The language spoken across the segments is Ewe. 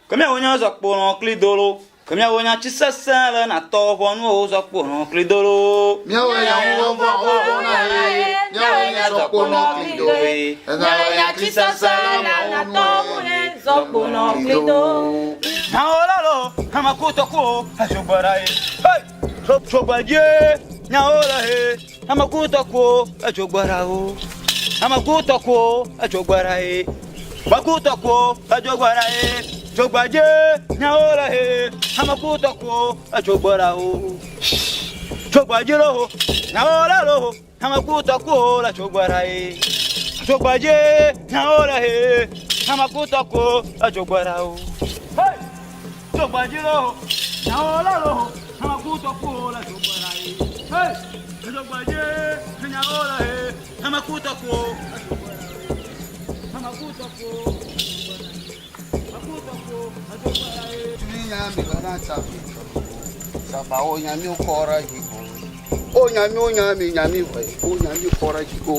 Ke míawo nya zɔ kpo nɔ kli dolo. Ke míawo nya tsi sesẽ le na tɔ ʋɔnuwo zɔ kpo nɔ kli dolo. Míawo nya ŋuvɔvɔ vɔvɔ na ye. Míawo nya zɔ kpo nɔ kli do. Míawo nya tsi sesẽ le na tɔ ʋɔnuwo zɔ kpo nɔ kli do. Nyawo la lo, amakutɔkuwo, ezogbɔra ye. Hey! Tsogbadie, nyawo le he, amakutɔkuwo, edzogbɔra wo. Amakutɔkuwo, edzogbɔra ye. Makutɔkuwo, edzogbɔra ye. Tsogbadie, nyawo le he, amakutɔkuwo, edzogbɔra wo. Tsogbadie lo, nyawo le lo, amakutɔkuwo le tsogbɔra ye. Tsogbadie, nyawo le he, amakutɔkuwo, edzogbɔra wo. Hey! Tsogbadie lo, nyawo le lo, amakutɔkuwo le tsogbɔra ye. Hey! Tsogbadie, nyawo le he, amakutɔkuwo, edzogbɔra ye. Amakutɔkuwo, edzogbɔra ye. Amakutɔkuwo, edzogbɔra ye. Nyami bana tsafi sabawo nyami kɔra jiko o nyami o nyami nyami vɔe o nyami kɔra jiko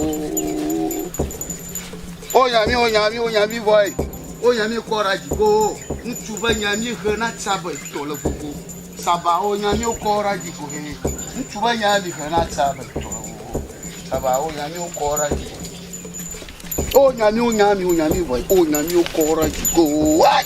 o nyami o nyami o nyami vɔe o nyami kɔra jiko ŋutsu be nyami he na tsabe tɔ le gbogbo sabawo nyami kɔra jiko he ŋutsu be nyami he na tsabe tɔ le gbogbo sabawo nyami kɔra jiko o nyami o nyami o nyami vɔe o nyami o kɔra jiko ai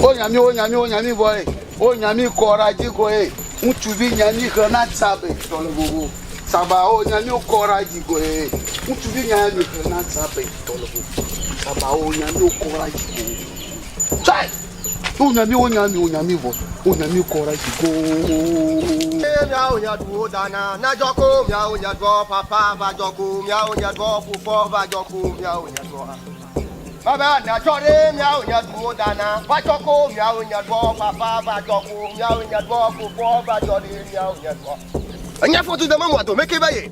o nyami o nyami o nyami vɔe o nyami kɔra jiko ye ŋutsuvi nyami he na tsabe tɔ le gbogbo saba o nyami o kɔra jiko ye ŋutsuvi nyami he na tsabe tɔ le gbogbo saba o nyami o kɔra jiko tsai o nyami o nyami o nyami vɔ o nyami kɔra jiko. Miawo nya du wo dana na dzɔko miawo nya duɔ papa va dzɔko miawo nya duɔ fofo va dzɔko miawo nya duɔ. Baba na dzɔ ɖe miawo nya du wo dana va dzɔko miawo nya duɔ papa va dzɔko miawo nya duɔ fofo va dzɔ ɖe miawo nya duɔ. Enya foto de memu ado meke ba ye.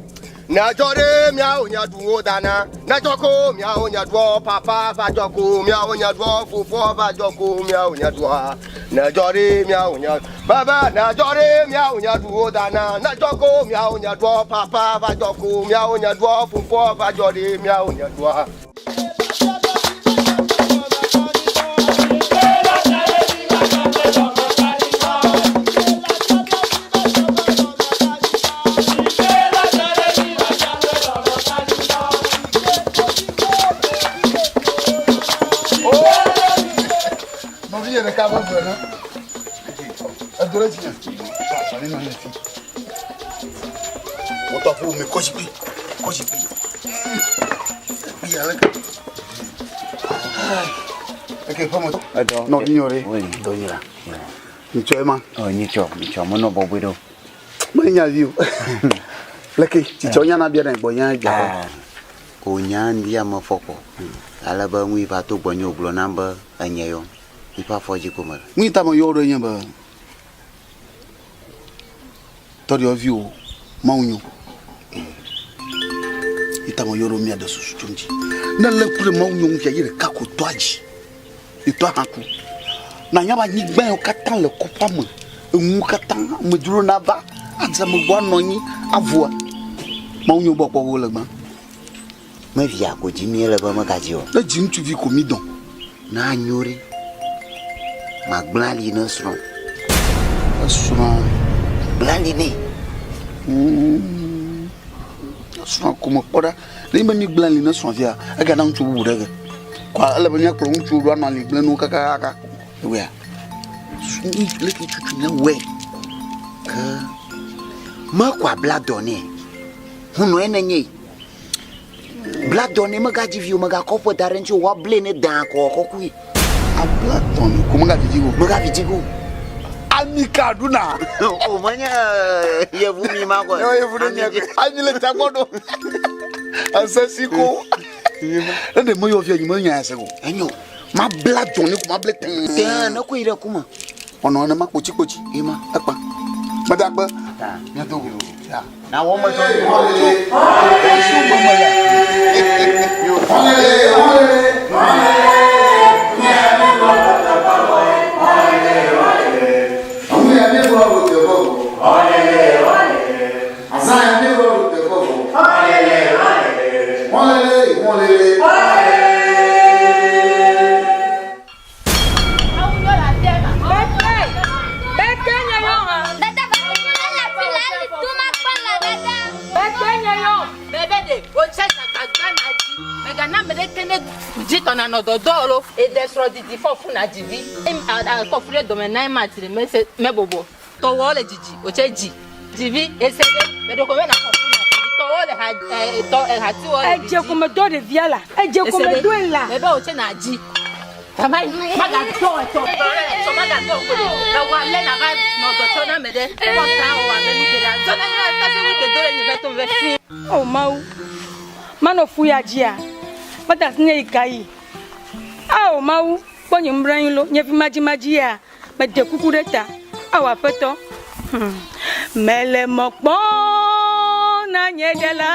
Na dzɔ ɖe miawo nya du wo dana na dzɔko miawo nya duɔ papa va dzɔko miawo nya duɔ fofo va dzɔko miawo nya duɔ. Na dzɔ ɖe miawo nya baba na dzɔ ɖe miawo nya du wo dana na dzɔko miawo nya duɔ papa va dzɔko miawo nya duɔ fofo va dzɔ ɖe miawo nya duɔ. Nɔvi yɛ ɖeka be gblɔ na edo ɖe dzinye sɔni nɔ anyi fi wotɔ ƒo mi kɔ zikpui kɔ zikpui kpui ale ke eke ƒe me nɔvi nyɔ ɖe dɔ nyra nyitsɔ ema nyitsɔ nyitsɔ menɔ bɔbɔe ɖo menya vi o leke tsitsɔ nyana bia ɖe gbɔ nya dza o nya ŋdi ame fɔkɔ ale be ŋui va to gbɔnye wògblɔ nam be enye yɔ yiƒe afɔ dzi ko mele. Ŋui ta meyɔ ɖo nye be tɔɖiɔviwo Mawu nyo. Yi ta meyɔ ɖo mía ɖe susu tso ŋuti. Ne lé ŋku ɖe Mawu nyo ŋu fia yi ɖeka ko tɔa dzi. Yi tɔa hã ku. Na nya be anyigba yawo katã le kɔƒea me, enuwo katã amedzro nava adze ame gbɔ anɔ anyi avoa. Mawu nyo gbɔ kpɔ wo le gbã. Me via ko dzi mí le be megadzi o. Ne dzi ŋutsuvi ko mí dɔn. Na nyo ɖe. Magblẽ ali ne srɔ̃. Esrɔ̃. Gblẽ ali nɛ. Esrɔ̃ ko mekpɔ ɖa. Ne be mígblẽ ali ne srɔ̃ fia, egana ŋutsu bubu ɖe ge. Kɔa ele be míakplɔ ŋutsuwo ɖo anɔ ali gblẽ nuwo kakaka. Ewɔea? Leke tutu míawɔe? Ke mekɔ abla dɔ nɛ. Hunɔe nenye. Bla dɔ nɛ megadzi vi o, megakɔ ƒe da ɖe ŋuti o, woablɛ ne dã kɔ kɔkɔe. Abla tɔn ni ko mega didi go. Mega didi go. Ami ka ɖuna. O menye yevu mi ma kɔ. Yevu ɖe nye ami le tagbɔ ɖo. Asesi ko. Ne ɖe meyɔ fia nyi menya ase go. Enyo. Ma bla dɔn ni ko ma ble tɛn. Tɛn ne ko yi ɖe kuma. Ɔnɔ ne ma kpotsi kpotsi. Ema. Ekpa. Meda kpe. Mia do go. Ya. Na wɔ me tɔ. Esu mama ya. Nɔ dɔdɔ lo eɖe srɔ̃ didi fɔ fu na dzivi kɔ fu ɖe dɔme na ema tiri mese mebɔbɔ tɔwɔ le dzidzi wòtse dzi dzivi ese ɖe meɖoko be na fɔ fu na dzivi tɔwɔ le ha ɛ tɔ ehatiwɔ le Edze kome dɔ ɖevia la. Edze kome dɔe la. Mebe wòtse na dzi. Mama magadɔ etɔ etɔ magadɔ ko ɖe ewɔ alɛ na va nɔ dɔtsɔ na me ɖe kɔ ta wɔ abe nu geɖe zɔ na nye tafi wu ke do ɖe nye ƒe to ve fi. O Mawu, manɔ fu ya dzia, meda asi nye yi ka yi. Ao Mawu, kpɔ nye nublanui lo, nye vi madzimadzi ya, meɖe kuku ɖe ta. Ao Aƒetɔ, mele mɔ kpɔm na nye ɖela,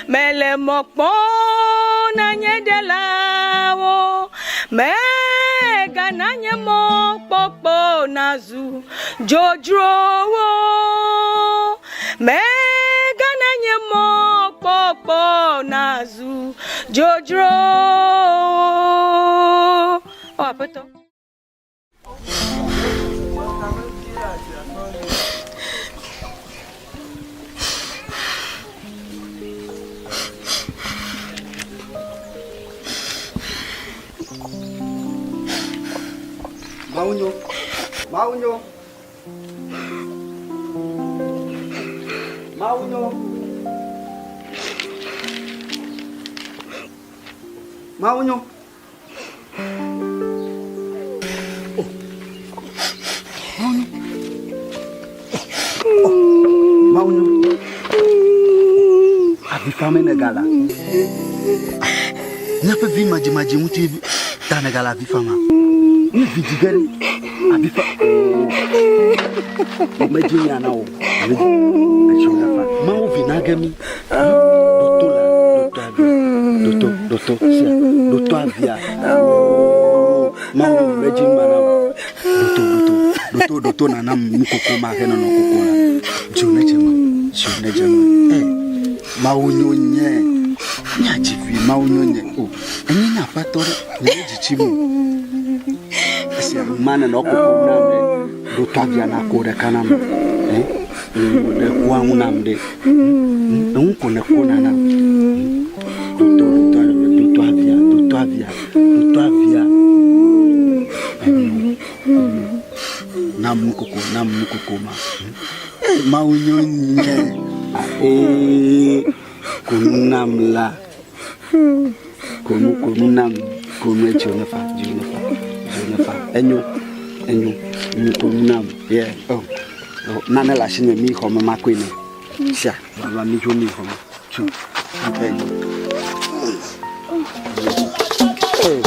mele mɔ kpɔm na nye ɖelawo, megana nye mɔkpɔkpɔ nazu dzodzrowo. Megana nye mɔkpɔkpɔ nazu dzodzrowo. O Aƒetɔ. Mawu nyo. Mawu nyo. Mawu nyo. Mawu nyo. Mawu nyo. Avi fam ne gala. Míaƒe vi madzimadzi ŋuti ta ne gala avi fama. Ne vi dzi ge ɖe avi fa. Medzi nya na wo. Mawu vi na ge mi. Doto la, doto avia. Doto, doto, sia, doto avia. Mawu medzi ma na wo. Doto, doto, doto, doto nana nukoko ma he nɔnɔ koko la. Dzo ne dze me, dzo ne dze me. Eh, Mawu nyo nye. Míadzi vi Mawu nyo nye. O, enye nye aƒetɔ ɖe, nye me dzitsi mu. Esia ma nenɔ koko nam ɖe. Doto avia na ko ɖeka nam. Eh, ɖe koa ŋu nam ɖe. Eŋu ko ne ko na nam. Doto, doto, doto avia, doto avia, doto avia. Enyo, enyo. Nam nukoko, nam nukoko ma. Eh, Mawu nyo nye. Eh, konu nam la. Konu, konu nam. Konu etsi ne fa, dzi ne fa, dzi ne fa. Enyo, enyo. Nu konu nam. Yeah. Oh. Oh, nane le asi nye mi xɔ me makoe ne. Sia, va mi dzo mi xɔ me. Tso. Enyo. Hey.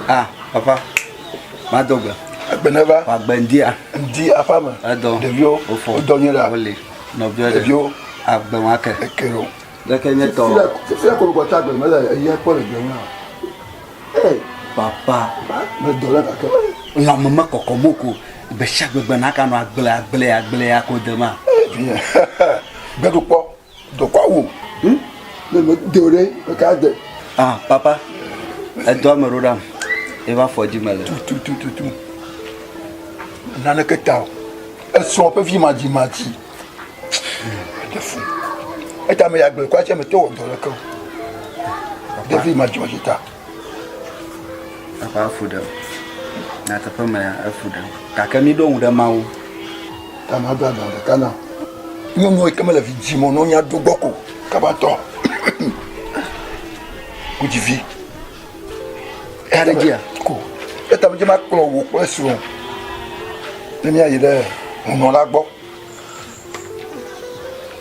Ah, papa. Madogbe. Agbeneva. Agbe ndia. Ndi aƒeme. Edɔ. Ɖeviwo. Wofɔ. Wodɔ nyuie ɖa. Wole. Nɔviwo ɖe. Ɖeviwo. Agbe wa ke. Eke ɖo. Leke nye tɔ. Fifia ko gbɔ ta agbe mele eya kpɔ le gbe ŋu. Ee, papa. Me dɔ le gake. Lãme me kɔkɔ mo ko. Gbe sia gbe gbe naka nɔ agble agble agble ya ko de ma. Vinye. Gbeɖukpɔ. Dɔkɔ awu. Ne me de o ɖe, meka de. Ah, papa, edɔ ame ɖo ɖam. Eva fɔ dzi me le. Tutututu. Naneke ta o. Esrɔ̃ ƒe vi madzimadzi. Eɖe fu. Eta me ya gblẽ kɔ atse me te wɔ dɔ leke o. Ɖevi madzimadzi ta. Papa efu ɖem. Nyateƒe me ya efu ɖem. Gake mi ɖo ŋu ɖe Mawu. Ta ma do aɖaŋu ɖeka na. Nyɔnuwo yi ke mele vi dzim o, ne wonya ɖo gbɔ ko kaba tɔ. Wodzi vi. Ka ɖe dzia? Ko. Eta me dze ma kplɔ wò kple srɔ̃. Ne míayi ɖe hunɔ la gbɔ.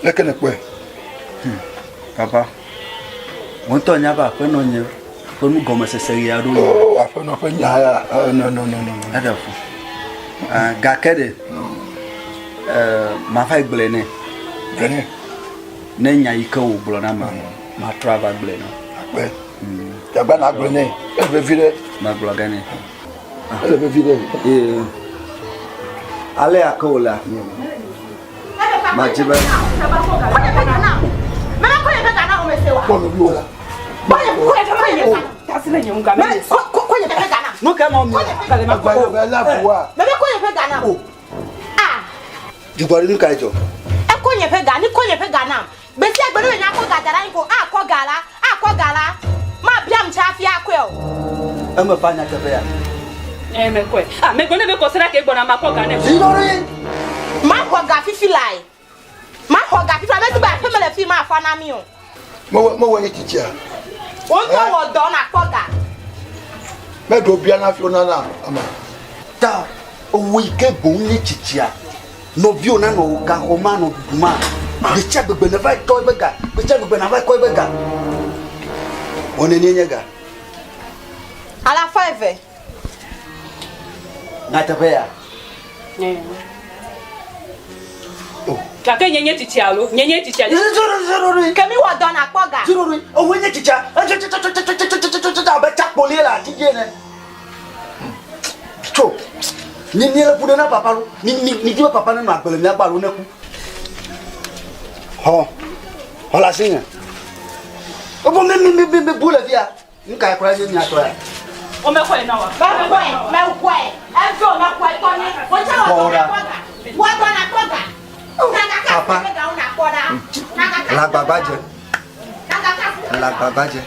Leke nèkpɔe? Papa, wò ŋutɔ nya be aƒenɔ nye ƒe nugɔmesese ɣi aɖewo yi. Oh, aƒenɔ ƒe nya ya, eh, no, no, no, no, no. Eɖe fu. Ah, gake ɖe, eh, mava yi gblɔe nɛ. Gblɔe nɛ. Ne nya yi ke wògblɔ na ma, matrɔ ava gblɔe nɛ. Akpe. Dagba na gblɔe nɛ. Ele vevi ɖe. Magblɔ ge nɛ. Ele vevi ɖe. Ee. Ale ya ke wòlea, madzi be. Kpɔ nɔviwò la. Nu ka ma mi? Agbalẽ bɛ la bua. Bebe ko nye ƒe ga nam. Ah. Dzigbɔɖi nu kae dzɔ? Eko nye ƒe ga, ni ko nye ƒe ga nam. Gbe sia gbe ne menya kɔ ga da ɖe anyi ko akɔ ga la, akɔ ga la. Ma biam tsa hafi akɔe o. Eme va nyateƒe ya. Ɛ mekɔe. Ah, megblɔ ne be kɔsiɖa ke gbɔna makɔ ga nɛ. Dzigbɔɖi. Maxɔ ga fifi lae. Maxɔ ga fifi la. Medi be aƒe mele fi ma afa na mi o. Mewɔ mewɔ nye tsitsia. Wo ŋutɔ wɔ dɔ nakpɔ ga. Meɖo bia na fi wonana ame. Ta ewɔ yi ke boŋ nye tsitsia. Nɔviwò nanɔ wò gaxɔ ma nɔ ɖuɖu ma. Gbe sia gbegbe neva yi tɔ ebe ga. Gbe sia gbegbe nava yi kɔ ebe ga. Wɔ nenie nye ga? Alafa eve. Nyateƒe ya. Gake nye nye tsitsia alo? Nye nye tsitsia. Ke mi wɔ dɔ nakpɔ ga. Ewɔ nye tsitsia. Abe tsakpolie le ati dzi ene. Tso. Mi mi le ƒu ɖe na papa lo. Mi mi mi di be papa nenɔ agbe le mía gbɔ alo neku. Xɔ. Xɔ le asinye. Evɔ mi mi mi mi mi bu le fia. Nu kae kura nye mia tɔ ya? Womexɔe na wa. Mexɔe, mexɔe. Edzo mexɔe tɔ nye. Wotse wɔ dɔ nakpɔ ga. Wɔ dɔ nakpɔ ga. Papa. Le agbagba dze. Le agbagba dze.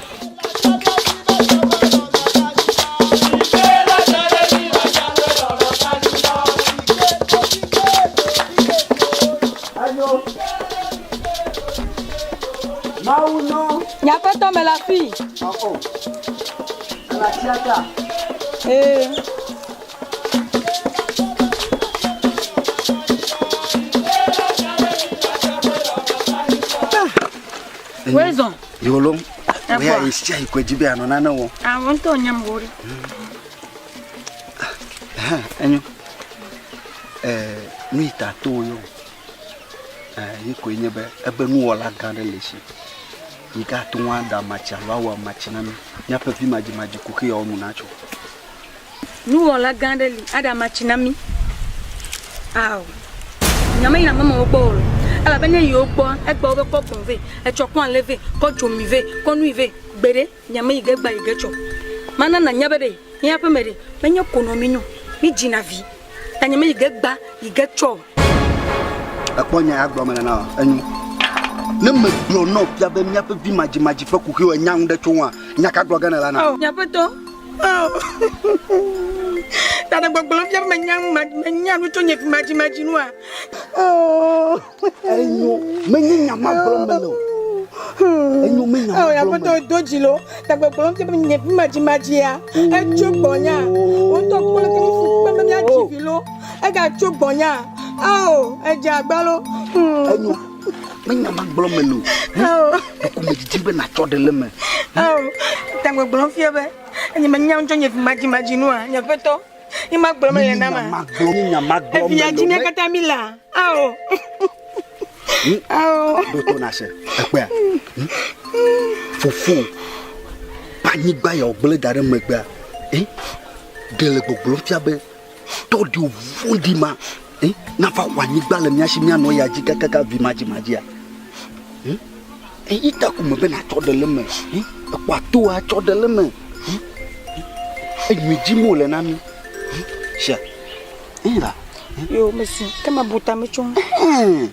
Mawu nɔ. Nye aƒetɔ mele afii. Ele atia ta. Ee. Wezɔ. Yolo. Oya yi sia yi koe dzi be yeanɔ nane wɔm. Awɔ ŋutɔ nyam wo ɖe. Enyo. Ɛɛ nu yi ta to yo. Ɛɛ yi koe nye be ebe nuwɔla gã ɖe le esi. Yi ke ate ŋu aɖe amatsi alo awɔ amatsi na mí. Míaƒe vi madzimadzi kuxi yawo nu natso. Nuwɔla gã ɖe li aɖe amatsi na mí. Ao. Nye meyina ame mawo gbɔ o. Elabe ne yi wo gbɔa, egbea wobe kɔ gbɔ̃ vɛ, etsɔ kɔ alẽ vɛ, kɔ dzomi vɛ, kɔ nui vɛ. Gbeɖe, nye meyi ge gbã yi ge tsɔ. Mana nànya be ɖe mía ƒeme ɖe, menye konɔ mí nyo. Mí dzina vi. Ta nye meyi ge gbã yi ge tsɔ o. Ekpɔ nya ya gblɔ mele na wò, enyo. Ne megblɔ na wò fia be míaƒe vi madzimadzi ƒe kuxiwo ènya nu ɖe tso ŋua, nya ka gblɔ ge nèle na? Ao, nye aƒetɔ, ao. Ta ɖe gbɔgblɔm fia be menya nu ma, menya nu tso nye vi madzimadzi nua? Ao. Enyo, menye nya ma gblɔm mele o. Enyo, menye nya ma Ao, nye gblɔm mele o. aƒetɔ, do dzi lo. Ta gbɔgblɔm fia be nye vi madzimadzia, etso gbɔnya. Wò ŋutɔ kpɔ leke mi fu kpem be míadzi vi lo. Egatso gbɔnya. Ao, edze agba lo. Enyo, menye nya ma gblɔm mele o. Ao. Ɖeko medidi be nàtsɔ ɖe le eme. Ao, ta gbɔgblɔm fia be enye menya nu tso nye vi madzimadzi nua, nye aƒetɔ. Nye ma gblɔm mele na ma. Menye nya ma gblɔm Evia mele dzi o. mía katã mi lea. Ao. Ao. Ɖo to nàse, ekpɔea? Fofo, ƒe anyigba ya wògblẽ da ɖe megbea, eh? Ɖe le gbɔgblɔm fia be tɔɖi vɔ̃ɖi ma, eh? Nava xɔ anyigba le mía si míanɔ ya dzi kakaka vi madzimadzia. Eyi ta ko me be natsɔ ɖe le eme. Ekpɔ atoa tsɔ ɖe le eme. Enyui dim wole na mí. Sia. Eyi la. Yo, mesi, ke mabu tame tso. Nɔ anyi,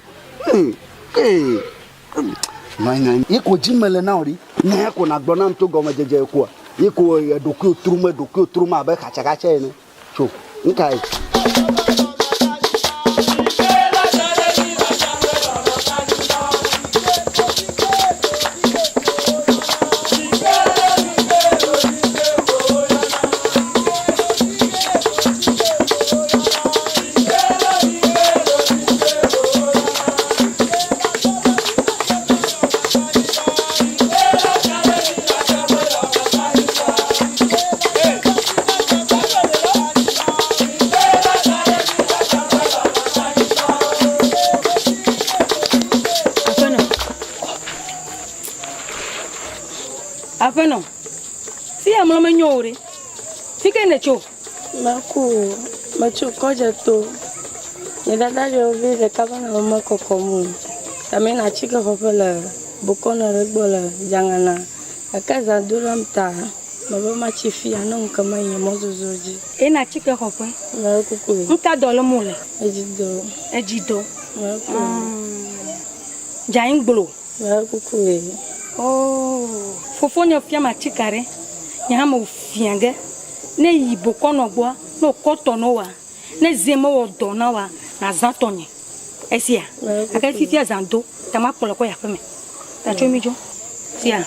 nɔ anyi. Ye ko dzi mele na wò ɖi. Nya ko nàgblɔ nam tso gɔmedzedze koa? Ye ko eɖokuiwò trom, eɖokuiwò trom abe xatsaxatsa ene. Tso, nu kae? Aƒenɔ, fi ya mlɔ menyo o ɖe. Fi ke nètso? Meku o. Metso kɔdze to. Nye dada ɖewo vi ɖeka va nɔ ame kɔkɔm o. Ta meyina atike xɔƒe le bokɔnɔ ɖe gbɔ le Dzaŋana. Gake zã do ɖam ta mebe matsi fia ne ŋu ke meyi nye mɔzɔzɔ dzi. Eyina atike xɔƒe? Mekuku. Nuka dɔ lém wole? Edzidɔ. Edzidɔ. Mekuku. Dzaŋgblo. Mekuku. Oh, fofonye fiam atike aɖe. Nye hã mewɔ fia ge. Ne yi bokɔnɔ gbɔa, ne wòkɔ tɔ na woa, ne zie mewɔ dɔ na woa, nazã tɔnye. Esia? Gake fifia zã do, ta makplɔe kɔ yi aƒeme. Ta tso mi dzo. Sia?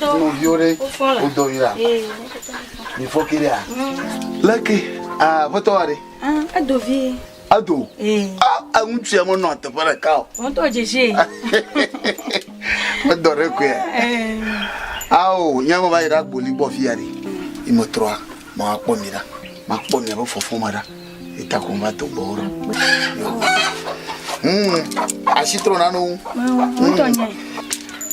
Nɔviwo ɖe wodɔ yi la mi fɔ ke ɖea leke aƒetɔ wa ɖe. Edo vie. Edo. Ah ŋutsu ya menɔ teƒe ɖeka o. Ŋutɔ dzesi. Medɔ ɖe koe. Ao nye me va yi ɖe agboli gbɔ fi ya ɖe. Yi me trɔa ma kpɔ mi ɖa. Ma kpɔ miaƒe fɔfɔ me ɖa. Eta ko va to gbɔ ɖo. Asi trɔ na no. Ŋutɔ nye.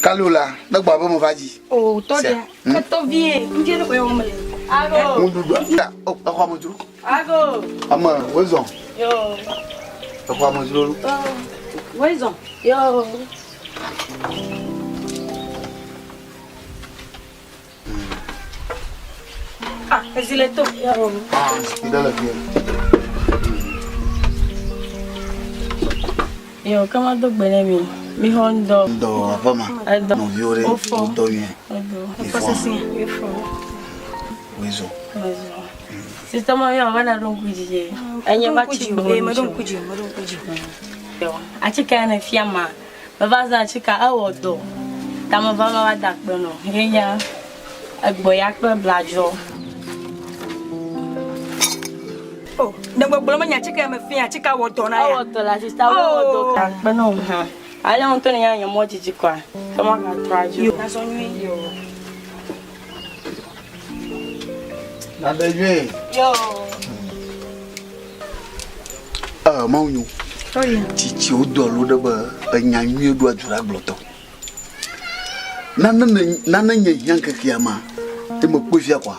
Kalu la, ne gbɔ abe me va dzi. O tɔ ɖe. Etɔ vie, ŋdie ɖe koe wɔm le. Ago. Ŋuɖuɖu. O, exɔ ame dzro. Ago. Ame, wozɔ. Yo. Exɔ ame dzro. Wozɔ. Yo. Ah, ezi le to. Ah, zikpui ɖe le fie. Yo, ke ma do gbe ne mi. Mi xɔ ŋdɔ. Ŋdɔ aƒe ma. Edɔ. Nɔviwo ɖe. Wofɔ. Wodɔ nyuie. Edɔ. Mi fɔ. Mi fɔ. Wozɔ. Wozɔ. Sista ma yɔ va na ɖo ŋku dzi ye. Enye va tsi gbɔ. Ee, meɖo ŋku dzi, meɖo ŋku dzi. Yo, atike ya ne fia ma. Meva zã atsika ewɔ dɔ. Ta meva va va da akpe nɔ. Ye nye egbɔ ya kple bladzo. O, ne gbɔgblɔ me nya atsika ya me fia atsika wɔ dɔ na ya. Ewɔ dɔ la sista wɔ dɔ ka akpe nɔ hã. Ale ŋutɔ ne nya nye mɔ dzidzi kɔa. Ke ma ka trɔ adzo. Yo, nazɔ nyuie. Yo. Nade nyuie. Yo. Mawu nyo. Tsitsiwo do alo ɖe be enya nyuie ɖoa du ɖe agblɔtɔ. Nane ne nane nye hiã ŋkekea ma, ye mekpɔe fia kɔa,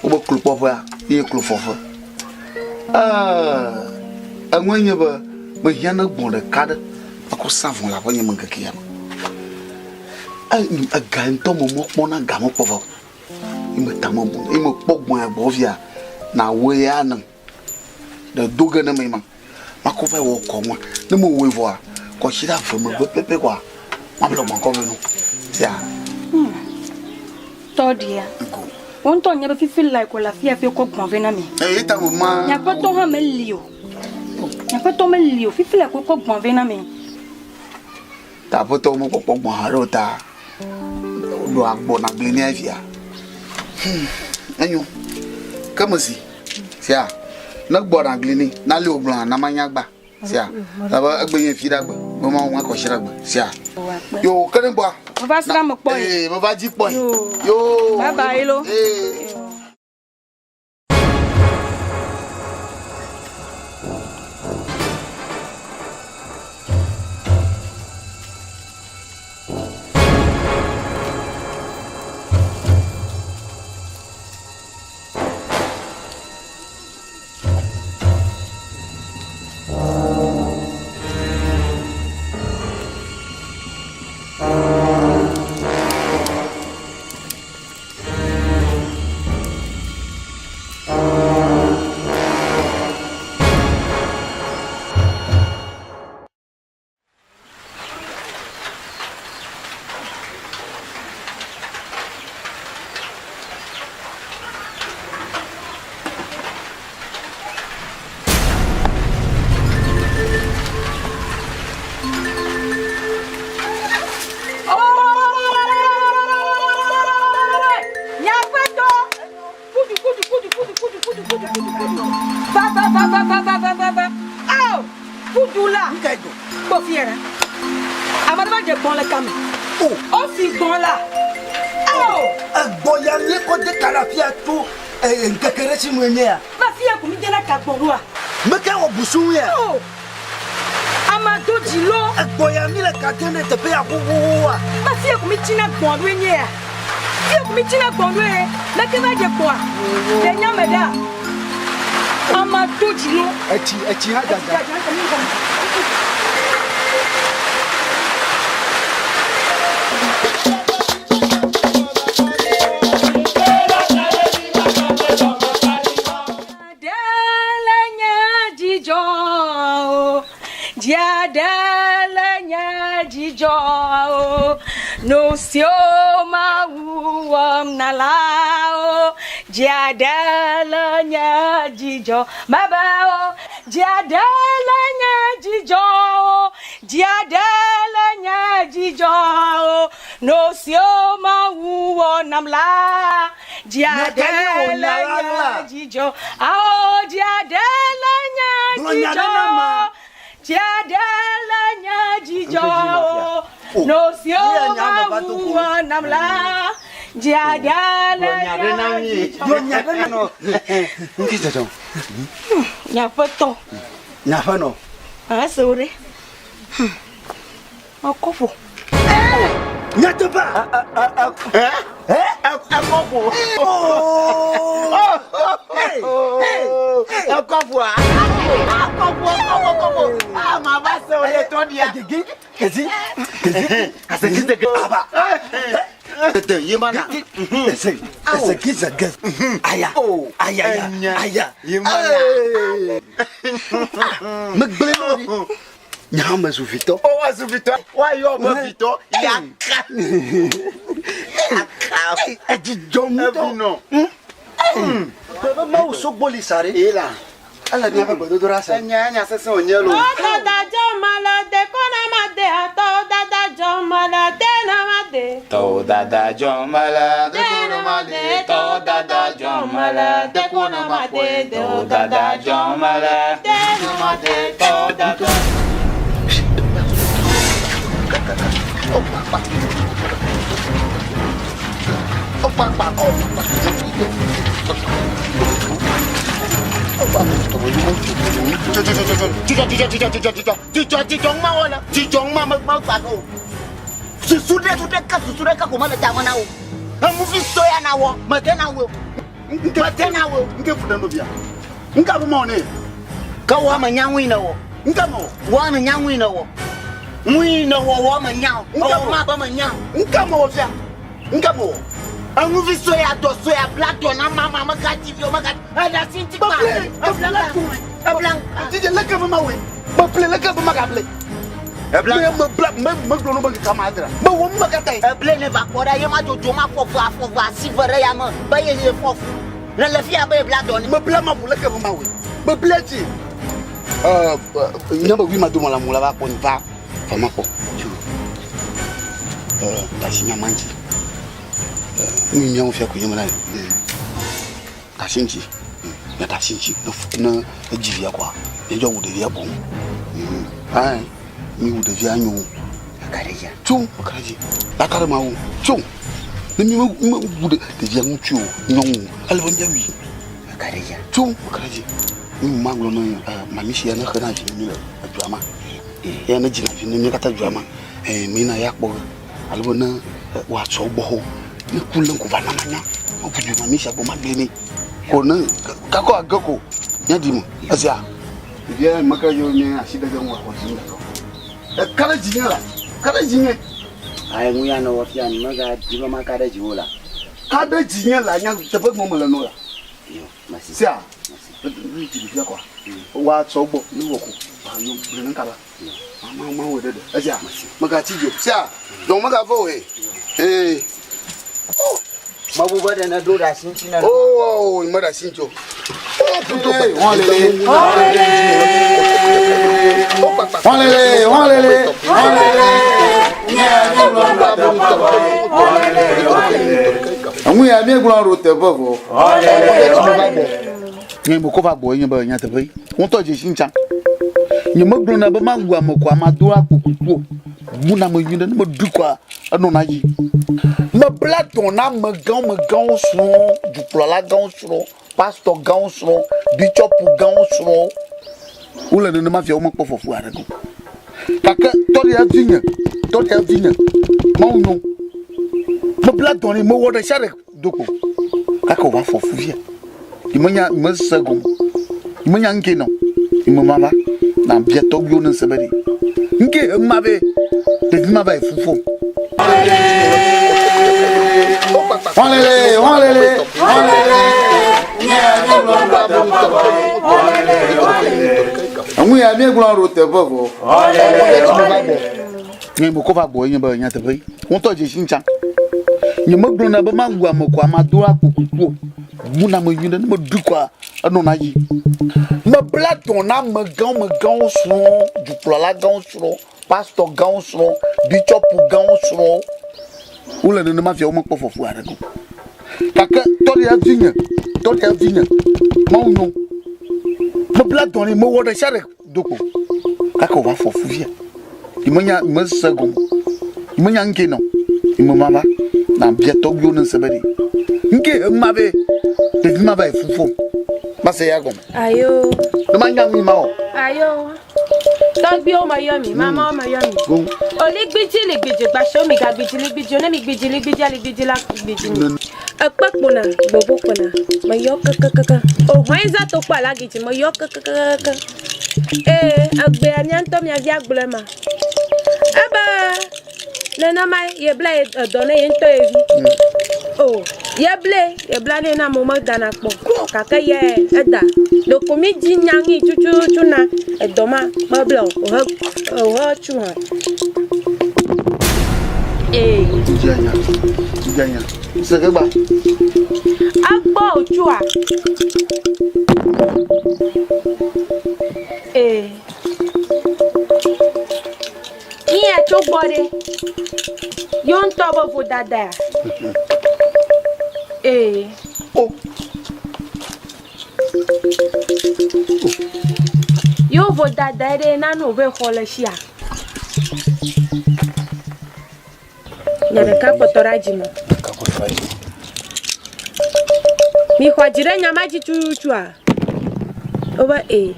wobe klokpɔƒea ye klofɔƒe. Eŋue nye be mehiã ne gbɔ̃ ɖeka ɖe makɔ sa vɔ le aƒenye me ŋkekea me. Ega ŋutɔ me mɔkpɔ na ga mekpɔ vɔ. Ye meta me ye mekpɔ gbɔ̃ ya gbɔ fia, nawɔe ya nem. Ɖe do ge ne me ma. Makɔ va wɔ kɔ ŋua. Ne mewɔe vɔa, kɔsiɖa eve megbe pɛpɛ kɔa, mable gbɔ̃ kɔ vɛ no. Sia. Tɔ ɖia. Ŋko. Wo ŋutɔ nya be fifi lae ko le afi ya fi wokɔ gbɔ̃ vɛ na mi. Eye ta me ma. Nye aƒetɔ hã meli o. Nye aƒetɔ meli o. Fifi lae ko wokɔ gbɔ̃ vɛ na mi. Ta aƒetɔ mekpɔkpɔ gbɔ̃ haɖe o ta ɖo agbɔ na gli nɛ fia. Enyo. Ke mesi. Sia. Ne gbɔ na gli nɛ, na li wògblɔ na manya gba. Sia. Ebe egbe nye fi ɖe gbe. Be ma ŋua kɔsi ɖe gbe. Sia. Yo, ke ne gbɔa. Meva srã me kpɔ ye. Ee, meva dzi kpɔ ye. Yo. Bye bye lo. Ee. Kpɔ fi ya ɖa. Ame aɖe va dze gbɔ̃ le kame. Wofi gbɔ̃ la. Ao! Egbɔ ya míekɔ de ka ɖe afia tso ŋkeke ɖe si nue nye ya. Va fi ya ko mídena ka gbɔ̃ ɖoa? Meke wɔ busu ŋu ya. Ao! Amea do dzi lo. Egbɔ ya míle ka dem ɖe teƒe ya xoxoxoa? Va fi ya ko mítsina gbɔ̃ ɖoe nye ya. Fi ya ko mítsina gbɔ̃ ɖoe. Meke va dze gbɔ̃a? Ɖe nya me ɖa. Amea do dzi lo. Etsi, etsi hã dzadza. Etsi dzadza. Ɖe le nye dzidzɔ o, dzia ɖe le nye dzidzɔ o, nu siwo Mawu wɔm na la o, dzia ɖe le nye dzidzɔ mebe o, dzia ɖe le nye dzidzɔ o, dzia ɖe le nye dzidzɔ o, nu siwo Mawu wɔ nam la. Dzi aɖe le nye dzidzɔ. Ao, dzi aɖe le nye dzidzɔ. Dzi aɖe le nye dzidzɔ. No siwo Mawu wɔ nam la. Dzi aɖe le nye dzidzɔ. Nye aƒetɔ. Nye aƒenɔ. Ese wo ɖe. Ekɔ ƒo. Nyateƒea? Ekɔ ƒo. Ekɔ ƒoa? Ekɔ ƒo, ekɔ ƒo, ekɔ ƒo. Ah, ma va se o le tɔ dia. Gigi, kezi, kezi, kezi, kezi, aba. Tete ye ma na. Ese, ese gize ge. Aya, aya, aya. Ye ma na. Megblẽ nɔ. Nye hã mezu vitɔ. O wa zu vitɔ. Wa yɔ be vitɔ. Yaka. Yaka. Edzi dzɔm ŋutɔ. Evinɔ. Bebe Mawu sɔgbɔ li sa ɖe. Ye la. Ele míaƒe gbedodoɖa se. Enya nya sesẽ wònye loo. Tɔ dada dzɔ mala de kɔna ma de atɔ dada dzɔ mala de na ma de. Tɔ dada dzɔ mala de kɔna ma de tɔ dada dzɔ mala de kɔna ma de tɔ dada dzɔ mala de na ma de tɔ dada. Susu ɖe su ɖeka susu ɖeka ko mele tame na wò. Enuvi sue ya na wɔ mede na wò. Mede na wò. Nke fu ɖe nɔvia. Nka bu mɔ ne. Ke wɔ me nya ŋui ne wɔ. Nka mɔ. Wɔ me nya ŋui ne wɔ. Ŋui ne wɔ wɔ me nya. Nka ma be me nya. Nka mɔ wɔ fia. Nka mɔ wɔ. Enuvi sue ya dɔ sue ya bla dɔ na mama me ka ti vi o me ka. Eɖe asi ŋuti kpa. Ebla Ebla ebla. Didi leke be ma wɔe. Meple leke be ma gable. Ebla. Me me bla me me gblɔ no be kaka ma dra. Me wɔ me kata yi. Eble ne va kpɔ ɖa ye ma dzodzo ma fɔ fu afɔ fu asi ve ɖe ya me be ye ye fɔ fu. Ne le fia be ebla dɔ ne. Me bla ma ƒo leke be ma wɔe. Me bla dzi. Ɛɛ nye be wi ma do ma la mu la va kpɔ va va ma kpɔ. Tso. Ɛɛ dasi nya ma ŋuti. Ɛɛ nu miawo fia ko nye me la yi. Dasi ŋuti. Ne dasi ŋuti ne fu ne edzi via kɔa ne dzɔ wu ɖevia boŋ. Ayi mi wu ɖevia nyo. Tso eka ɖe dzi. Aka ɖe mawu. Tso. Ne mi me me wu ɖe ɖevia ŋutsu o nyɔnu ele be mia wui. Tso eka ɖe dzi. Mi ma gblɔ ne mami sia ne xe na vi ne mi le edua ma. Eya ne dzi na vi ne mi katã dua ma. Mi na ya kpɔ ge. Alo be ne woatsɔ gbɔ ho. Ne ku le ŋku va na manya. Mabu du mami sia gbɔ magblẽ nɛ. Ko ne kakɔ age ko nye ɖi me. Esia. Ɖevia meke yo nye asi ɖe ge ŋu axɔ dzi ŋutɔ. Eka ɖe dzinye la. Ka ɖe dzinye. Ayi ŋu ya nɔwɔ fia nu mega di be maka ɖe dziwò la. Ka ɖe dzinye la nya teƒe gbɔ mele nɔ la. Yo, mesi. Sia. Nu dzi ɖevia kɔa. Woatsɔ gbɔ ne wɔ ko. Ayo gblẽ ne kaba. Ma ma wɔ ɖe ɖe. Esia. Mega tsi dzo. Sia. Dɔn mega vɔ o he. Ee. Mebu be ɖe nèɖo ɖe asi ŋuti na. Oo, meɖe asi ŋuti o. Hɔlele, hɔlele, hɔlele. Eŋu ya míegblɔ ɖo teƒe vɔ. Nye mekɔ va gbɔ nye be nyateƒe ŋutɔ dzesi ŋutsa. Nyemegblɔna be mawu ame ko ame ado akpo kuku o. Buna ame nyuiɖe ne meɖui koa enɔna dzi. Mebla dɔ na amegãwo megãwo srɔ̃, dukplɔla gãwo srɔ̃, pastɔ gãwo srɔ̃, bitsɔpu gãwo srɔ̃. Wole nenema fia womekpɔ fɔfu aɖeke o. Gake tɔɖia vinye, tɔɖia vinye, Mawu nyo. Mebla dɔ nɛ, mewɔ ɖe sia ɖe do kpo. Gake wòva fɔ fu fia. Nyemenya, nyemese gɔme o. Nyemenya ŋke nɔ. Nyeme mava na bia tɔgbuiwo ne ŋse be ɖe. Ŋke hem ma vɛ, ɖevi ma va yi fu fɔm. Hɔlele, hɔlele, hɔlele. Eŋu ya míegblɔ ɖo teƒe vɔ. Nye mekɔ va gbɔ nye be nyateƒe yi. Ŋutɔ dzesi ŋtsa. Nye megblɔna be mawu ame ko ame ado akpo kuku o. Buna ame nyuiɖe ne meɖui koa enɔna dzi. Mebla dɔ na amegãwo megãwo srɔ̃, dukplɔla gãwo srɔ̃, pastɔ gãwo srɔ̃, bitsɔpu gãwo srɔ̃. Wole nenema fia womekpɔ fɔfu aɖeke o. Gake tɔɖia vinye, tɔɖia vinye, Mawu nyo. Mebla dɔ nɛ, mewɔ ɖe sia ɖe do kpo. Gake wòva fɔ fu fia. Nyemenya, nyemese gɔme o. Nyemenya ŋke nɔ. Nyeme mava na bia tɔgbuiwo ne ŋse be ɖe. Ŋke hem ma vɛ, ɖevi ma va yi fu fɔm. Mase ya gɔme. Ayo. Ne manya nu ma o. Ayo. Tɔgbuiwo meyɔ mi, mamawo meyɔ mi. Oligbidzi ligbidzi gbasho mi gagbidzi ligbidzi ne mi gbidzi ligbidzi aligbidzi la gbidzi mi. Ekpe kpona, gbɔgbɔ kpona, meyɔ kekekeke. Ohɔe za to kpɔ alagidzi meyɔ kekekeke. Ee, egbea mía ŋutɔ mía via gblɔe ma. Ebe nenema yebla edɔ ne ye ŋutɔ ye vi. O, yeble, yebla nɛ na amewo medana kpɔ. Gake ye eda. Ɖeko mi dzi nya ŋui tututu na edɔ ma meble o. Ohe, ohe tsu hã. Ee. Dzenya, dzenya. Segegba. Egbɔ wòtsua? Ee. Iya tso gbɔ ɖe. Yewo ŋutɔ be vodadaea? Ee. O. Yewo vodadae ɖe nane wòve xɔ le sia? Nye ɖeka kpɔtɔ ɖe adzi me. Mi xɔ dzi ɖe nya ma dzi tututua? Wobe ee.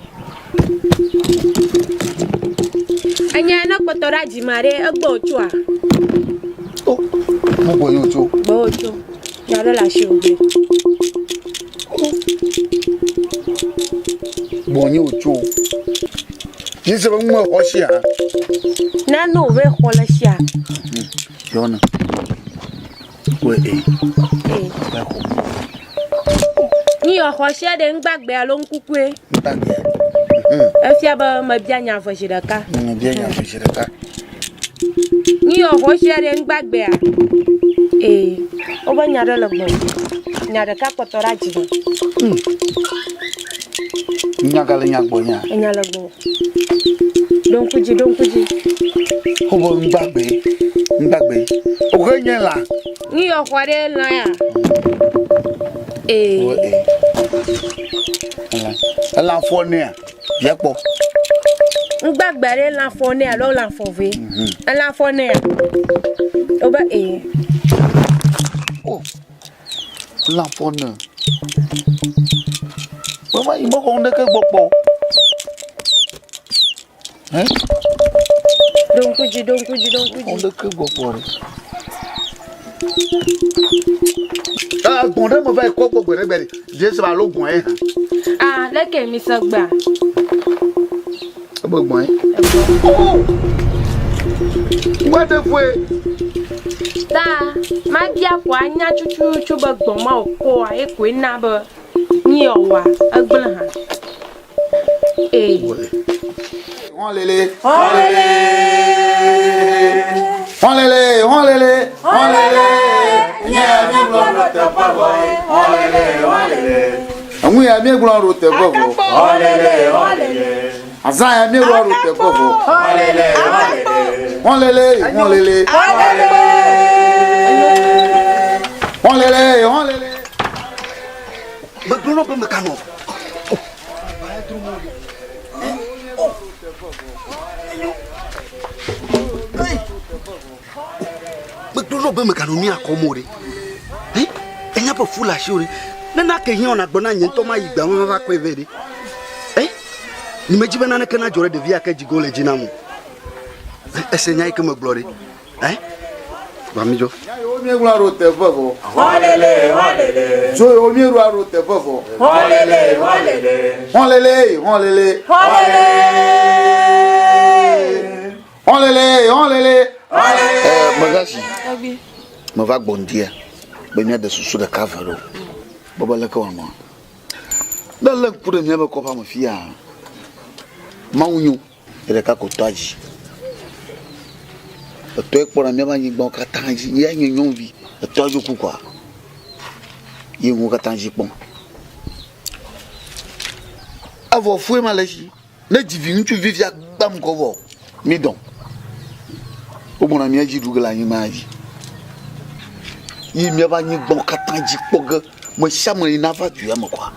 Enya ne kpɔtɔ ɖe adzi ma ɖe egbɔ wòtsoa? O, mo gbɔ ye wòtso. Gbɔ wòtso. Nya ɖe le asi wò gbe. Gbɔ nye wòtso. Yi se be ŋu xɔ sia. Na no ve xɔ le sia. Yɔna. Wɛ e. E. Ve xɔ. Ni yɔ xɔ sia ɖe ŋgbagbe alo ŋkukue. Ŋgbagbe. Efia be mebia nya ve zi ɖeka. Mebia nya ve zi ɖeka. Ni yɔ xɔ sia ɖe ŋgbagbea. Ee. Wobe nya ɖe le gbɔ. Nya ɖeka kpɔtɔ ɖe adzi me. Nya gale nya gbɔ nya. Enya le gbɔ. Ɖo ŋku dzi, ɖo ŋku dzi. Wobe ŋgbagbe, ŋgbagbe. Woke nye lã. Nu yɔ xɔ ɖe lã ya. Ee. Wo ee. Elã. Elã fɔ nea? Bia kpɔ. Ŋgbagbe ɖe lã fɔ nea alo lã fɔ ve? Elã fɔ nea? Wobe ee. Oh. Lã fɔ ne. Meva yi mexɔ ŋɖeke gbɔ kpɔ o. Hɛ? Ɖo ŋku dzi, ɖo ŋku dzi, ɖo ŋku dzi. Ŋɖeke gbɔ kpɔ ɖe. Ah, gbɔn ɖe me va yi kɔ gbɔ gbe ɖe gbe ɖe. Jesu alo gbɔn ye hã. Ah, leke mi se gbea? Ebe gbɔn ye. Oh! What the fuck? Ta, mabia ko anya tututu be gbɔn ma wòkɔa ye koe na be nyi ɔwa egblẽ hã. Ee. Hɔlele. Hɔlele. Hɔlele. Hɔlele. Hɔlele. Nye mi gblɔ ɖo teƒe vɔ. Hɔlele. Hɔlele. Eŋu ya mi gblɔ ɖo teƒe vɔ. Hɔlele. Hɔlele. Azã ya mi gblɔ ɖo teƒe vɔ. Hɔlele. Hɔlele. Hɔlele. Hɔlele. Hɔlele. Megblɔ na wo be meganɔ. Meɖɔ be meganɔ nu ya kɔm o ɖe. Hĩ? Enya be fu le asiwò ɖe. Ne nake hiã wò nàgblɔ na nye ŋutɔ mayi gbea me mava kɔe vɛ ɖe. Ɛ? Nyemedi be naneke nadzɔ ɖe ɖevi ya ke dzi ge wole dzi nam o. Ese nya yi ke megblɔ ɖe. Ɛ? Va mídzo. Nya yiwo míeŋlɔa ɖo teƒe vɔ. Hɔlele, hɔlele. Dzo yiwo míeɖoa ɖo teƒe vɔ. Hɔlele, hɔlele. Hɔlele, hɔlele. Hɔlele. Hɔlele, hɔlele. Ɛ, Megasi, meva gbɔ ŋdia be míade susu ɖeka ve ɖo. Kpɔ be leke wòanɔa. Ne lé ŋku ɖe míaƒe kɔƒea me fia, Mawu nyo. Ye ɖeka ko tɔa dzi. Etɔe kpɔna míaƒe anyigbawo katã dzi. Ya nye nyɔnuvi, etɔa dzo ku kɔa, ye nuwo katã dzi kpɔm. Evɔ fue ma le esi. Ne dzi vi ŋutsuvi fia gbam kɔ vɔ, mi dɔn. Wogbɔna mía dzi ɖu ge le anyigba dzi. Yi míaƒe anyigbawo katã dzi kpɔ ge. Me sia me yi nava du ya me kɔa,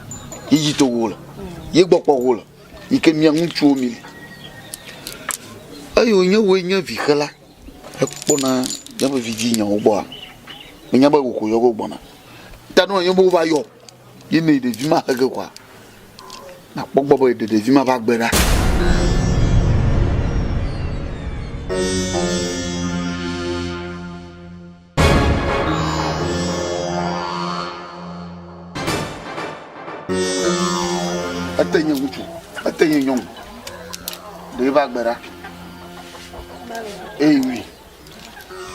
ye dzi to wo le. Ye gbɔ kpɔ wo le. Yi ke mía ŋutsuwo mi li. Eye wònye wòe nye vixela hekpɔna míaƒe vidzinyawo gbɔa, menya be wò ko yɔ ge wogbɔna. Ta ne wònye be wova yɔ ye ne ɖevi ma he ge koa, nakpɔ gbɔ be yeɖe ɖevi ma ƒe agbe ɖa. Ete nye ŋutsu, ete nye nyɔnu. Ɖe va gbe ɖa. Eye wui.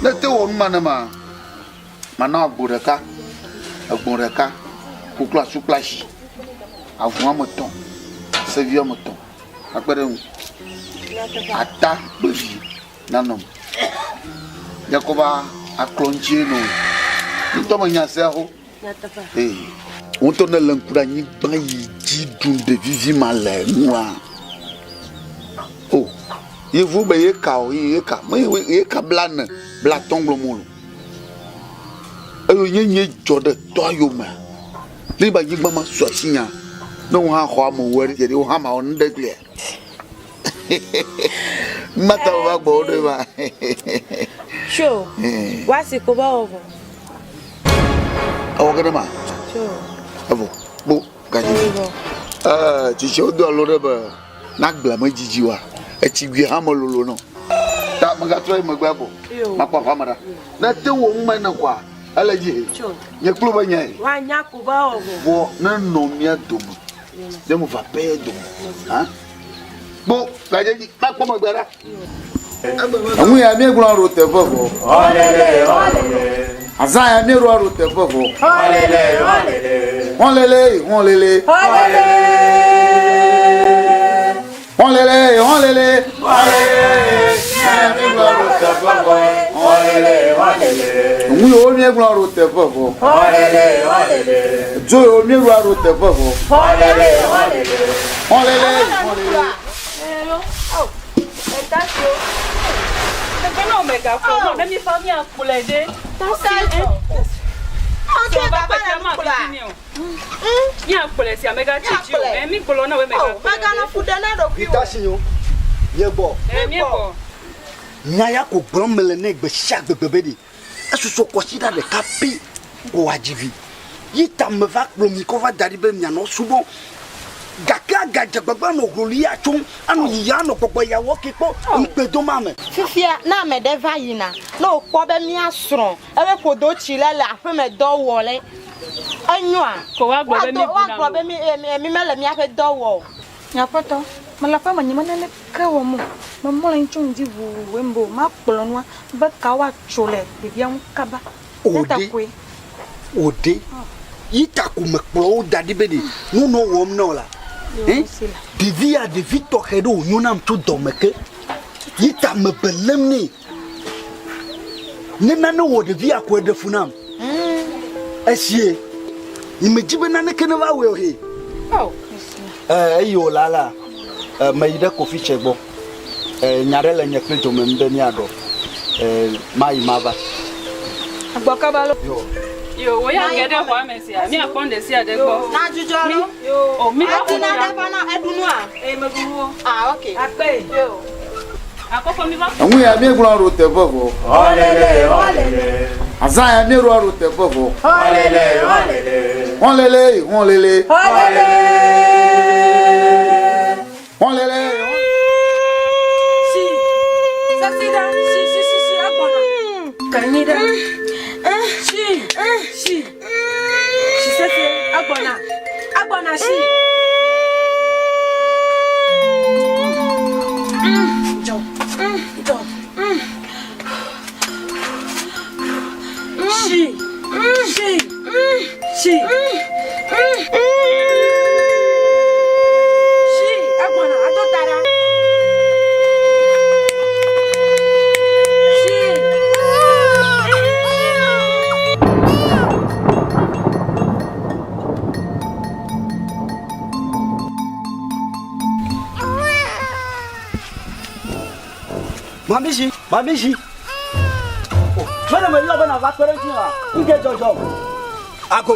Ne te wɔ nu ma ne ma, mana agbo ɖeka, egbɔ̃ ɖeka, koklo asu kple ashi, avu ame etɔ̃, sevi ame etɔ̃, akpe ɖe eŋu. Ata kple vi. Nanɔm. Nye kɔ va aklɔ ŋutie nɔ. Ŋutɔ me nya sea xo. Ee. Ŋutɔ ne le ŋku ɖe anyigba yi dzi ɖum ɖevi vi ma le nua. O. Yevu be ye ka o, ye ka. Me ye ka bla ne, bla tɔn gblɔ mo lo. Eye nye nye dzɔ ɖe tɔa yome. Ne ba anyigba ma su asi nya. Ne wo hã xɔ ame wo ɖe, wo hã ma wɔ nu ɖe glia. Mata va gbɔ ɖe va. Tso, wasi ko ba wɔ vɔ. Ewɔ ke ɖe ma. Tso. Evɔ, kpo gadzi. Ɛɛ, tsitsiwo do alo ɖe be na gblea me dzidzi wa. Etsi gui hã me lolo nɔ. Ta megatrɔ yi megbe ko. Makpɔ aƒea me ɖa. Ne te wɔ nu ma ene koa, ele dzi he. Nye kplo be nyae. Woanya ko ba wɔ vɔ. Vɔ ne nɔ mía dome. Ne mo va pɛ dome. Ha? Kpo, gadze dzi, makpɔ megbe ɖa. Enu ya míegblɔ ɖo teƒe vɔ. Azã ya míeɖoa ɖo teƒe vɔ. Hɔlele, hɔlele. Hɔlele, hɔlele. Enu yiwo míegblɔ ɖo teƒe vɔ. Dzo yiwo míeɖoa ɖo teƒe vɔ. Hɔlele, hɔlele. Nya ya ko gblɔm mele nɛ gbe sia gbe gbe be ɖe esusɔ kɔsiɖa ɖeka pɛ ko wòadzi vi. Yi ta meva kplɔ mi kɔ va da ɖi be mianɔ subɔm. Gake agadze gbagba anɔ hloluia tsom, anɔ yiyim anɔ gbɔgbɔ ya wɔ ke kpɔ ŋukpedome ame. Fifia, ne ame ɖe va yina, ne wòkpɔ be mía srɔ̃ ebe ƒodo tsi le le aƒeme dɔ wɔ le, enyoa? Ko woagblɔ be mí Woagblɔ be mí mele míaƒe dɔ wɔ o. Nye aƒetɔ, mele aƒeme nye me naneke wɔm o. Memlɔ anyi tso ŋdi ʋuu wòe mbe o. Makplɔ nua be ka woatso le ɖevia ŋu kaba. Wò ɖe, wò ɖe, yi ta ko mekplɔ wo da ɖi be ɖe nu nɔ wɔm na wò la. Ɖevi ya ɖevi tɔxɛ ɖe wònyo nam tso dɔme ke. Yi ta mebe lém nɛ. Ne nane wɔ ɖevi ya ko eɖe fu nam. Esie, nyemedi be naneke neva wɔe o he. Eyi wòla la, meyi ɖe Kofi tsɛ gbɔ. Nya ɖe le nye kple dome be míaɖɔ. Mayi mava. Agbɔ kaba lo. Yo, wo ya ge ɖe xɔa me sia, míakpɔ nu ɖe sia ɖe gbɔ. Na dzudzɔ lo. Yo, o mi va Eti na ɖe va na eɖu nua? Ee, meɖu nuwo. Ah, ok. Akpe. Yo. Akɔkɔ mi va. Enu ya míegblɔ ɖo teƒe vɔ. Azã ya míeɖoa ɖo teƒe vɔ. Hɔlele, hɔlele. Hɔlele. Si, sasi ɖa, si, si, si, si, egbɔna. Kanyi ɖa. Si, si, si, sesi, egbɔna. Egbɔna, si. Dzɔ, dzɔ. Si, si, si. Si, egbɔna, ado ta ɖa. Si. Mamishi, mamishi. Mene me yɔ be nava kpe ɖe ŋutinye oa? Ŋke dzɔdzɔ. Ago.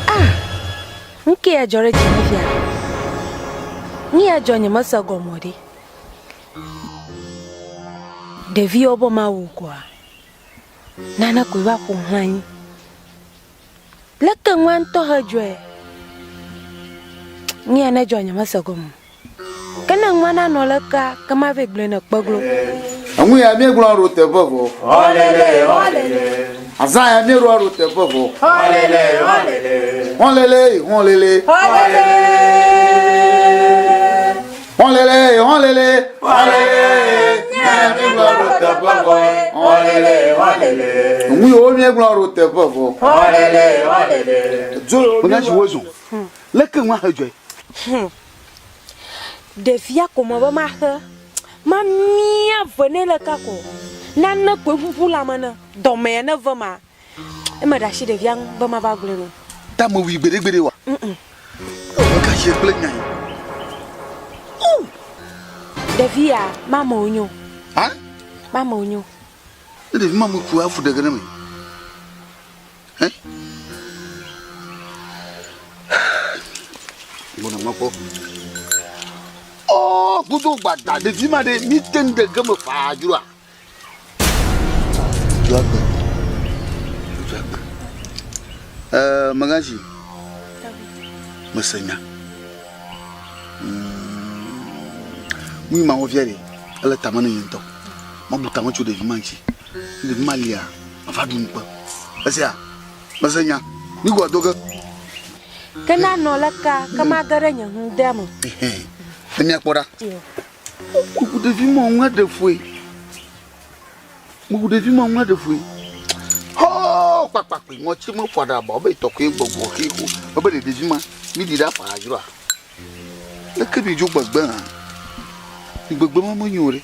Ah! Ŋke ya dzɔ ɖe dzinye fia. Nu ya dzɔ nye mese gɔme o ɖe. Ɖeviwo be mawu koa? Nane koe va ƒo xlã anyi. Leke nua ŋutɔ he dzɔe? Nu ya ne dzɔ nye mese gɔme o. Ke ne nua nanɔ lekea, ke mavɛ gblɔe ne kpeglo. Enu ya míegblɔ ɖo teƒe vɔ. Azã ya míeɖoa ɖo teƒe vɔ. Hɔlele, hɔlele. Hɔlele, hɔlele. Enu yiwo míegblɔ ɖo teƒe vɔ. Dzo yiwo Menya si wozɔ. Leke nua he dzɔe? Ɖevia ko me be maxe, mamia ve nɛ le ka ko. Nane koe ƒuƒu le ame ne, dɔmea ne ve ma. Eme ɖe asi ɖevia ŋu be mava gblɔe nɔ. Ta mewui gbeɖegbeɖe oa? Ewɔ kasie kple nyae. U! Ɖevia, mame wonyo. Ha? Mame wonyo. Ne ɖevi mame ku afu ɖe ge ɖe me. Hɛ? Gbɔna makpɔ. Ɔ, gudo gbada ɖevi ma ɖe mi te ŋu ɖe ge me faa dzroa. Dzuagbe. Dzuagbe. Ɛɛ, Megazi. Mese nya. Mm. Nu yi mawɔ fia ɖe, ele tame ne nye ŋutɔ. Mabu tame tso ɖevi ma ŋuti. Ne ɖevi ma lia, mava ɖu ŋukpe. Esea? Mese nya. Mi gɔ do ge. Ke na nɔ leka, ke mage ɖe nye ŋdea me. Ne míakpɔ ɖa. Meku ɖevi ma ŋu aɖe fue. Meku ɖevi ma ŋu aɖe fue. Hoo kpakpakpi ŋɔtsi me ƒo aɖaba be tɔkɔe gbɔgbɔ xi ko be ɖe ɖevi ma mi ɖi ɖe afa dzroa. Leke mi dzo gbegbe hã. Mi gbegbe ma menyo ɖe.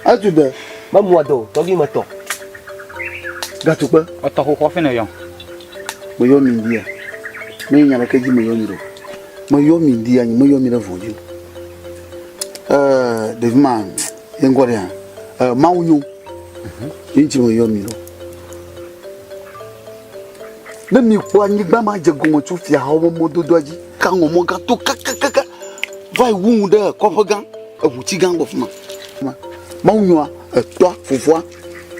Etu de. Memua do tɔgbi me tɔ. Gatukpe. Etɔ xoxoa fi ne yɔ. Meyɔ mi ŋdia. Menye nya ɖeke dzi meyɔ mi ɖo. Meyɔ mi ŋdia, nye meyɔ mi ɖe vɔ̃ dzi o. Ɛɛ, ɖevi ma, ye ŋkɔ ɖe hã? Ɛɛ, Mawu nyo. Ye ŋuti meyɔ mi ɖo. Ne mikpɔ anyigba ma dze gɔme tso fiahawo ƒe mɔdodoa dzi, ka ŋɔ mɔ gã to kakakaka va yi wu nu ɖe kɔƒe gã, eʋuti gã gbɔ fi ma. Mawu nyoa etɔa fofoa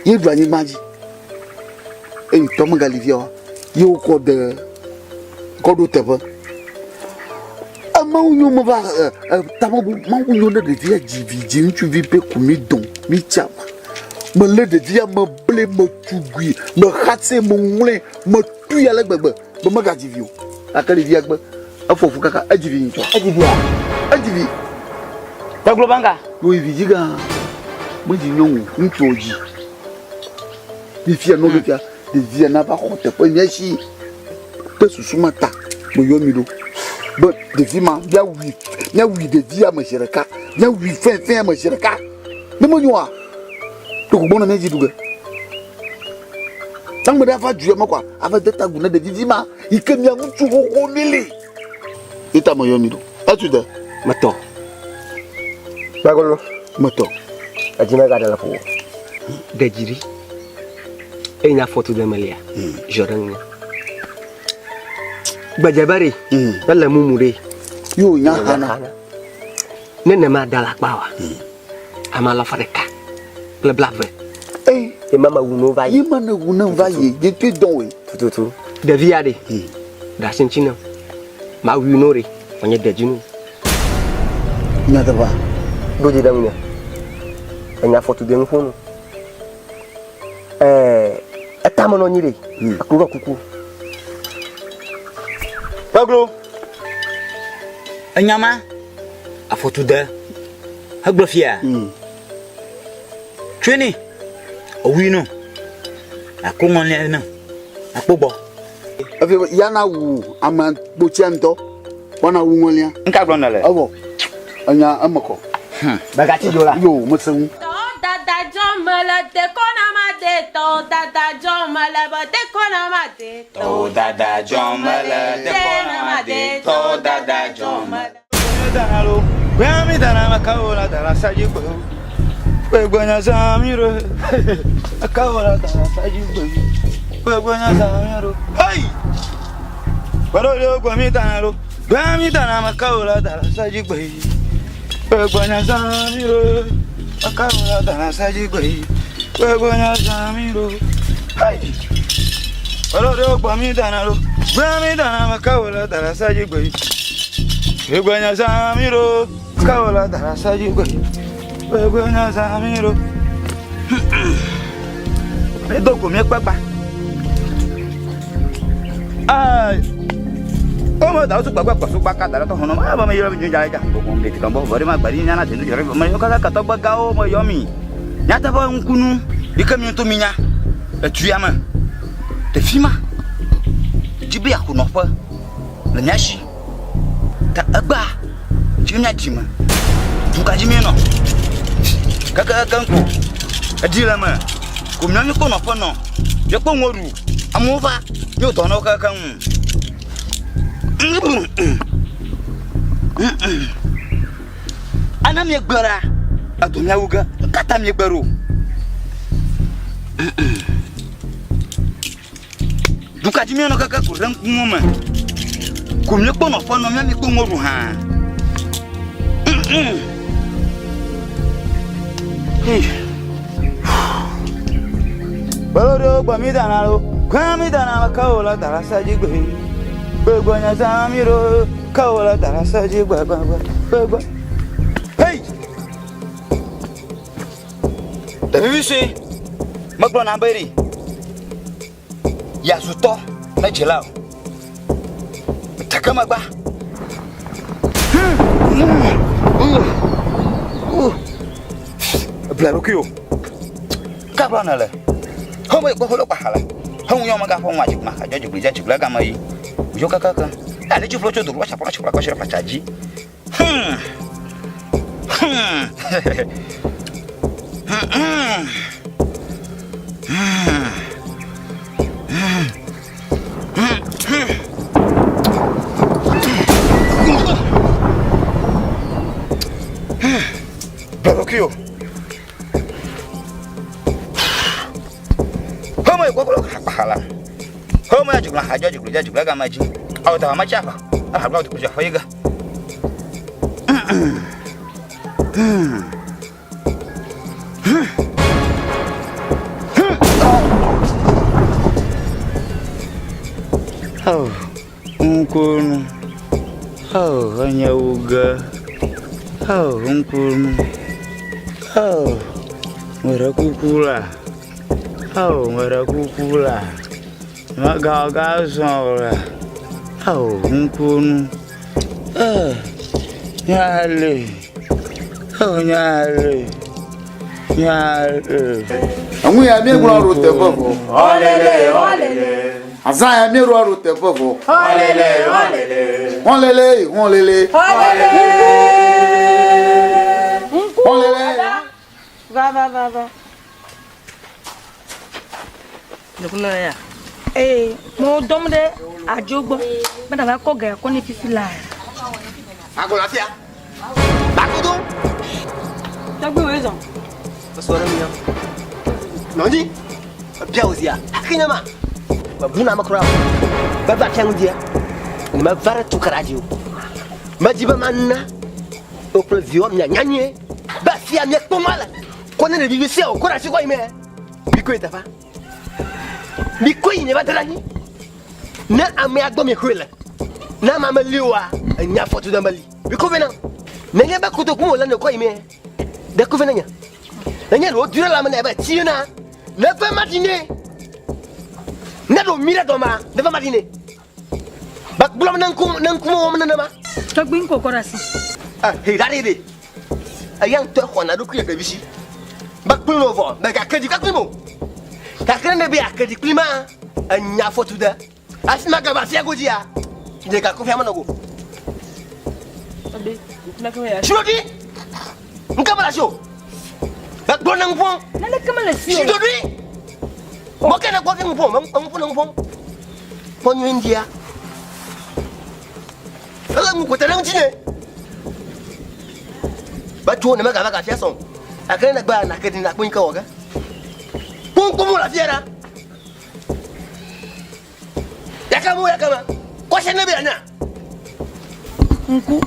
ye ɖu anyigba dzi. Eye tɔ megali fia oa, ye wokɔ de kɔ ɖo teƒe. Mawu nyo meva tamebu Mawu nyo ne ɖevia dzi vi dzi ŋutsuvi ƒe ku mi dɔn mi tsa ma. Melé ɖevia meble metugui mexatse meŋlɔe metui ale gbegbe be megadzi vi o. Gake ɖevia gbe efɔ fu kaka edzi vi ŋutɔ. Edzi via? Edzi vi. Gbegblɔ banga. Yo yi vi dzi gã. Medzi nyɔnu ŋutsu dzi. Fifia nɔ fifia ɖevia nava xɔ teƒe mía si. Ɖe susu ma ta meyɔ mi ɖo be ɖevi ma míawui míawui ɖevia me zi ɖeka. Míawui fɛ̃fɛ̃ me zi ɖeka. Ne menyo oa, ɖeko gbɔna mía dzi ɖu ge. Ame ɖe ava du ya me kɔa, ava de ta agu na ɖevi vi ma yi ke mia ŋutsu xoxo mi li. Ye ta meyɔ mi ɖo. Etu de. Metɔ. Gbagolo. Metɔ. Edzi megaɖe le ƒowò. Ɖe dzi ɖi. Eye nye afɔ tu ɖe melia. Ziɔ ɖe ŋunye. Gbedze be ɖe. Ele mumu ɖe. Yo nya xana. Ne nema da la kpa wa. Ame alafa ɖeka kple blave. Ei. Ye ma me wu no va yi. Ye ma ne wu ne va yi. Ye te dɔn we. Tututu. Ɖevi ya ɖe. Ɖe asi ŋuti nam. Ma wui no ɖe. Wònye ɖe dzi nu. Nyateƒea. Ɖo dzi ɖe ŋunye. Enya afɔtude nu ƒo nu. Ɛɛ etame nɔ anyi ɖe. Eklo ɖɔ kuku. Gbeglo. Enya ma afɔtude hegblɔ fia. Tsoe nɛ. Ewui no. Ako ŋɔlia ne. Akpo gbɔ. Efi ya na wu ame kpotsia ŋutɔ. Woana wu ŋɔlia. Ŋka gblɔ nèle? Evɔ. Enya eme kɔ. Megatsi dzo la. Yo, mese ŋu. Tɔwo dada dzɔ mele dekɔ na made tɔwo dada dzɔ mele be dekɔ na made tɔwo dada dzɔ mele dekɔ na made tɔwo dada dzɔ mele. Hey! Nyateƒe ŋkunu yi ke mi ŋutɔ minya le du ya me le fi ma dzi be yeaxɔ nɔƒe le mía si. Ta egbea dzi mía dzi me du ka dzi míenɔ kekekeŋ ko eɖi le eme ko míawo míekpɔ nɔƒe nɔ míekpɔ nuwo ɖu amewo va míewɔ dɔ na wo kekeŋ. Ana míegbe ɖa edo míawu ge nu ka ta míegbe ɖo? Du ka dzi míenɔ keke ko ɖe ŋkuwo me ko míekpɔ nɔƒe nɔ mía míekpɔ nuwo ɖu hã. Balo ɖewo gbɔ mi dana lo, gbã mi dana ke wo le dara se dzi gbe. Gbegbe nye zã mi ɖo ke wo le dara se dzi gbe gbe gbe gbe gbe. Hey! Ɖevi sue, megblɔ na be ɖi yeazu tɔ ne dzila o. Teke megba. Ebla ɖokui o. Ka gblɔ nèle? Home gbɔ holo kpa le. Heŋu yɔ mega ƒe ŋu adzi ma adzɔ dzigble dze dzigble game yi. Yo kaka. Ale dzi ƒlo tso do kpa chapla chapla kpa chapla dzi. Barbecue. Home kokolo khala. Home ajugla hajo jugla jugla gamaji. Awta machafa. Ahagla tukuja hoiga. Oh, nkunu. Oh, onye ugo. Oh, nkunu. Oh, nwere kukula. Oh, nwere kukula. Maga ga zọra. Oh, nkunu. Oh, nyale. Oh, nyale. Nyale. Eŋu ya míegblɔ ɖo teƒe vɔ. Ɔlele, ɔlele. Azã ya míeɖo ɖo teƒe vɔ. Ɔlele, ɔlele. Hɔlele, hɔlele. Ɔlele. Hɔlele. Va va va va. Nukunu ya. Ee, mo dɔm ɖe adzo gbɔ. Be nava kɔ ga kɔ ne fifi laa. Agolo afia. Bakudu. Tɔgbi wòye zɔn. Esɔ ɖe mia. Nɔnyi. Ebia wòzia. Aki nye ma. Mebu na ame kura o. Beva fia ŋudia. Ne meva ɖe tukara dzi o. Medzi be mana wò kple viwò mianya nyuie be afia miekpɔ mɔ le. Kɔ ne ɖevi vi sia o, kɔ ɖe asi kɔ yi me. Mikɔe teƒea. Mikɔe yi miava da ɖe anyi. Ne amea gbɔ miexɔe le, ne amea meli oa, enya afɔtu ɖe meli. Mikɔ vɛ nam. Nenye be kotoku wòle ne kɔ yi mee, ɖe kɔ vɛ ne nye. Nenye ɖe wodui ɖe lãme nɛ be tsi na, neve maɖi nɛ. Ne ɖe wòmi ɖe dɔmea, neve maɖi nɛ. Be gblɔm ne ŋku ne ŋkume wɔm nenema. Tɔgbi ŋkɔ kɔ ɖe asi. Eh, he ɖaɖɛ ɖe. Eya ŋutɔe xɔna ɖokui le ɖevi si. Be kpli no vɔ, mègake dzi kpli o. Gake ne be yeake dzi kpli ma, enya afɔtu de. Hafi magava afia godzia, nye gake fia menɔ go. Tsi ɖoɖi! Ŋke mele asi o. Be gblɔ ne ŋu ƒom. Naneke mele si o. Tsi ɖoɖi! Mɔ ke ne kpɔ fi ŋu ƒom, ŋu ƒom ne ŋu ƒom. Kpɔ nyuie ŋdia. Ele ŋu kote ɖe ŋuti ne. Be tso ne megava gafia sɔn. Gake ne gbe nake ɖi nakpɔ nyi ke wɔ ge. Kpɔnkpɔn mo le afia ɖa. Yaka mo yaka ma. Kɔsɛ ne be anya. Ŋku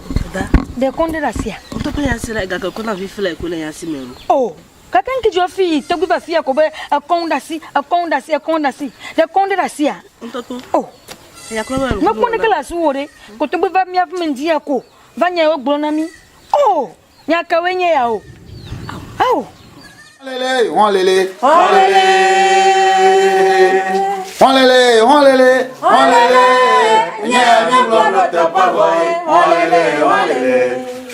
ɖe kɔn ɖe ɖe asia. Ŋutɔ ya si la gake kɔna fifi la ko le ya si me o. Oh. Gake ŋke dzɔ fi tɔgbi va fia ko be ekɔŋ ɖe asi, ekɔŋ ɖe asi, ekɔŋ ɖe asi. Ɖe kɔŋ ɖe ɖe asia? Ŋutɔtɔ. Oh. Mekpɔ neke le asiwò ɖe. Ko tɔgbi va mía ƒeme ŋdi ya ko va nya yewo gblɔ na mí. Oh! Nya kawoe nye ya o? Ao! Hɔlele, hɔlele, hɔlele, hɔlele, hɔlele, hɔlele, nye ya míegblɔ ɖo teƒe vɔ ye. Hɔlele, hɔlele.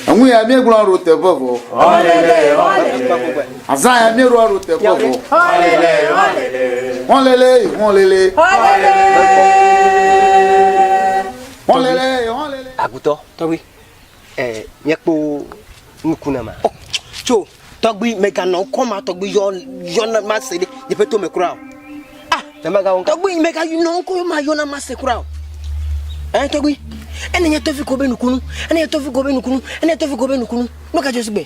Eŋu ya míegblɔ ɖo teƒe vɔ. Hɔlele, hɔlele. Azã ya míeɖoa ɖo teƒe vɔ. Hɔlele, hɔlele. Hɔlele, hɔlele. Hɔlele, hɔlele. Agutɔ. Tɔgbi. Eh, míekpɔ nuku na ma. Oh, tso tɔgbi meganɔ ŋkɔ ma tɔgbi yɔ yɔ na ma se ɖe yeƒe to me kura o. Ah, tɔgbi meganɔ ŋkɔ ma yɔ na ma se kura o. Eh, tɔgbi, ene nye tɔfi ko be nukunu, ene nye tɔfi ko be nukunu, ene nye tɔfi ko be nukunu. Nu ka dzɔ sigbe?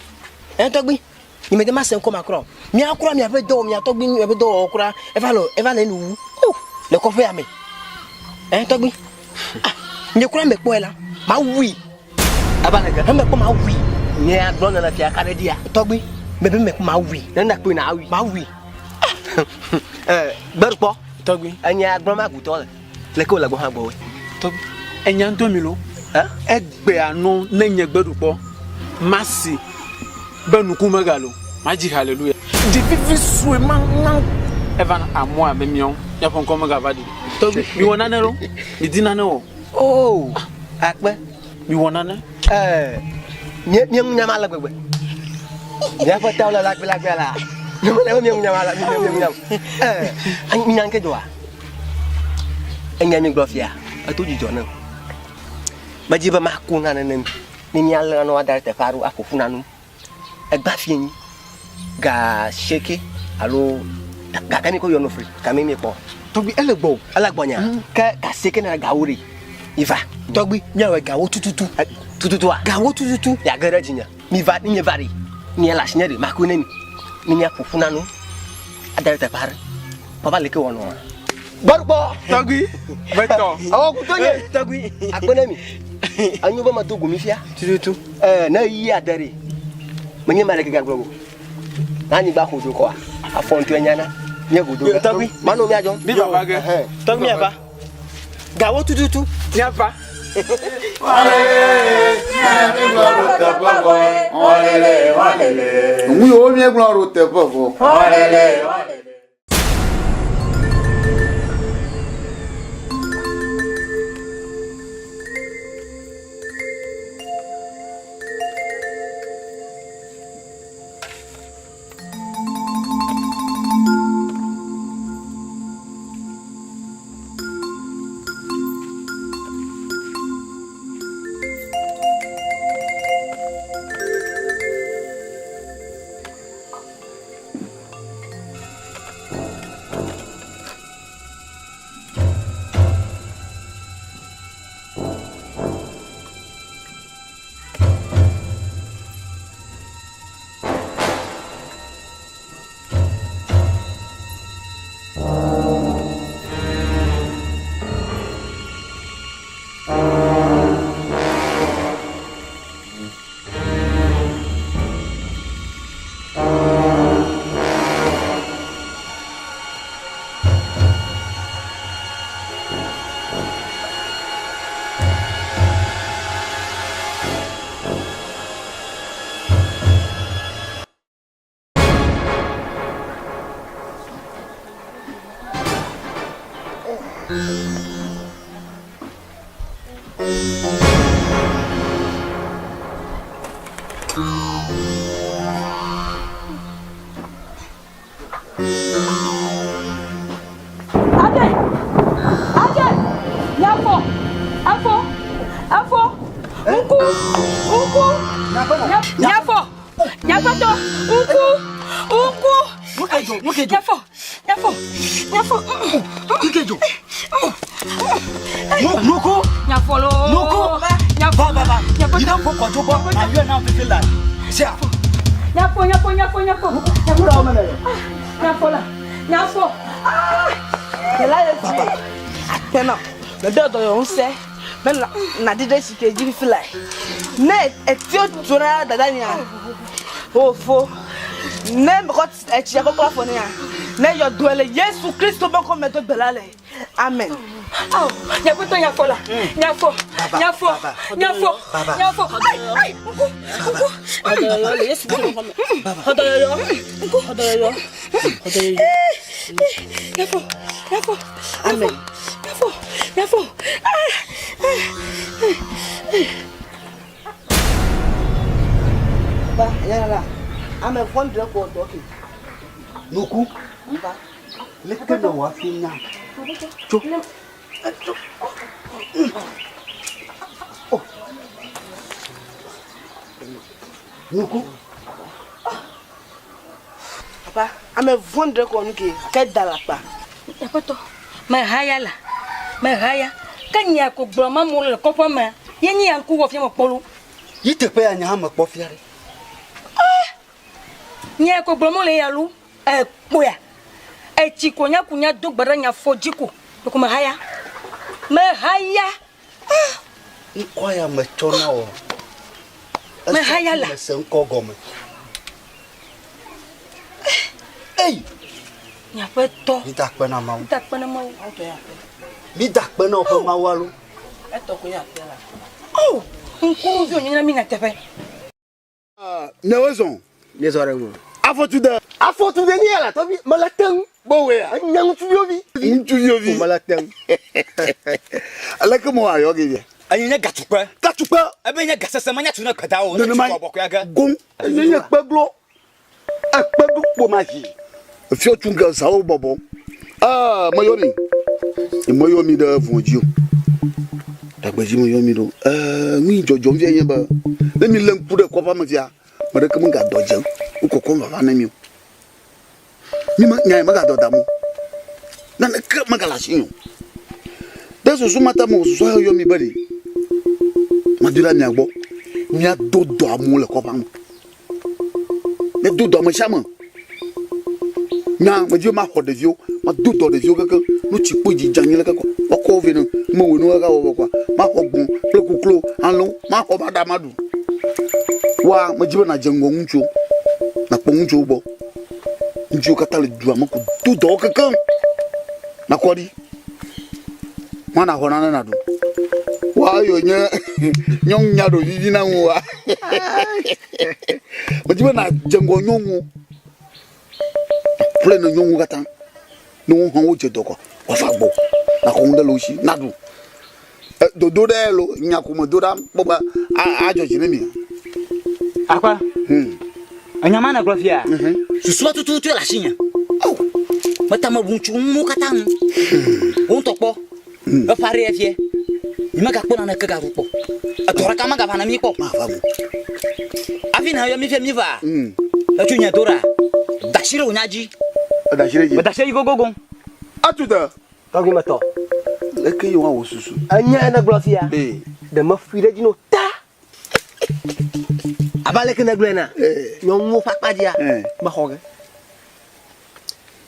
Eh, tɔgbi, nye mede ma se ŋkɔ ma kura o. Mia kura miaƒe dɔwɔ, mia tɔgbi miaƒe dɔwɔwɔ kura, eva le eva le enu wu. Oh, le kɔƒea me. Eh, tɔgbi. Ah, nye kura mekpɔe la, mawui. Ava le ge. Ne mekpɔ mawui. Nye agblɔ nana fia ka ɖe dia. Tɔgbi, mebe mekpɔ mawui. Ne nakpɔe na awui. Mawui. Eh, gbeɖukpɔ. Tɔgbi. Enye agblɔ ma gutɔ le. Leke wòle gbɔ hã gbɔwòe. Tɔgbi, enya ŋutɔ mi lo. Egbea nɔ ne nye gbeɖukpɔ masi be nuku megalo. Madzi haleluya. Dzi vivi sue ma ma eva na amewo abe míawo míaƒe ŋkɔ megava ɖi. Tɔgbi, miwɔ nane lo. Midi nane o. Oo, akpe. Miwɔ nane. Ɛɛ, mía mía ŋu nya ma le gbegbe. Míaƒe tawo le lagbelagbea la. Míaƒe mía ŋu nya ma le mía mía ŋu nya. Ɛɛ, nya ŋke dzɔa. Enya mi gblɔ fia, edo dzidzɔ nam. Medzi be maku nane ne mi, ne míalé nanewo ada ɖe teƒe aɖewo aƒo ƒu na nu. Egba fie nyi ga sieke alo gake mi ko yɔ nofri game mi kpɔ. Tɔgbi ele gbɔ. Ele gbɔ nya. Ke ga sieke na gawo ɖe. Mi va. Tɔgbi miawɔe gawo tututu. Tututua. Gawo tututu. Ya ge ɖe dzinye. Mi va ne mi va ɖe. Mi le asinye ɖe makoe ne mi. Ne mia ƒoƒu na nu. Ada ɖe teƒe aɖe. Papa leke wɔ nɔa. Gbɔɖukpɔ. Tɔgbi. Betɔ. Awɔ kuto nye. Tɔgbi. Akpe ne mi. Enyo be medo go mi fia. Tututu. Ɛɛ ne yi ade ɖe. Menye ma ɖeke gagblɔ go. Na anyigba ƒo do kɔa. Afɔ ŋutɔe nyana. Nye go do ge. Tɔgbi. Mano mia dzɔ. Mi vava ge. Tɔgbi miava. Gawo tututu. Miava. Ŋu yiwo míegblɔ ɖo teƒe vɔ. Ade! Ade! Nyafɔ! Afɔ! Afɔ! Ŋku! Ŋku! Nyafɔ! Nyaƒetɔ! Ŋku! Ŋku! Nyafɔ! Nyafɔ! Nyafɔ! Nukedzo! Nuku! Nyafɔ loo! Nuku! Nyafɔ! Va va va! Nyaƒetɔ! Yi ɖe ƒo kɔdzo gbɔ, nàyɔe nam fifi la. Sia! Nyafɔ! Nyafɔ! Nyafɔ! Nyafɔ! Nyafɔ la! Nyafɔ! Ah! Ɖela le fi. Akpena. Meɖo dɔyɔ ŋusẽ be nàɖi ɖe tsi ke dzi fifi lae. Ne etio dzo na dada nyea, fofo, ne mekɔ etsia kɔ klɔ afɔ nɛa, ne yɔ dɔe le Yesu Kristo ƒe ŋkɔ me do gbe la le. Amen. Ao, nyaƒetɔ nyafɔ la, nyafɔ, nyafɔ, nyafɔ, nyafɔ. Ai, ai, ŋku, ŋku. Xɔdɔyɔyɔ le Yesu ƒe ŋkɔ me. Xɔdɔyɔyɔ, ŋku, xɔdɔyɔyɔ, xɔdɔyɔyɔ. Nyafɔ, nyafɔ. Amen. Nyafɔ, nyafɔ. Ah, ah, ah. Ba, ya la, ame vɔ̃ɖi ɖe kɔ dɔ ke. Nuku. Ba. Leke nèwɔ hafi nya? Tso. Tso. Oh. Nuku. Papa, ame vɔ̃ɖi ɖe kɔ nu ke, ke da le akpa. Aƒetɔ, mehaya la, mehaya. Ke nya ko gblɔ ma mo le kɔƒe me, ye nye ya ŋku wɔ fia mekpɔ lo. Yi teƒe ya nye hã mekpɔ fia ɖe. Ah! Nya ko gblɔ mo le ya lo, ekpɔa. Etsi ko nya ku nya do gbe ɖe nya fɔ dzi ko, ko mehaya. Mehaya. Ah! Ŋkɔ ya metsɔ na wò. Mehaya la. Mese ŋkɔ gɔme. Ei! Miaƒe tɔ. Mida akpe na Mawu. Mida akpe na Mawu. Mida akpe na woƒe Mawu alo. Etɔ ko nye akpe la. Oh! Ŋkuvi wònye na mí nyateƒe. Miawoe zɔ. Míezɔ ɖe ŋu. Afɔtude. Afɔtude nye la tɔvi mele te ŋu. Bowea. Enye ŋutsuviwo vi. Ŋutsuviwo vi. Mele te ŋu. Aleke mewɔ ayɔ ge via? Enye nye gatukpe. Gatukpe. Ebe nye gasese menya tu ne gbedawo. Nenema Ne bɔkɔe ge. Goŋ. Enye nye kpeglo. Ekpeglo kpo ma hi. Efiɔ tu ge zawo bɔbɔ. Aa meyɔ mi. Meyɔ mi ɖe vɔ̃ dzi o. Ɖagbe dzi meyɔ mi ɖo. Ɛɛ nu yi dzɔdzɔm fia nye be ne mi lé ŋku ɖe kɔƒea me fia, ame ɖeke megadɔ dze wokɔkɔm vava na mi o. Mi me nya megadɔ dam o. Naneke megale asinye o. Ɖe susu ma ta mewɔ susu ayɔ mi be ɖe madoe ɖa mia gbɔ. Miado dɔ amewo le kɔƒea me. Miado dɔ ame sia ame. Nya medi be maxɔ ɖeviwo, mado dɔ ɖeviwo kekeŋ. Ne wotsi kpo dzi dze anyi leke kɔa, woakɔ wo vɛ ne mewɔe ne woava wɔ kɔa, maxɔ gbɔ̃ kple koklo, alẽwo, maxɔ va ɖa maɖu. Woa, medi be nàdze ŋgɔ ŋutsuwo, nàkpɔ ŋutsuwo gbɔ. Ŋutsuwo katã le dua me ko do dɔwo kekeŋ. Nakɔ ɖi. Ma nàxɔ nane nàɖu. Woa eyo nye nyɔnu nya ɖo vivi na ŋu wa. Medi be nàdze ŋgɔ nyɔnuwo. Ƒle ne nyɔnuwo katã. Ne wo hã wodze dɔ kɔ, woava gbɔ. Nàxɔ nu ɖe le wo si naɖu. Dodo ɖe lo nya ko me do ɖa kpɔ be adzɔ dzi ne mi. Akpa. Enya ma nègblɔ fia? Susua tututu le asinye. Oh, meta mebu ŋutsu ŋu katã ŋu. Wo ŋutɔ kpɔ. Eƒe aɖe fie. Mi megakpɔ naneke gaɖu kpɔ. Edɔ ɖeka megava na mi kpɔ. Hafi nayɔ mi fia mi va. Etso nye do ɖa. Da asi ɖe wò nya dzi. Da asi ɖe dzi. Da asi ɖe dzi gogogo. Atu de. Tɔgbi metɔ. Leke yi woawɔ susu? Enya nègblɔ fia. Ɖe mefui ɖe edzi no ta. Abe aleke nègblɔe ena, nyɔnuwo ƒe akpa dzia, mexɔ ge.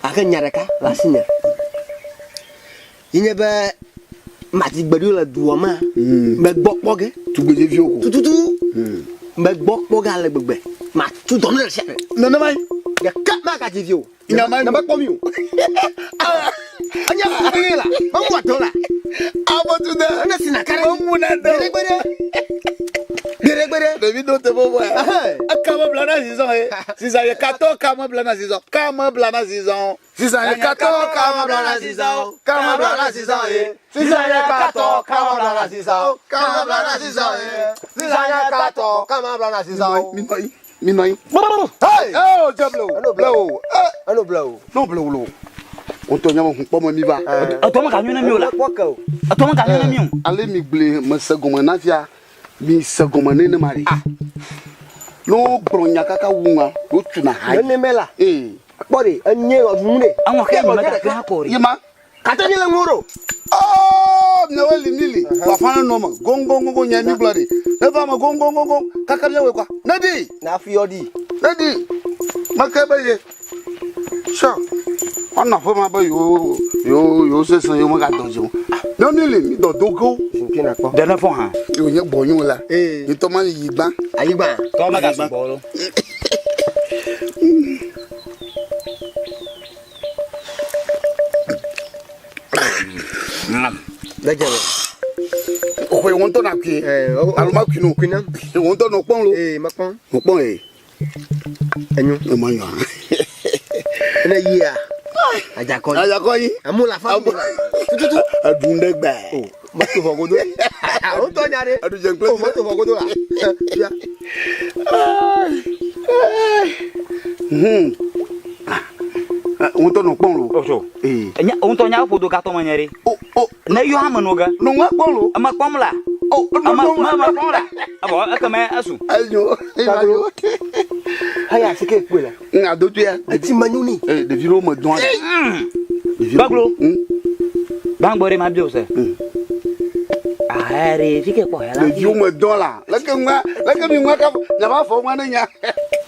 Gake nya ɖeka le asinye. Ye nye be madi gbeɖiwo le dua mea, megbɔ kpɔ ge. Tugbedzeviwo ko. Tututu. Megbɔ kpɔ ge ale gbegbe. Matu dɔ ne ɖe sia ɖe. Nenemae. Ɖeka magadzi vi o. Nya ma Nye mekpɔ mi o. Enye kuɖi la, memu adɔ la. Ame tu de. Ene si na kare. Memu na de. Gbeɖe gbeɖe. Gbeɖegbeɖe. Ɖevi ɖo teƒe vɔ ya. Eka me bla na zizɔ ye. Zizɔ ye katɔ ka me bla na zizɔ. Ka me bla na zizɔ. Zizɔ ye katɔ ka me bla na zizɔ. Ka me bla na zizɔ ye. Zizɔ ye katɔ ka me bla na zizɔ. Ka me bla na zizɔ ye. Zizɔ ye katɔ ka me bla na zizɔ. Minɔ anyi. Minɔ anyi. Hey! Oh, dze ble o. Ble o. Eno ble o. No ble o lo. Wotɔ nya me hu kpɔ me mi va. Etɔ me ka nyui na mi o la. Etɔ me ka nyui na mi o. Ale mi gble me se gɔme na fia. Mi se gɔme ne ma ɖe. Ah. Ne wogblɔ nya kaka wu ŋua, wotuna ha. Neneme la. Ee. Kpɔ ɖe, enye ɔdunu ɖe. Aŋɔ ke mi mega ke ha kɔ ɖe. Yima. Kate mi le ŋu ɖo. Oh, miawoe li mi li. Wafa ne nɔ me. Goŋgoŋgoŋgo nya mi gblɔ ɖi. Ne va me goŋgoŋgoŋgo kaka miawoe kwa. Ne ɖi. Na fi yɔ ɖi. Ne ɖi. Meke be ye. Sɔ. Woanɔ aƒe ma be yewo yewo yewo sesẽ yewo megadɔ dzi o. Ne mi li mi dɔ do go. Zikpui na kpɔ. Ɖe ne fɔ hã. Yewo nye gbɔnyo la. Ee. Ŋutɔ ma yi gbã. Ayi gbã. Tɔ mega sugbɔ lo. Lɛjɛ bɛ. Xɔ yi ŋutɔ na kui. Alo ma kui no. Kui nam. Yi ŋutɔ nɔ kpɔm lo. Ee ma kpɔm. Nɔ kpɔm ye. Enyo. Ema nyɔ. Ene yia. Adzakɔ. Adzakɔ yi. Amu la fa. Tututu. Eɖu ɖe gbɛ. O mɔto vɔ godo. O tɔ nya ɖe. Eɖu dze kple. O mɔto vɔ godo la. Fia. Hmm. Ŋutɔ nɔ kpɔm lo. Oso. Ee. Nya ŋutɔ nya ƒo do gatɔ me nye ɖe. O o. Ne yɔ ame no ge. No ŋua kpɔm lo. Eme kpɔm la. O eme eme kpɔm la. Evɔ ekeme esu. Enyo. Enyo. Haya asike kpɔe la. Ŋa do tuya. Eti menyo ni. Ee ɖevi ɖewo me dɔn. Gbaglo. Gbãgbɔ ɖe ma bio se. Ahɛ fi ke kpɔ hɛ la. Ɖeviwo me dɔn la. Leke ŋua leke mi ŋua kafo nyaba fɔ ŋua ne nya.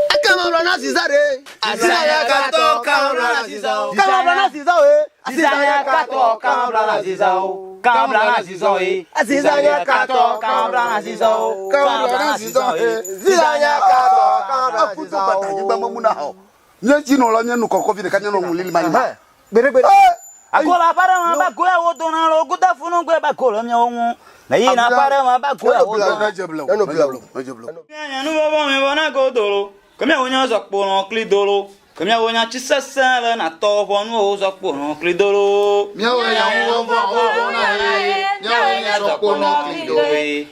Ekema bla na ziza ɖe. Aziza ya katɔ kama bla na ziza o. Kama bla na ziza o. Aziza ya katɔ kama bla na ziza o. Kama bla na ziza o. Aziza ya katɔ kama bla na ziza o. Kama bla na ziza o. Ziza ya katɔ kama bla na ziza o. Anyigba memu na xɔ. Nye dzi nɔ la nye nu kɔkɔ vi ɖeka nye nɔ ŋu lili ma yi ma. Gbeɖegbeɖe. Agola aƒe ɖe me ba goya wo dona lo guda funu gbe ba golo miawo ŋu. Ne yina aƒe ɖe me ba goya wo dona. Ne dze ble o. Ne dze ble o. Ne dze ble o. Mianye nu vɔvɔ mi vɔ na godolo. Ke miawo nya zɔkpo nɔ kli dolo. Ke miawo nya tsi sesẽ le na tɔ ʋɔnuwo zɔkpo nɔ kli dolo. Miawo nya nu vɔvɔ vɔ na ye. Miawo nya zɔkpo nɔ kli do.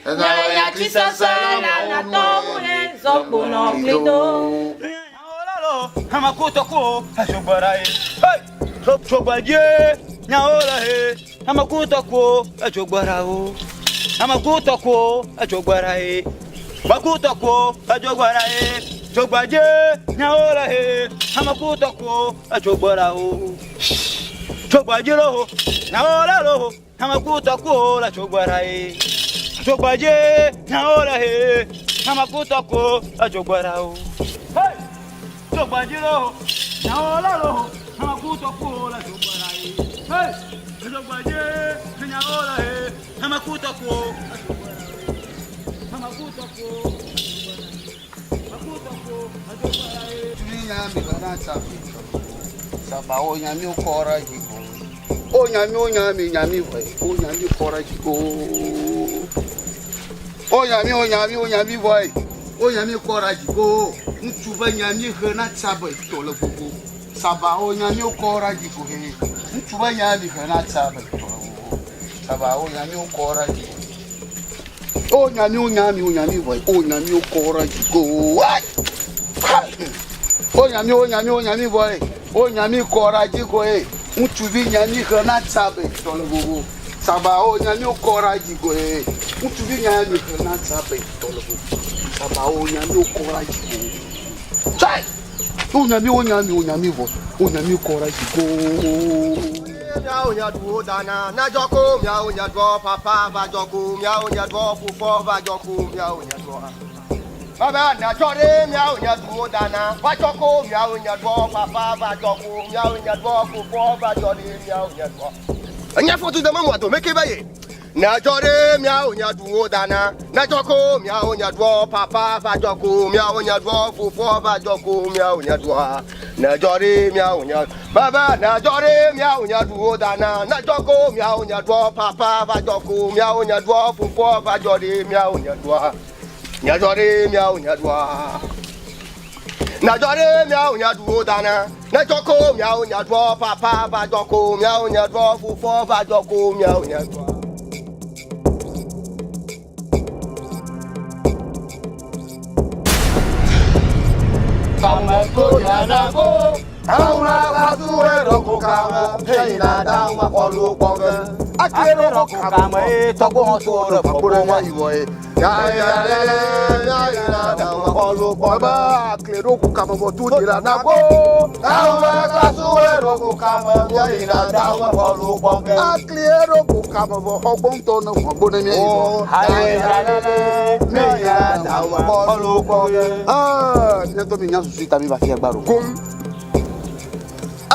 Miawo nya tsi sesẽ le na tɔ zɔkpo nɔ kli do. Amakutɔkuwo etsogbɔra ye. Hey! Tsogbadze nyawo le he. Amakutɔkuwo etsogbɔra wo. Amakutɔkuwo etsogbɔra ye. Makutɔkuwo etsogbɔra ye. Tsogbadze nyawo le he. Amakutɔkuwo etsogbɔra wo. Tsogbadze lo nyawo le lo. Amakutɔkuwo le tsogbɔra ye. Tsogbadze nyawo le he. Amakutɔkuwo etsogbɔra wo. Hey! Tsogbadze lo nyawo le lo. Amakutɔkuwo le tsogbɔra ye. Hey! Tsogbadze nyawo le he. Amakutɔkuwo etsogbɔra wo. Amakutɔkuwo etsogbɔra ye. Amakutɔkuwo etsogbɔra ye. Mi nya mi le na tsafi. Sabawo nya mi kɔ ɖe dzi ko. O nya mi o nya mi nya mi vɔ ye. O nya mi kɔ ɖe dzi ko. O nya mi o nya mi o nya mi vɔ ye. O nya mi kɔ ɖe dzi ko. Ŋutsu be nya mi he na tsabe tɔ le vovo. Sabawo nya mi kɔ ɖe dzi ko he. Ŋutsu be nya mi he na tsabe tɔ le vovo. Sabawo nya mi kɔ ɖe dzi ko. O nya mi o nya mi o nya mi vɔ ye. O nya mi kɔ ɖe dzi ko. Ai! O nya mi o nya mi o nya mi vɔ ye. O nya mi kɔ ɖe dzi ko ye. Ŋutsuvi nya mi he na tsabe tɔ le vovo. Sabawo nya mi kɔ ɖe dzi ko ye. Ŋutsuvi nya mi he na tsabe tɔ le vovo. Sabawo nya mi kɔ ɖe dzi ko. Tsai! O nya mi o nya mi o nya mi vɔ. O nya mi kɔ ɖe dzi ko. Miawo nya ɖuwo dana na dzɔko miawo nya ɖuɔ papa va dzɔko miawo nya ɖuɔ fofɔ va dzɔko miawo nya ɖuɔ. Baba na dzɔ ɖe miawo nya ɖuwo dana va dzɔko miawo nya ɖuɔ papa va dzɔko miawo nya ɖuɔ fofɔ va dzɔ ɖe miawo nya ɖuɔ. Enya fɔtu dama mu ato meke ba ye. Na dzɔ ɖe miawo nya ɖuwo dana na dzɔko miawo nya ɖuɔ papa va dzɔko miawo nya ɖuɔ fofɔ va dzɔko miawo nya ɖuɔ. Na dzɔ ɖe miawo nya baba na dzɔ ɖe miawo nya ɖuwo dana na dzɔko miawo nya ɖuɔ papa va dzɔko miawo nya ɖuɔ fofɔ va dzɔ ɖe miawo nya ɖuɔ. Nyadzɔ ɖe miawo nyaɖua. Nadzɔ ɖe miawo nyaɖuwo dana. Nedzɔ ko miawo nyaɖuɔ papa va dzɔ ko miawo nyaɖuɔ fofo va dzɔ ko miawo nyaɖua.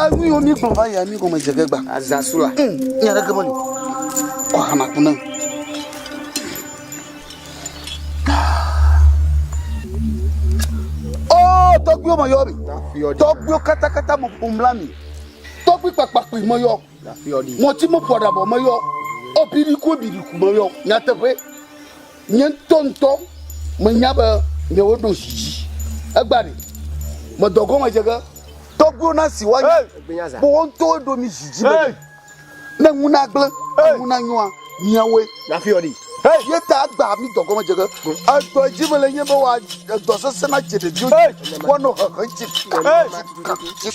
Enu yiwo mi gblɔ va yia mi gɔme dze ge gba. Azasula. Nya ɖeke meli o. Kɔ hama ku nam. O tɔgbuiwo meyɔ mi. Tɔgbuiwo katakata me ƒom la mi. Tɔgbui kpakpakpui meyɔ. Ŋɔti meƒo aɖabɔ meyɔ. O biɖiku biɖiku meyɔ. Nyateƒe. Nye ŋutɔŋutɔ menya be miawoe ɖo zi dzi. Egbea ɖe, medɔ gɔme dze ge. Tɔgbuiwo na si woanya be woawo ŋutɔwoe ɖo mi zi dzi be ne ŋu nagblẽ, ŋu nanyoa, miawoe. Ye ta egbea mi dɔ gɔme dze ge. Edɔ dzi mele nye be woa edɔ sesẽ nadze ɖeviwo dzi, woanɔ hehem tsika, tsika, tsika,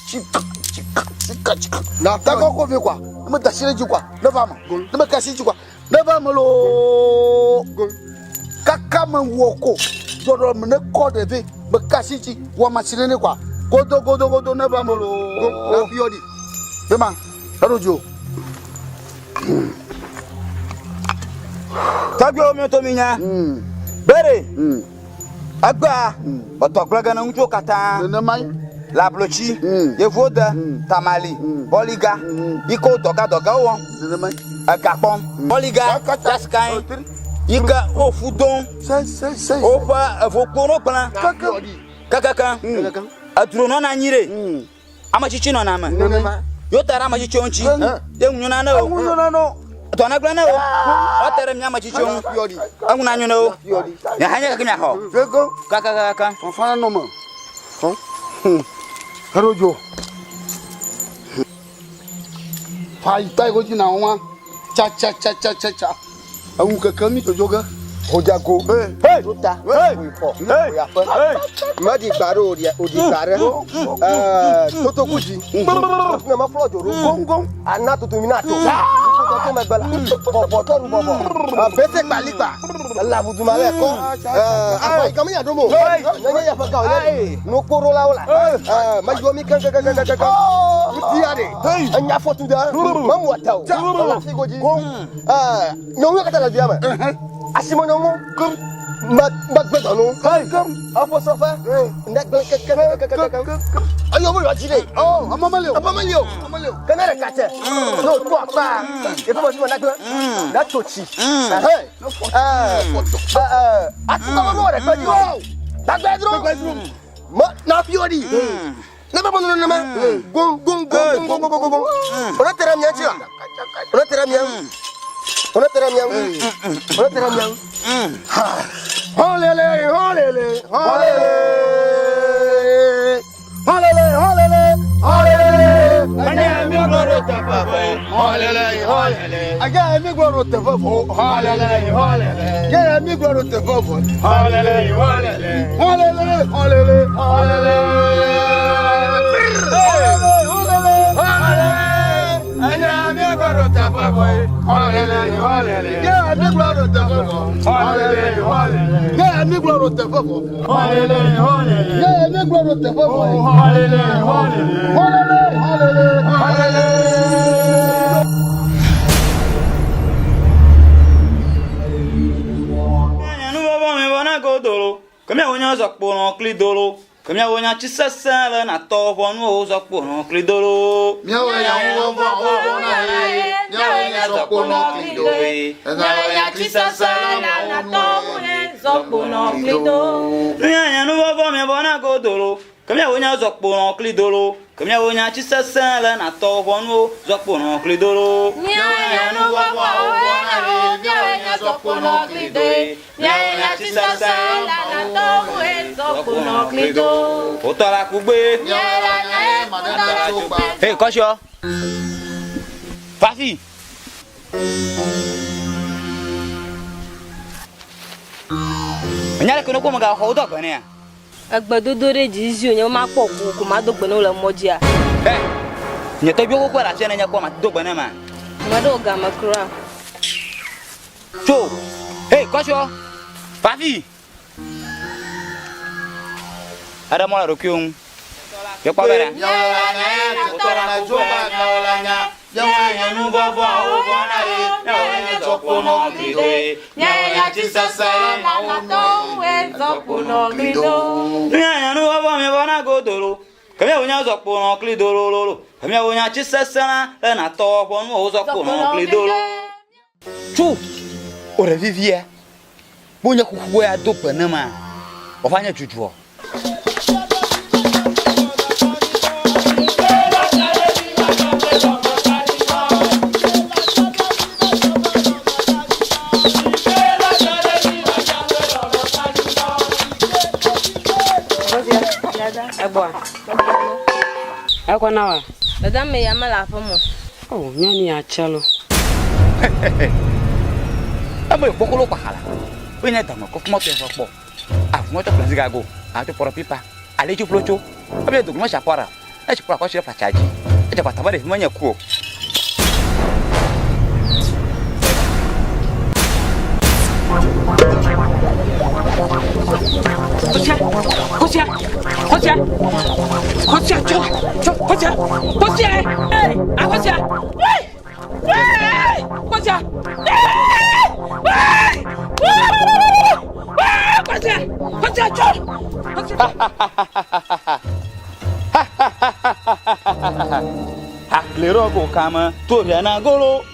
tsika, tsika, tsika, tsika. Takɔkɔ vɛ koa, ne meda asi ɖe edzi koa, neva eme. Ne meka asi edzi koa, Neva eme loo. Kaka me wɔ ko dɔdɔ me ne kɔ ɖevi me kasi dzi wɔ masi nene kwa. Godo godo godo neva eme loo. Na fi yɔdi. Bema eɖo dzi o. Tɔgbuiwo mi to mi nya. Bere. Egbea etɔ gblẽ ge ne ŋutsuwo katã. Nenemae. Le ablotsi, yevuwo de, tamali, bɔliga, yi ke wo dɔga dɔgawo wɔm. Nenemae. Ega kpɔm. Bɔliga, jasikae, yi ke wo ƒu dom. Woƒe evokpo no gblẽ. Kekekeŋ. Edro nɔna anyi ɖe. Ame tsitsi nɔna eme. Yewo te ɖe ame tsitsiwo ŋuti. Ye ŋu nyona ne wo. Dɔ negblẽ ne wo. Woate ɖe mía ame tsitsiwo ŋu. Eŋu nanyo ne wo. Miaxa nye keke miaxɔ. Kakakaka. Fafa nanɔ me. Eɖo dzo. Fa yi ta yi godzi na wa. Tsa tsa tsa tsa tsa tsa. Eŋu keke mi dzodzo ge. Hodzago. Hey! Ta. Hey! Hey! Medi gba ɖe oɖi oɖi gba ɖe. Ɛɛ totoku dzi. Ne me flɔ dzo ɖo. Goŋgoŋ. Ana tutu mi na to. Toto megbe la. Bɔbɔ tɔ nu bɔbɔ. Bete kpalikpa. Ela budu ma le kɔ. Ɛɛ afa yi kame nya ɖo mo. Ne nye yaƒe ga wònye. Nukporo la wo la. Ɛɛ meyɔ mi keŋkeŋkeŋkeŋ. Ŋuti aɖe. Enya fɔtu da. Memu ata o. Ele afi godzi. Ɛɛ nyɔnuwo katã le dua me. Asime nyɔnuwo. Megbe dɔ nu. Eƒe srɔ̃ƒe. Ne gblẽ kekekekekekekeŋ. Eyo wo yɔ dzi ɖe. Ame meli o. Ame meli o. Ke ne ɖeka tse. Ne wòtɔ akpa. Yeƒe me fi me nagblẽ. Ne tso tsi. Ɛhɛn. Ɛɛ atikpakpa nuwɔ ɖe kpe dzi o. Gbagbe dro. Me na fi wɔ ɖi. Ne be bɔnu nenema. Goŋ goŋ goŋ goŋ goŋ goŋ goŋ. Wòle te ɖe mía ŋuti la. Wòle te ɖe mía ŋu. Wòle te ɖe mía ŋu. Wòle te ɖe mía ŋu. Hɔlele, hɔlele, hɔlele. Hɔlele, hɔlele, hɔlele. Enye mi gblɔ ɖo teƒe vɔ. Hɔlele, hɔlele. Enye mi gblɔ ɖo teƒe vɔ. Hɔlele, hɔlele. Nye mi gblɔ ɖo teƒe vɔ. Hɔlele, hɔlele. Hɔlele, hɔlele, hɔlele. Hɔlele, hɔlele, hɔlele. Enye mi gblɔ ɖo teƒe vɔ. Hɔlele, hɔlele. Nye mi gblɔ ɖo teƒe vɔ. Hɔlele, hɔlele. Nye mi gblɔ ɖo teƒe vɔ. Hɔlele, hɔlele. Nye mi gblɔ ɖo teƒe vɔ. Hɔlele, hɔlele. Hɔlele, hɔlele, hɔlele. Nuvɔvɔ mi vɔ na godolo, ke miawo nya zɔ kponɔ kli dolo, ke miawo nya tsi sesẽ le na tɔ ʋɔnuwo zɔ kponɔ kli dolo. Miawo nya nuvɔvɔ vɔ na ye, miawo nya zɔ kponɔ kli do. Miawo nya tsi sesẽ le na tɔ ʋɔnuwo zɔ kponɔ kli do. Miawo nya nuvɔvɔ mi vɔ na godolo, ke miawo nya zɔ kponɔ kli dolo, ke miawo nya tsi sesẽ le na tɔ ʋɔnuwo zɔ kponɔ kli dolo. Miawo nya nuvɔvɔ vɔ na ye, miawo nya zɔkponɔ glidoe. Miawo nya tsi sesẽ la na tɔwoe zɔkponɔ glido. Wotɔ la kugbe. Miawo la nya ye wotɔ la kugbe. Hey, kɔsiɔ. Fafi. Enya ɖeke ne kpɔ mega xɔ wo do agbe nea? Egbe dodo ɖe dzi zi wònye be makpɔ ku ko mado gbe ne wo le mɔ dzia. Ɛ, nye tɔgbuiwo xoxoe le afia ne nye kpɔ mado gbe ne ma. Meɖo game kura. Tso, hey, kɔsiɔ, Fafi. Eɖe mɔ le ɖokuiwo ŋu. Yekpɔ be ɖe. Tso o ɖe vivia, bo nye kuku ya do gbe ne ma, wòava nye dzudzɔ. Egbɔa? Ekɔ na wa? Dada me ya mele aƒe me. Oh, nyɔnu ya tse lo. Eme kpɔkɔ lo kpaxala. Wo nye dame kɔ fumɔ tɔ kpɔ. Avumɔ tɔ kplɔ zigago. Ato pɔrɔ pipa. Ale tso flo tso. Ebe dogunɔ tsa pɔra. Etsi kplɔ akɔ tsi ɖe fatsa dzi. Edze kpata be ɖevi menye ku o. Kosia, kosia, kosia, kosia, tso, tso, kosia, kosia, ee, a kosia, wee, wee, kosia, ee, wee, wee, wee, kosia, kosia, tso, kosia. Hakle rɔ go kame to riana golo.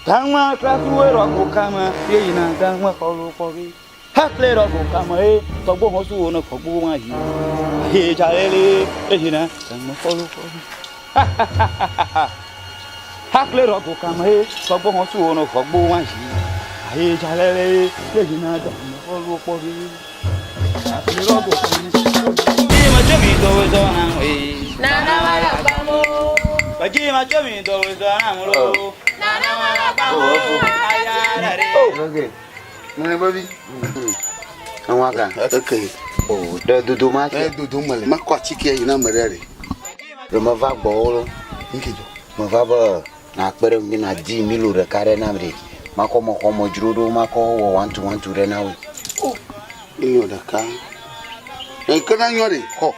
Gangma klasuwe rɔ go kame ye yina gangma xɔlo kpɔvi. Hakle rɔ go kame ye tɔgbo hɔsu wo ne xɔgbo ma yi. He jalele ye yina gangma xɔlo kpɔvi. Hakle rɔ go kame ye tɔgbo hɔsu wo ne xɔgbo ma yi. He jalele ye yina gangma xɔlo kpɔvi. Hakle rɔ go kame. Ye ma tso mi dɔwɔ zɔ na we. Nana wala gbamo. Baji ma tso mi dɔwɔ zɔ na mo. Nana wala gbamo. Oh, nene baby. Àwọn kan. Okay. Oh, ɖe dodo ma ke. Ɖe dodo me le. Makɔ atike yi na ame ɖe ɖe. Ɖe meva gbɔwò lo. Nke dzɔ. Meva be nakpe ɖe ŋuti nadi milo ɖeka ɖe nam ɖe. Makɔ me xɔ me dzro ɖo makɔ wɔ wantu wantu ɖe na wòe. Oh, milo ɖeka. Ke na nyɔ ɖe xɔ.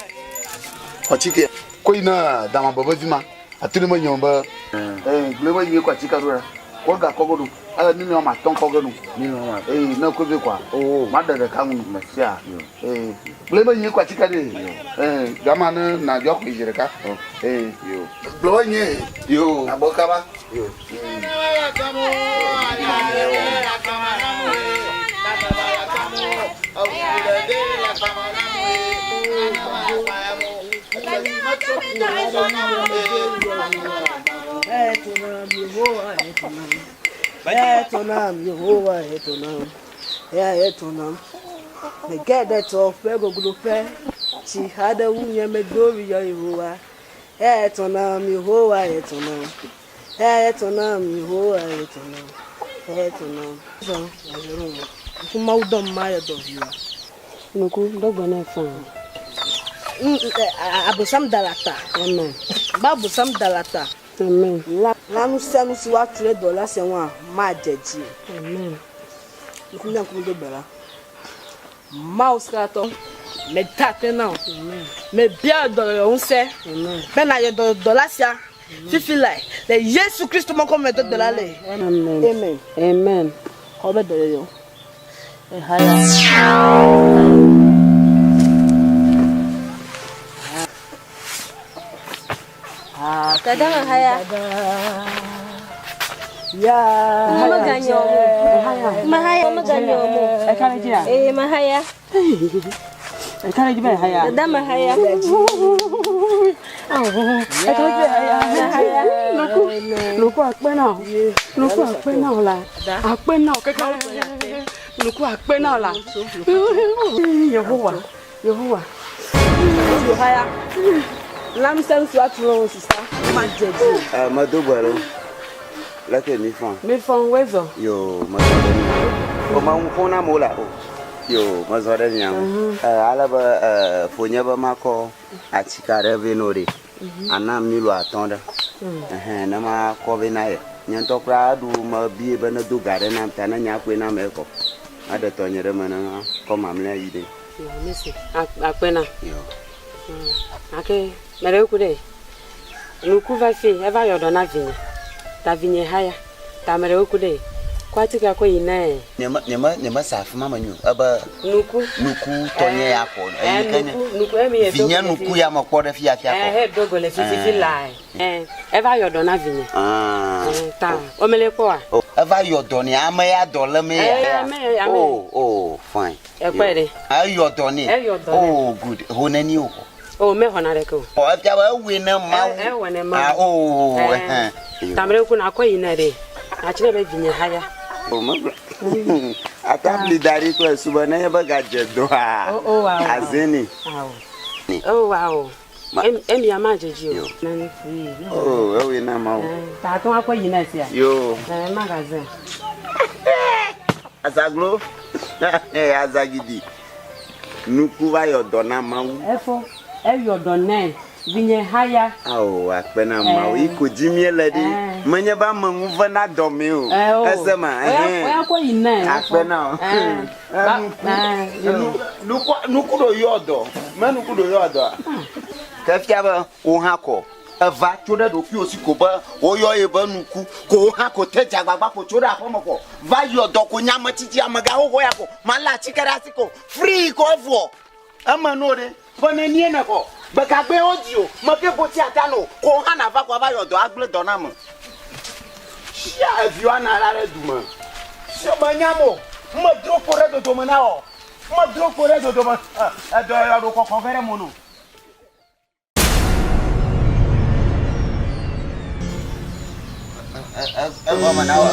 Xɔ atike. Ko yi na dama be vevi ma. Atu ɖe me nyɔ be. Ee, gblẽ be yi kɔ atike ɖo ɖa. Kɔ ga kɔ go ɖo. Ele miliɔn ma tɔn kɔ ge nu. Miliɔn ma. Ee, ne ko ve kɔa. Oo. Ma ɖe ɖeka ŋu. Mesia. Ee, gblẽ be yi kɔ atike ɖe. Ee, gama ne na dzɔ xɔ zi ɖeka. Ee. Yo. Gblẽ be nye. Yo. Abɔ kaba. Yo. Etonam, Yehowa etonam, ya etonam. Mege ɖe tɔ ƒe gogloƒe, tsi xa ɖe ŋunye medo ɣli yɔ Yehowa. Ya etonam, Yehowa etonam, ya etonam, Yehowa etonam, ya etonam. Zɔ, azɔ ɖo. Ŋku Mawu dɔm ma yɔ dɔ viwò. Nuku ɖo gbe nɛ faa. Abosam da le ata. Amen. Ba abosam da le ata. Amen. La la nu sia nu si woatu ɖe dɔla sia ŋua madze dzi o. Amen. Ŋku mía ŋkume do gbe la. Mawu sratɔ, meda akpe na wò. Mebia dɔyɔyɔ ŋusẽ be nàyɔ dɔ dɔla sia fifi lae le Yesu Kristo ƒe ŋkɔ me do gbe la le. Amen. Amen. Amen. Xɔ be dɔyɔyɔ. Ehaya. Dada mehaya. Ya. Meganyɔ mo. Mehaya meganyɔ mo. Ee mehaya. Eka ɖe dzi be haya. Dada mehaya. Eka ɖe dzi be haya. Mehaya. Nuku, nuku akpe na wò. Nuku akpe na wò la. Akpe na wò keke. Nuku akpe na wò la. Yehowa, Yehowa. Haya. Lamsem sua tlo sista. Ma dze dzi. Eh, medo gbe ɖo. Leke mi fɔn? Mi fɔn wezɔ. Yo, mezɔ ɖe mia ŋu. O, meŋu ƒom na amewo la o. Yo, mezɔ ɖe mia ŋu. Mhm. Eh, ale be eh, ƒonye be makɔ atike aɖe vɛ no ɖe. Mhm. Ana milo atɔ̃ ɖe. Mm. Ɛhɛn, ne makɔ vɛ na ye. Nye ŋutɔ kura eɖu mebie be nedo ga ɖe nam ta ne nye akɔe nam ekɔ. Aɖe tɔnye ɖe me ne kɔ mamlɛa yi ɖe. Yo, mesi. Akpe na. Yo. Mm. Ake, meɖe ku ɖe. Nuku va fi, eva yɔ dɔ na vinye. Ta vinye haya. Ta ame ɖewo ku ɖe. Kɔ atikea kɔ yi nɛ. Nye me, nye me, nye me se afi ma me nyo. Ebe. Nuku. Nuku tɔ nye ya kɔ. Ɛɛ, Eyi ke nye. nuku, nuku, emi ye do Vinye go le nuku fi. ya me kpɔ ɖe fia fia Ɛɛ, kɔ. he do go le fi fifi Ɛɛ. lae. Ɛɛ, eva yɔ dɔ na vinye. Aa. Ɛɛ, ta wo mele kpɔ wa? O, eva yɔ dɔ nɛ, ame ya dɔ lém ya. Ɛɛ, ame ya, ame ya. O, o, fine. Ekpɔe ɖe. Eyɔ dɔ nɛ. Eyɔ dɔ nɛ. O, good. Ho neni wòxɔ? O, mexɔna ɖeke o. Ɔ, efia be ewɔe ne Mawu. Ɛ, ewɔe ne Mawu. Ah, o, Ɛ, ɛhɛn. Tamre ku nakɔ yi nɛ ɖe. Natsi ne be vinye haya. O, megblɔ. Atabli da ɖi kple su be nenye be gadze dɔa, O, o, awo. aze nɛ. Awo. O, awo. Em, emia ma dze dzi o. O, ewɔe na Mawu. Ɛ, ta ate ŋu akɔ yi nɛ sia? Yo. Ɛ, magaze. Azaglo. Azagidi. Nuku va yɔ dɔ na Mawu. Efo, eyɔ dɔ nɛ, vinye haya. Ao, akpe na Mawu. Yi ko dzi míele ɖi. Menye be ame ŋu vena dɔmee o. Ese ma? Ɛhɛn. Oya kɔ yi nɛ. Akpe na wò. Nuku, nuku, nuku ɖo yɔ dɔ. Me nuku ɖo yɔ dɔa? Ke fia be wò hã kɔ. Eva tso ɖe ɖokuiwò si ko be woyɔ ye be nuku ko wò hã ko te dze agbagba ko tso ɖe aƒeme ko va yɔ dɔ ko nye ame tsitsi amegã xoxo ya ko malé atike ɖe asi ko frii ko evɔ. Eme no ɖe, ƒe nenie nèxɔ? Gbekagbee wodzi o, meke goti ata no ko wò hã nàva ko ava yɔ dɔ agblẽ dɔ na ame. Sia eviwò ana la ɖe du me. Sia menyam o, medro kpo ɖe dodome na wò, medro kpo ɖe dodome, edɔyɔyɔ ɖo kɔkɔ ge ɖe mo no. Egɔme na wɔ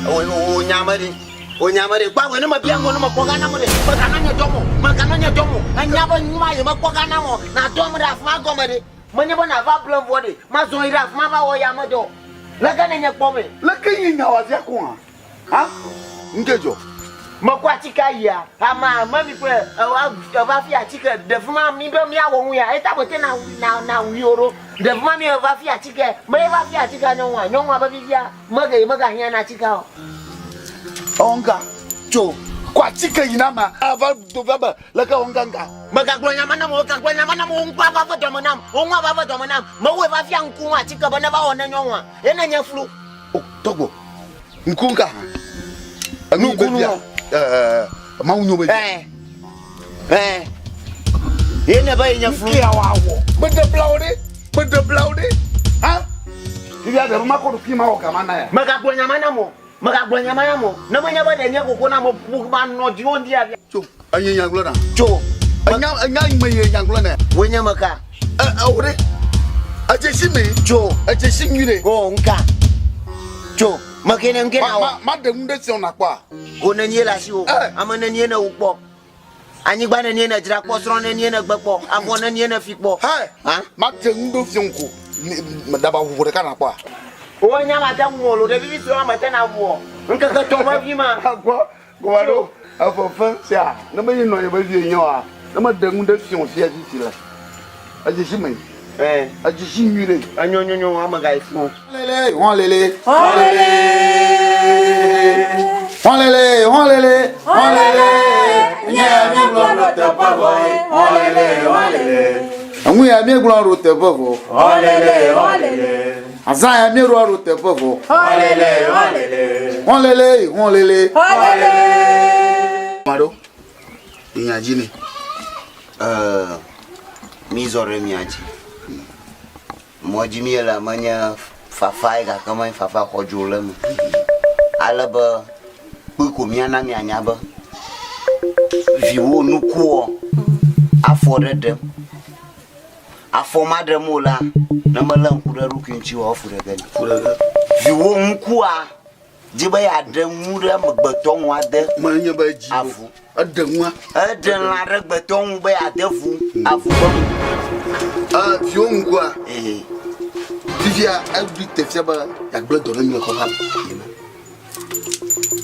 wo nya me ɖi. Wo nya me ɖi. Kpɔ ne mebia ŋgɔ ne mekpɔ ga nam ɖe. Megana nye dɔm o. Megana nye dɔm o. Enya be nu ma yi mekpɔ ga nam o. Na dɔm ɖe afi ma gɔme ɖi. Menye be nava blem vɔ ɖi. Mazɔ yi ɖe afi ma va wɔ ya me dɔ. Leke ne nye kpɔ me. Leke nye nya wa via ko hã? Ha? Ŋke dzɔ. Mekɔ atike yia, ama me mi kple eva fi atike ɖe fi ma mi be miawɔ nu ya eta mete na na na wui o ɖo. Ɖe fi ma mi eva fi atike, me eva fi atike nyɔnua, nyɔnua be fifia mege mega hiã na atike o. Ewɔ ŋka. Tso. Kɔ atike yi na ma ava do va be leke wɔ ŋka ŋka. Megagblɔ nya ma nam o, gagblɔ nya ma nam o, ŋku ava ve dɔme nam, wo ŋu ava ve dɔme nam. Mewɔe va fia ŋku ŋu atike be neva wɔ ne nyɔnua, ye ne nye flu. Tɔgbo, ŋku ŋka hã. Enu Ŋku bia. Ɛɛ, Mawu nyo be. Ɛɛ, ɛɛ. Ye ne be ye nye flu. Ŋke ya wa wɔ. Mede blawo ɖe. Mede blawo ɖe. Ha? Fifia ɖe ma kɔ ɖokui ma wɔ gama na ya. Megagblɔ nya ma nam o. Megagblɔ nya ma nam o. Ne menye be ɖe nye koko na me ƒu ma nɔ dziwò ŋdi afia. Tso, enye nya gblɔ na. Tso. Enya enya me ye nya gblɔ na. Wo nye me ka? Ɛ ɛ wo ɖe. Edze si me. Tso. Edze si nyui ɖe. O ŋka. Tso. Me ke ne ŋke na wɔ. Ma ma ɖe nu ɖe si wɔ nakpɔa. Go nenie le asiwò. Ame nenie ne wu kpɔ. Anyigba nenie ne dzra kpɔ, srɔ̃ nenie ne gbe kpɔ, avɔ nenie ne fi kpɔ. Hɛ. Ma ɖe nu ɖe fiɔ ko. Daba ʋuʋu ɖeka nakpɔa. Wo nya ma te ŋu o lo ɖevi vi sue ma te na ʋu o. Ŋkeke tɔ me vi ma. Gbɔ Gɔme ɖo efefe sia ne menye nɔnye vevi enye oa, ne meɖe nu ɖe fiɔ fia fifi le edzi si me, edzi si nyui ɖe. Enyo nyo nyo ame ga yi fún. Lele, hɔn lele, hɔn lele, hɔn lele, hɔn lele, hɔn lele, nye ya mi gblɔ ɖo teƒe vɔ ye, hɔn lele, hɔn lele. Eŋu ya mi gblɔ ɖo teƒe vɔ, hɔn lele, hɔn lele. Azã ya míeɖoa ɖo teƒe vɔ. Hɔlele, hɔlele. Hɔlele, hɔlele. Hɔlele. Maɖo nya dzi nɛ. Ɛɛ, mízɔ ɖe mia dzi. Mɔ dzi míele menye fafa ye gake menye fafa xɔdzo le eme. Ale be kpui ko míana mianya be viwò nukuɔ afɔ ɖe ɖem. Afɔ ma ɖem o la, ne melé ŋku ɖe eɖokui ŋuti oa, fu ɖe ge ni. Fu ɖe ge. Viwò ŋkua di be yeaɖe nu ɖe amegbetɔ ŋu ade Menye be edzi o. avu. Eɖe nua. Eɖe lã ɖe gbetɔ ŋu be yeade vu avu ƒe nu. Ɛ, viwò ŋkua. Ee. Fifia eɖoe te fia be yeagblẽ dɔ ne mi le xɔxa me.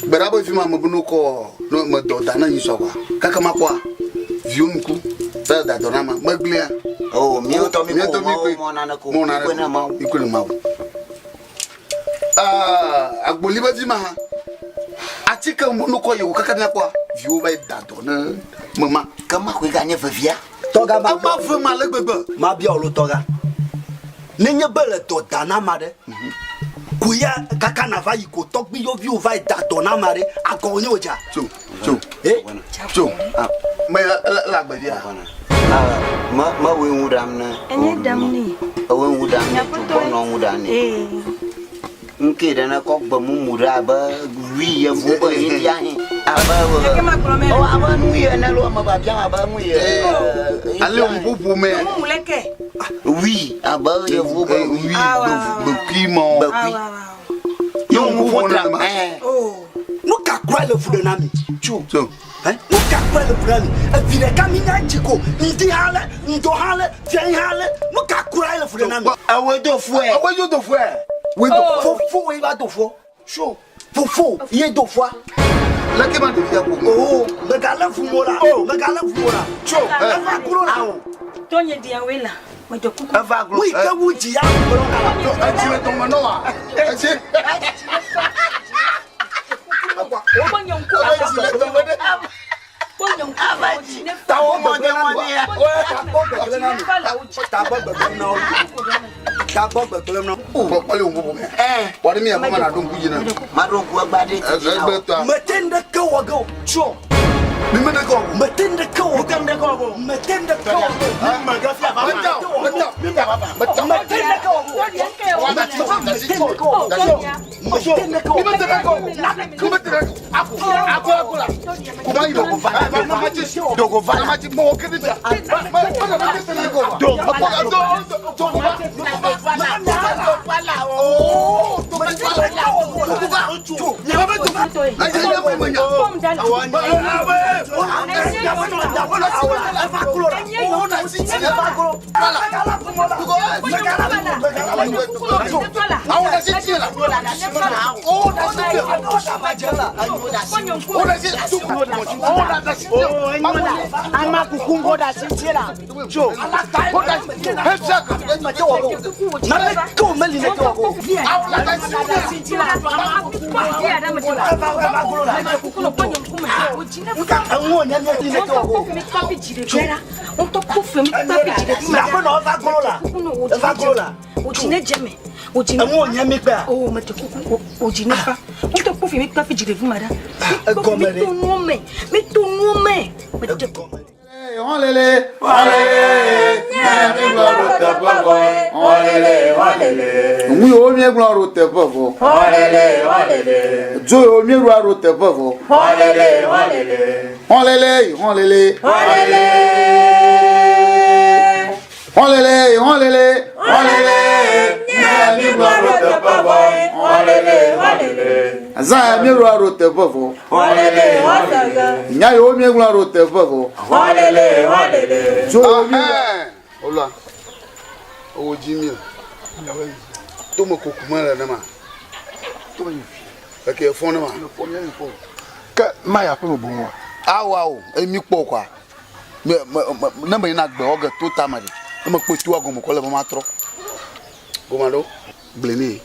Gbe ɖa be fi ma me be no kɔ no me dɔ da na nyi sɔ kwa. Kaka ma kpɔa viwo ŋku be da dɔ na ma megblẽa. Oh, míawo tɔ mi ko mɔ mɔ nane ko. Mɔ nane ko na mawu. Iko na mawu. Ah, agboli be vi ma ha. Atike mo no kɔ yewo kaka mia kpɔa viwo va da dɔ ne me ma. Ke ma koe ganye vevia. Tɔga ma Ema ve ma le gbegbe. Mabia wò lo tɔga. Nenye be le dɔ da na ame aɖe, ko ya kaka nava yi ko tɔgbui yɔviwo va yi da dɔ na ame aɖe, agɔ wònye wòdza. Tso, tso, Eh? tso. Me ele ele agbe via. Ah, me me woe ŋu ɖam ne. Enye ɖam nɛ. Ewoe ŋu ɖam ne tso gbɔ nɔ ŋu ɖam nɛ. Ee. Ŋke ɖe ne kɔ gbe mumu ɖe abe wui yevu be India hĩ abe o abe nu yi ene lo ame biabiam abe nu yi. Ale ŋuƒoƒo me. Mumu leke. Wui abe yevu be wui gbekui mɔ. Gbekui. Ye ŋuƒoƒo na ma. Nu ka kura le fu ɖe na mi? Tso. Tso. Nu ka kura le fu ɖe na mi? Evi ɖeka mi nya dzi ko ŋdi hã le, ŋdɔ hã le, fiahi hã le. Nu ka kura le fu ɖe na mi? Ewoe do fue. Ewoe do fue. Fofo woe va do fua. Tso. Fofo ye do fua. Leke ma ɖevia ko. Oo, megalé fu mo la. Megalé fu mo la. Tso. Eva glo la. Tonye diawoe la, meɖe kuku. Eva glo. Wui ke wu dzi ya gblɔ la. Etsi le dɔme nɔ wa. Etsi. Etsi le dɔme ɖe. Tawo gbegblẽ na mi. Tagbɔ gbegblẽ na mi. Tagbɔ gbegblẽ na wo. Tagbɔ gbegblẽ na wo. Kpɔ kpɔ le ŋuƒoƒo me. Wɔ ɖe mi aƒe ma na ɖo ŋku dzi na. Maɖo ŋku egba ɖe ti dzi na wo. Egbetɔa. Mete ŋɖeke wɔ ge o. Tso. Mi me ɖeke wɔ o. Mete ŋɖeke wɔ ge o. Mete ŋɖeke wɔ ge o. Mete ŋɖeke wɔ ge o. Mi me ge fia vava. Meta o. Meta o. Mi vava. Meta o. Mete ŋɖeke wɔ ge o. Mete ŋɖeke wɔ ge o. Mete ŋɖeke wɔ ge o. Mi mete ɖeke wɔ ge o. Mi mete ɖeke o. Ako ako ako la. Kuma yi dogo va. Dogo va. Ma ti mɔ kiri bia. Ma ma ma ma ti sɛnɛ ko. Dogo va. Dogo va. Dogo va. Oh, dogo va. Dogo va. Nyama bɛ dogo. Ayi nyama bɛ nya. Hɔlele, hɔlele, míegblɔ ɖo teƒe vɔ. Hɔlele, hɔlele. Nu yiwo míegblɔ ɖo teƒe vɔ. Hɔlele, hɔlele. Dzo yiwo míeɖoa ɖo teƒe vɔ. Hɔlele, hɔlele. Hɔlele, hɔlele. Hɔlele. Hɔlele, hɔlele. Hɔlele. Míegblɔ ɖo teƒe vɔ. Hɔlele, hɔlele. Azã ya míeɖoa ɖo teƒe vɔ. Hɔlele, hɔlele. Nya yiwo míegblɔ ɖo teƒe vɔ. Hɔlele, hɔlele. Dzo yiwo míeɖoa. Ola, ewo dzi mi o. Tome kuku mele ne ma. Eke efɔ ne ma. Ke ma ya ƒe me boŋ wa. Awo awo, eye mi kpɔ kwa. Me me me ne me yina gbe wɔge to tame ɖe. Ne me kpɔ toa gɔme kɔ le be ma trɔ. Gɔme ɖo gblẽ ne.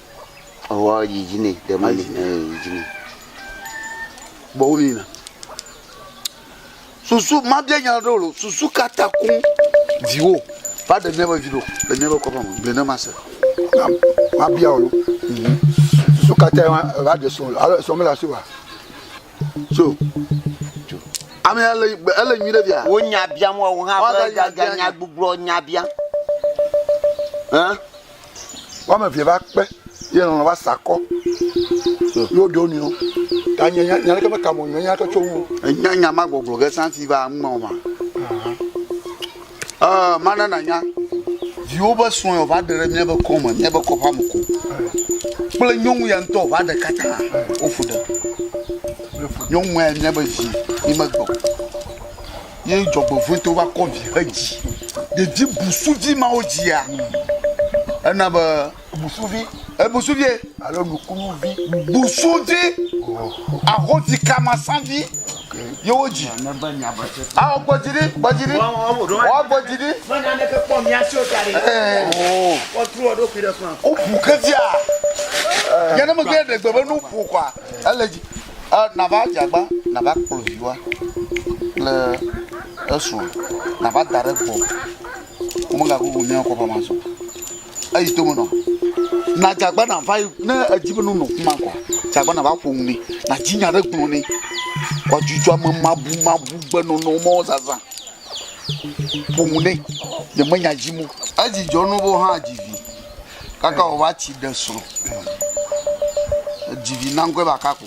Ewɔ yi dzi nɛ, ɖe meli, ee yi dzi nɛ. Gbɔ wo mi yina. Susu ma bia nya ɖe o. Susu kata koŋ viwo va ɖe míaƒe vi ɖo le míaƒe kɔƒe me gblẽ ne ma se. Ma bia o. Susu kata va ɖe srɔ̃ alo srɔ̃ mele asi wa. So ame ya le ele nyui ɖe via. Wo nya biam wɔwo hã be gaga nya gbugblɔ nya biam. Hã? Woame eve va kpe ye lɔlɔ va sa akɔ. Ye woɖe wo nɔewo. Ta nye nya nya ɖeke meka mo nye nya ɖeke tso ŋu o. Enya nya ma gbɔgblɔ ge santi va ŋmɔ ma. Ɛɛ mana nanya. Viwo be srɔ̃ wòva ɖe ɖe míabe kɔme, míabe kɔƒea me ko kple nyɔnu ya ŋutɔ wòva ɖe katã wofu ɖe. Nyɔnua ya míabe vi mi megbe o. Ye dzɔgbevɔ̃etɔ va kɔ vi hedzi. Ɖevi busuvi mawo dzia, ena be. Busuvi. Ebusuvie. Alo nukunuvi. Busuvi. Ahovi kamasavi. Ye wodzi. Awɔ gbɔdzi ɖi, gbɔdzi ɖi. Wɔ gbɔdzi ɖi. Woƒu kevia. Nye ne megbe ɖe gbe be nu ƒo kɔa, ele dzi. Nava dze agba, nava kplɔ viwa kple esrɔ̃, nava da ɖe gbɔ. Womegagugu mía kɔƒe ma zɔ. Eyi tome nɔ. Na dzagba nava yi ne edzi be nonɔ fi ma kɔa, dzagba nava ƒo nu nɛ, nàdzi nya ɖe gblɔ nɛ. Wòadzudzɔ ame mabumabu gbenɔnɔ mawo zazã. Ƒo nu nɛ, nyemenya dzim o. Edzi dzɔ nu be wo hã dzi vi kaka wòva tsi ɖe srɔ̃. Edzi vi na ŋkɔe be Akakpo.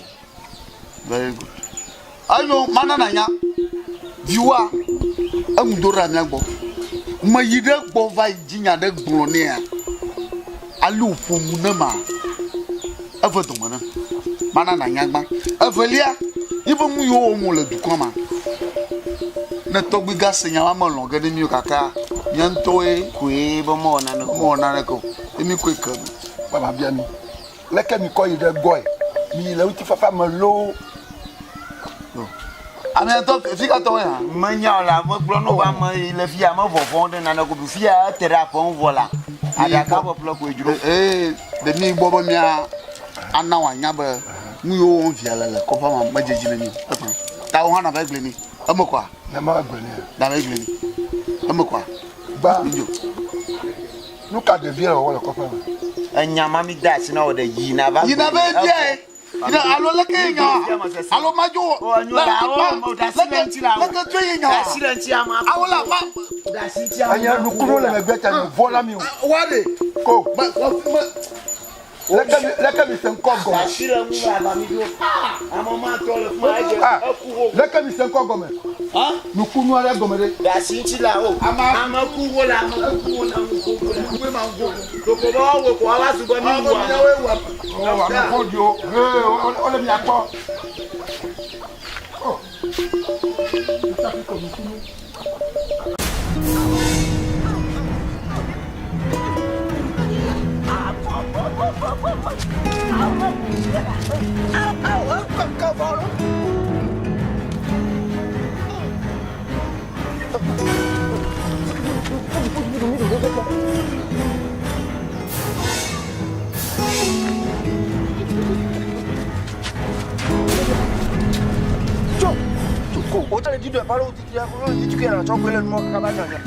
Very good. Enyo, mana nànya, viwòa, eŋu do ɖa mía gbɔ. Meyi ɖe egbɔ va yi dzi nya ɖe gblɔ nɛa, ale wòƒo nu ne ma, eve dɔme nam. Mana nànya gbã. Evelia, yiƒe nu yiwo wɔm wòle dukɔa ma, ne tɔgbui gase nya ma melɔ̃ ge ɖe mí o gakea, mía ŋutɔwoe koe be mewɔ naneke o. Mewɔ naneke o. Ye mí koe ke nu. Baba bia mi. Leke mikɔ yi ɖe gbɔe? Miyi le ŋutifafa me loo? Ame tɔ fi ka tɔwo ya? Menya o la, megblɔ no be ame yi le fia me vɔvɔ̃ ɖe nane ko fia ete ɖe aƒe ŋu vɔ la, aɖaka ƒeƒle koe dzro. Ee, ɖe mi gbɔ be mia ana wòanya be nu yiwo wɔm via le le kɔƒea me medze edzi na mi o. Ekpã. Ta wò hã nàva gblɔe nɛ. Eme kɔa? Ne mava gblɔe nɛ. Nàva gblɔe nɛ. Eme kɔa? Gbã. Midzo. Nu ka ɖevia le wɔwɔ le kɔƒea me? Enya ma mi de asi na wò ɖe yi na va Yi na va biae. Yi na alo leke ye nya alo madzo wɔ. Leke tso ye nya. Awo la ma. Enya nukunu le megbe ta mi vɔ na mi o. Wa de. Ko. Leke mi leke mi se ŋkɔ gɔme. Ah, leke mi se ŋkɔ gɔme. Nukunu aɖe gɔme ɖe. Oh, ame vɔ̃ɖiwo. Hee, wole mia gbɔ. Oh. Nukunu.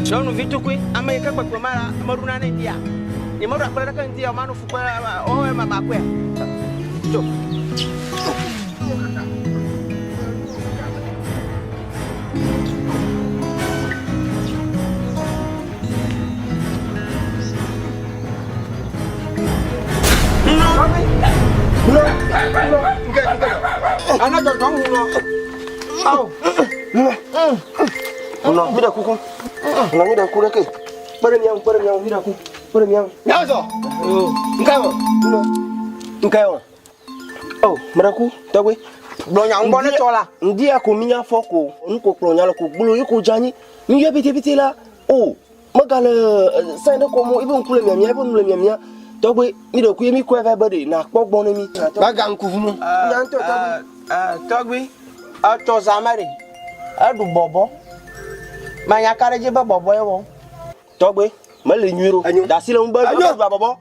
Nyɔnuvi tukui, ame yi ke kpekpe ma la, meɖuna ne ŋdia. Nye meɖu akple ɖeke ŋdia o, manu fukpe wɔwɔe ma makɔe. Tso. Ana dzɔdzɔ ŋu lɔ. Awo. Nɔ mi ɖe kuku. Nɔ mi ɖe ku ɖe ke. Kpe ɖe mía ŋu, kpe ɖe mía ŋu, mi ɖe ku. Kpe ɖe mía ŋu. Mía zɔ. Ŋka wɔ. Nɔ. Ŋka wɔ. O, mi ɖe ku, tɔgbi. Gblɔ nya ŋgbɔ ne tsɔ la. Ŋdi ya ko mi nya fɔ ko, nu ko kplɔ nya le ko gblo ye ko dze anyi. Mi yɔ pete pete la. O, megale sɛn ɖe kɔm o, ebe ŋku le miamia, ebe nu le miamia. Tɔgbi, mi ɖe ku ye mi kɔe va be ɖe na kpɔ gbɔ ne mi. Maga ŋku ʋu mo. Nya ŋutɔ tɔgbi. Tɔgbi, etsɔ zã me ɖe, eɖu bɔbɔ. Manya ka ɖe edzi be bɔbɔ ye wɔ. Tɔgbi, mele nyui ɖo. Da asi le ŋu be Enyo. eɖu bɔbɔ.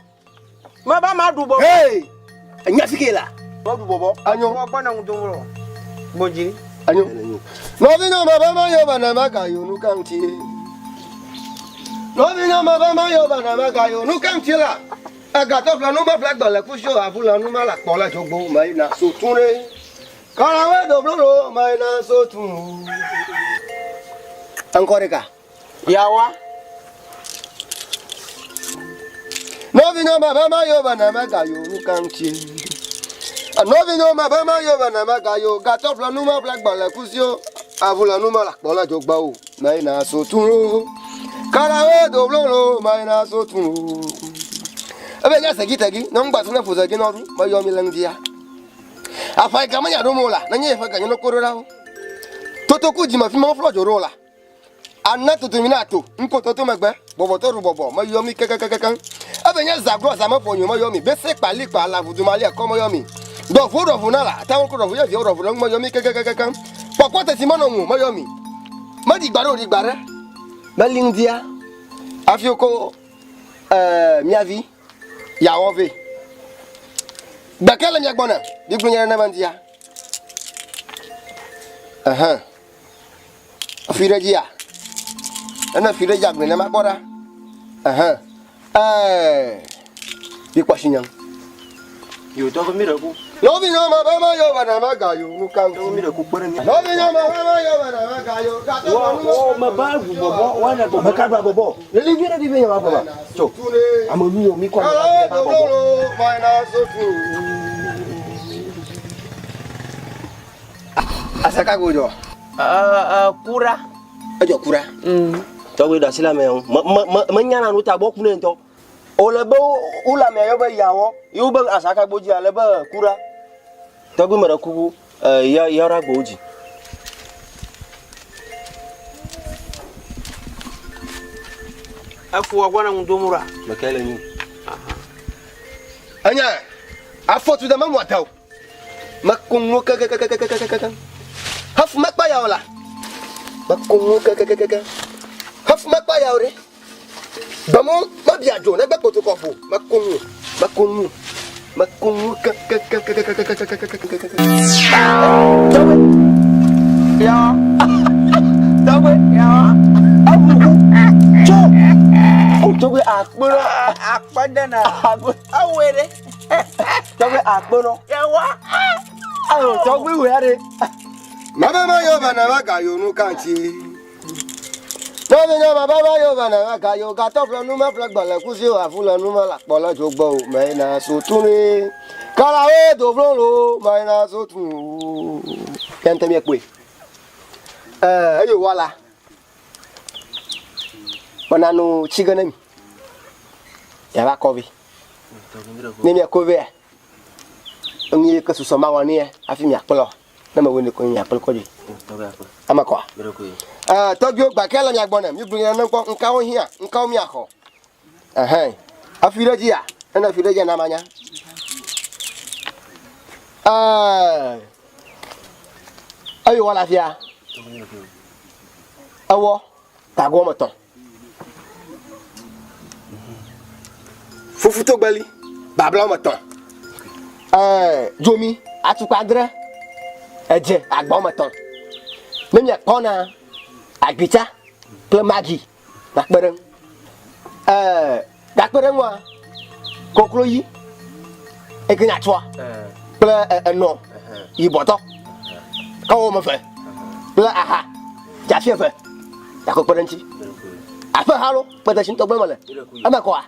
Meba ma ɖu bɔbɔ. Hey! Enya fi ke la. Eɖu bɔbɔ. Enyo. Wɔ gbɔ ne ŋu dom wɔ. Gbodzi. Enyo. Nɔvinye me be mayɔ be ne megayo nu ka ŋuti. Nɔvinye me be mayɔ be ne megayo nu ka ŋuti la. Egatɔ ƒle nu meƒle agbe le kusi o avu le nu ma le akpɔ le dzogbo meyina so tu ɖe. Kɔlawe do blolo meyina so tu. Eŋkɔ ɖeka. Yawa. Nɔvinye me be mayɔ be ne megayo nu ka ŋuti. Nɔvinye me be mayɔ be ne megayo gatɔ ƒle nu meƒle agbe le kusi o avu le nu ma le akpɔ le dzogbe o meyina so tu ɖo. Kalawe do blolo mayina so tunu. Ebe nya segi tegi, ne ŋgba tu ne ƒo segi nɔɖu, meyɔ mi le ŋdia. Afa yi game nya ɖo mo la, ne nye yeƒe ganye no koɖo ɖa wo. Toto ku dzime fi ma woflɔ dzo ɖo la. Ana toto mi na to, ŋko toto megbe, bɔbɔ tɔ ɖu bɔbɔ, meyɔ mi kekekekekeŋ. Ebe nye zagblɔ zame ƒo nyo meyɔ mi, bese kpa li kpa la vudu mali ekɔ meyɔ mi. Ɖɔvu ɖɔvu na la, atawo ko ɖɔvu ye viwo ɖɔvu ɖe ŋu meyɔ mi kekekekekeŋ. Kpɔkpɔ teti menɔ ŋu meyɔ mi. Meɖi gba ɖe o ɖi gba ɖe. Meli ŋdia, hafi wokɔ eh, mia vi yeawɔ vɛ. Gbeke le mia gbɔ na, bigblɔ nye nenema ŋdia. Ɛhɛn. Fi ɖe dzia? Ene fi ɖe dzia gblẽ ne makpɔ ɖa. Ɛhɛn. Ɛɛ. Mikpɔ asi nyam. Yo tɔgbe mi ɖe ku. Nɔvi nyɔ ma ba ma yo ba na ma ga yo nu ka ŋuti. Mi ɖe ku kpe ɖe mía. Nɔvi nyɔ ma ba ma yo ba na ma ga yo ga tɔ Wɔ wɔ me ba ʋu bɔbɔ wa ne bɔbɔ. Me ka gba bɔbɔ. Lele nyuie ɖe ɖi be nye ma bɔbɔ. Tso. Ame nu yɔ mi kɔ ame ba bɔbɔ. Asaka go jɔ. Kura. Edzɔ kura. Tɔgbe ɖe asi le amea ŋu. Me me me menyana nu tagbɔ ku ne ŋutɔ. Wòle be wole amea yɔ be yawɔ ye wobe asakagbo dzi ale be kura. Tɔgbe me ɖe kuku ya ya ɖe agbowo dzi. Efu wɔ gbɔna ŋu dom ɖa. Meke le nyu. Enya afɔ tu da memu ata o. Meko nuwo kekekekekekekekekeŋ. Hafi mekpa ya o la, meko nuwo kekekekekeŋ. Hafi mekpa ya o ɖe, gbemu mebia dzo negbe kpotokɔ ƒo. Meko nu, meko nu, meko nuwo kekekekekekekekekekekekekekekeŋ. Tɔgbe, ya, tɔgbe, ya, eʋuʋu, tso, o tɔgbe akpe ɖe, Akpe ɖe na. Ewɔe ɖe. Tɔgbe akpe nɔ. Yawa. Ayo tɔgbe wɛ ɖe. Mama ma yo bana ma ga yo nu kanti. Mama nya baba ma yo bana ma ga yo ga tɔ ƒle nu ma ƒle gbe le kusi o afu le nu ma la kpɔ le dzo gbɔ o mɛ na so tuni. Kala wo do vlo lo mɛ na so tu. Kente mi kpɔe. Eh eyo wala. Mena nu tsi ge ne mi. Yava kɔ vɛ. Ne miakɔ vɛa, enu yi ke susɔ mawɔ nɛ hafi miakplɔ. Ne mewɔe ne ko miakplɔ kɔ dzoe. Ame kɔa? Eh, tɔgbuiwo gba ke le mia gbɔ ne mi gblɔ ne kpɔ ŋkawo hiã, ŋkawo miaxɔ. Ɛhɛn. Afi ɖe dzia? Ne afi ɖe dzia na manya. Eh, eyo wɔ le afia. Ewɔ gago wɔme etɔ̃. Fufutogbeli babla wɔme etɔ̃. Ɛɛ dzomi atukpa adre. Edze agba wɔme etɔ̃. Ne miakpɔ na agbitsa kple magi gakpe ɖe ŋu. Ɛɛ gakpe ɖe ŋua koklo yi eke nya tsɔa kple enɔ yibɔtɔ kɔwɔ me fe kple aha dzafi eve gakɔ kpe ɖe ŋuti. Aƒe ha lo kpe ɖe ŋutɔ gbe me le eme kɔa.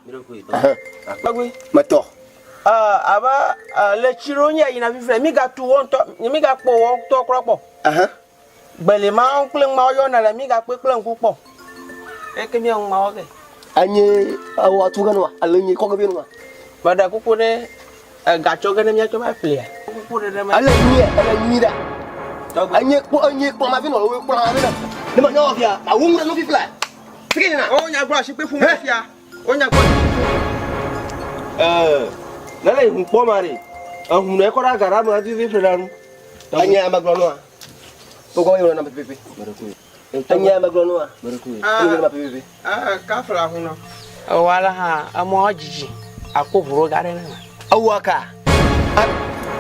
Metɔ. Abe le tsi ɖewo nye yina fifia mi gatu wɔ ŋutɔ mi gakpɔ wɔ ŋutɔ kura kpɔ. Gbeli mawo kple ŋmawo yɔna le mi gakpɔe kple ŋku kpɔ. Eke mia ŋmawo ke. Enye ewɔ tu ge nua alo enye kɔ ge be nua. Meɖe kuku ɖe egatsɔ ge ne miatsɔ va ƒlea. Kuku ɖe ɖe me. Ele nyuie, ele nyuie ɖa. Enye kpɔ enye kplɔ ma vi nɔ wo kplɔ ma vi nɔ. Ne ma nyɔ fia, ma wu ŋu ɖe nu fifla. Fike na. O nya gbɔ asi kpe ƒu me fia. O nya gbɔ asi kpe ƒu. Eh, ne le hu kpɔ ma ɖe. Ehu ne kɔ ɖe aga ɖa me vivi ƒle ɖa nu. Enye ame gblɔ nua. Wogɔ yɔ na pɛpɛpɛ. Enye ame gblɔ nua. Enye na pɛpɛpɛ. Ah, kafla hu nɔ. Ewa la hã emɔ dzidzi akpo ʋu ɖo ga ɖe ne me. Ewa ka.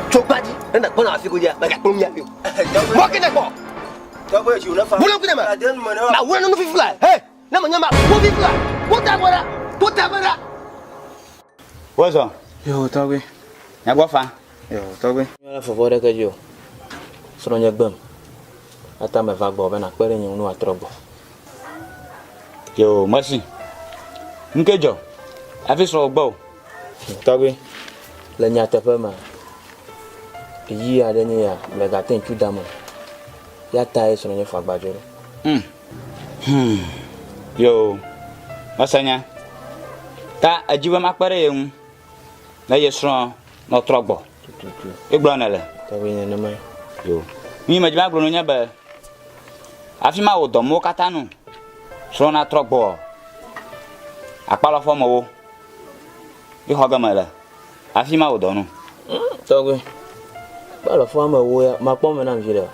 Tso kpadzi ne nakpɔ na afi godzia mègakplɔ mía vi o. Mɔ ke ne kpɔ. Bolo ŋku ne me. Ma wura nunu fifla. He, ne me nya ma wo fifla. Wo ta gbɔ ɖa. Wo ta gbɔ ɖa. Wozɔ. Yo tɔgbi. Nyagbɔ fa. Yo tɔgbi. Mele vɔvɔ ɖeke dzi o. Srɔ̃nye gbem. Eya meva gbɔ be nàkpe ɖe nye ŋu ne wòatrɔ gbɔ. Yo mesi. Ŋke dzɔ hafi srɔ̃wò gbɔ o. Tɔgbi, le nyateƒe mea, ɣeyiɣi aɖe nye ya megate ŋu tsu dam o. Ya tae srɔ̃nye fɔ agbadzo ɖo. Hmm. Hmm. Yo. Mese nya. Ta edzi be makpe ɖe ye ŋu ne ye srɔ̃ nɔtrɔ gbɔ. Ye gblɔ nèle. Tɔgbi nenemae. Yo. Nu yi medzi be magblɔ nɔ nye be hafi mawɔ dɔ mawo katã nu srɔ̃ natrɔ gbɔ akpalɔfɔ mewo ye xɔ ge mele hafi mawɔ dɔ nu. Tɔgbi, akpalɔfɔ amewo ya makpɔ me nam vi ɖe.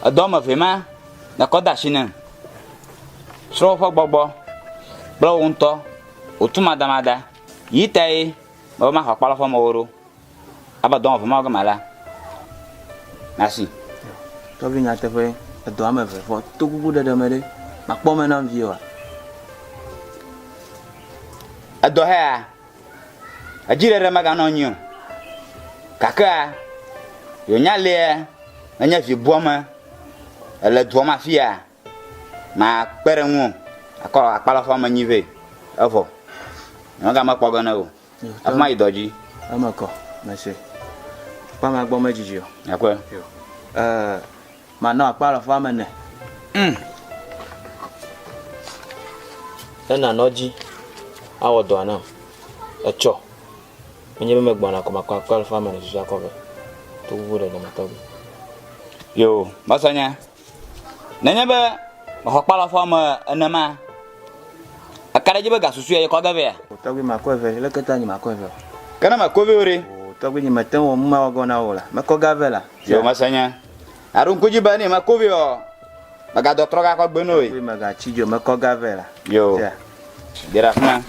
Edɔ me vɛ ma nekɔ de asi nem. Srɔ̃wò ƒe gbɔgbɔ kple wò ŋutɔ wò tumadamada yi tae mebe maxɔ akpalɔfɔ mewo ɖo. Abe dɔ eve mawo ge mala nasi. Tɔgbi nyateƒe edɔ ame eve vɔ to kuku ɖeɖe me ɖe makpɔ me nam vie oa? Edɔ hea edzi ɖeɖe meganɔ anyi o. Gakea yewonya lea enye vi buame ele dua me afia makpe ɖe ŋuwò akɔ akpalɔfɔ ame nyi vɛ evɔ. Nyemegame kpɔ ge ne o. Afi ma yi dɔ dzi. Eme kɔ, mese. Akpa ma gbɔ medzidzi o. Nyakpɔe. Yo. Ɛɛ, manɔ akpa alafa ame ene. Mm. Ne nànɔ edzi awɔ dɔa nam. Etsɔ. Menye be megbɔna ko makɔ akpa alafa ame ene susu akɔ vɛ. To ʋuʋu ɖeɖe me tɔgbi. Yo, mese nya. Nenye be mexɔ akpa alafa ame ene ma, Eka ɖe edzi be ga susɔea yekɔ ge vɛa? O tɔgbi makɔe vɛ, leke ta nye makɔe vɛ o? Ke ne mekɔe vɛ o ɖe? O tɔgbi nye mete ŋu wɔ nu ma wɔgɔ na wò o la, mekɔ ga vɛ la. Yo mese nya. Aɖo ŋku dzi be ne mekɔe vɛ ɔ, megadɔ trɔ ga kɔ gbe no e. Tɔgbi megatsi dzi o, mekɔ ga vɛ la. Yo. Ge ɖe afi ma.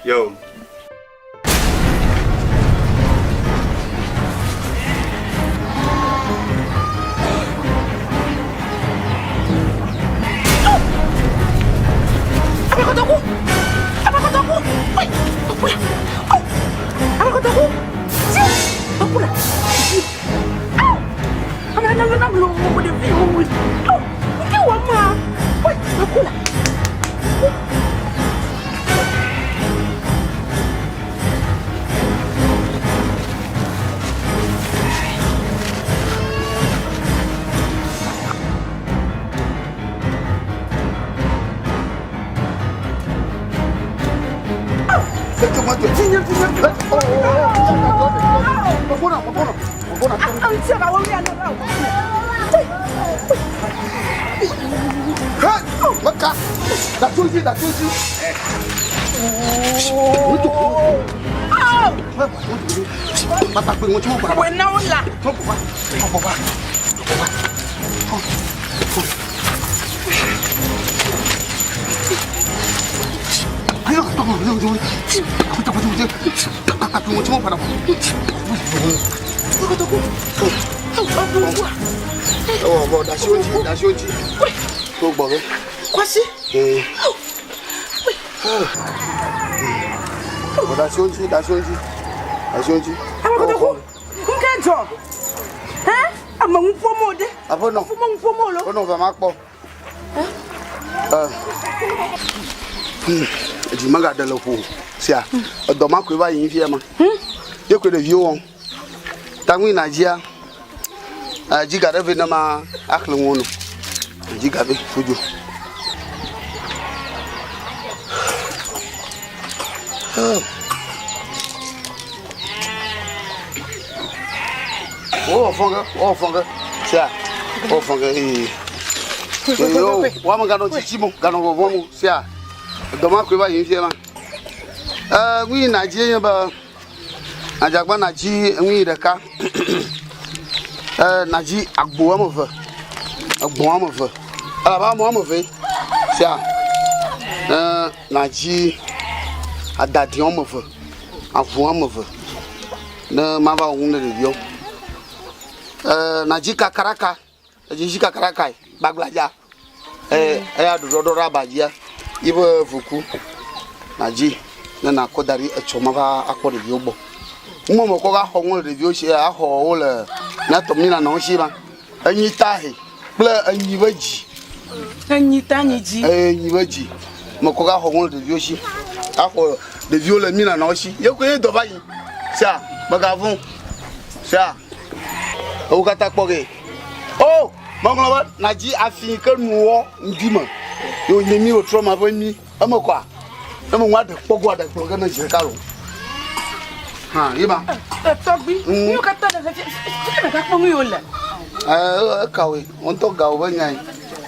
Yo. Dzi megaɖe le ƒo sia. Edɔ ma koe va yi fia ma. Ye koe ɖeviwo wɔm. Ta ŋui na dzia. Dzi ga ɖe vɛ ne ma axlẽ ŋuwo no. Dzi ga vɛ fodzo. Wowɔ fɔn ke, wowɔ fɔn ke. Sia, wowɔ fɔn ke ee. Yo, woame ganɔ tsitsi mo, ganɔ vɔvɔm mo. Sia, edɔ ma koe va yi fia ma. Ee, nu yi na dzi nye be adzagba na dzi nu yi ɖeka. Ee, na dzi agbo woame eve, egbɔ̃ woame eve. Elabe ame woame eve. Sia, ee, na dzi adadi woame eve, avu woame eve ne mava wɔ nu ne ɖeviawo. Ee, na dzi kakaraka, edzi dzi kakaraka yi gbagbladza. Ee, eya ɖoɖoɖo ɖe aba dzia, yiƒe vuku na dzi ne nakɔ da ɖi etsɔ mava akpɔ ɖeviwo gbɔ. Nu me mekɔ va xɔ ŋu le ɖeviwo si axɔ wo le míatɔ mí nanɔwo si ma. Enyi ta he kple enyi ƒe dzi. Enyi ta nyi dzi. Ee, enyi ƒe dzi. Mekɔ va xɔ ŋu le ɖeviwo si. Axɔ ɖeviwo le mí nanɔwo si. Ye koe dɔ va yi. Sia, megavɔ̃. Sia, ewo katã kpɔ ge. O, meŋlɔ be nàdzi afi yi ke nuwɔ ŋdi me. Ye wònye mí wòtrɔ ma ƒe mí. Eme kɔa? Eme ŋu aɖe kpɔ go aɖe gblɔ ge ne zi ɖeka lo. Hã, ye ma. Tɔgbi, nu katã le fi fi megakpɔ nu yiwo le. Ekawoe, wo ŋutɔ gawo be nyae.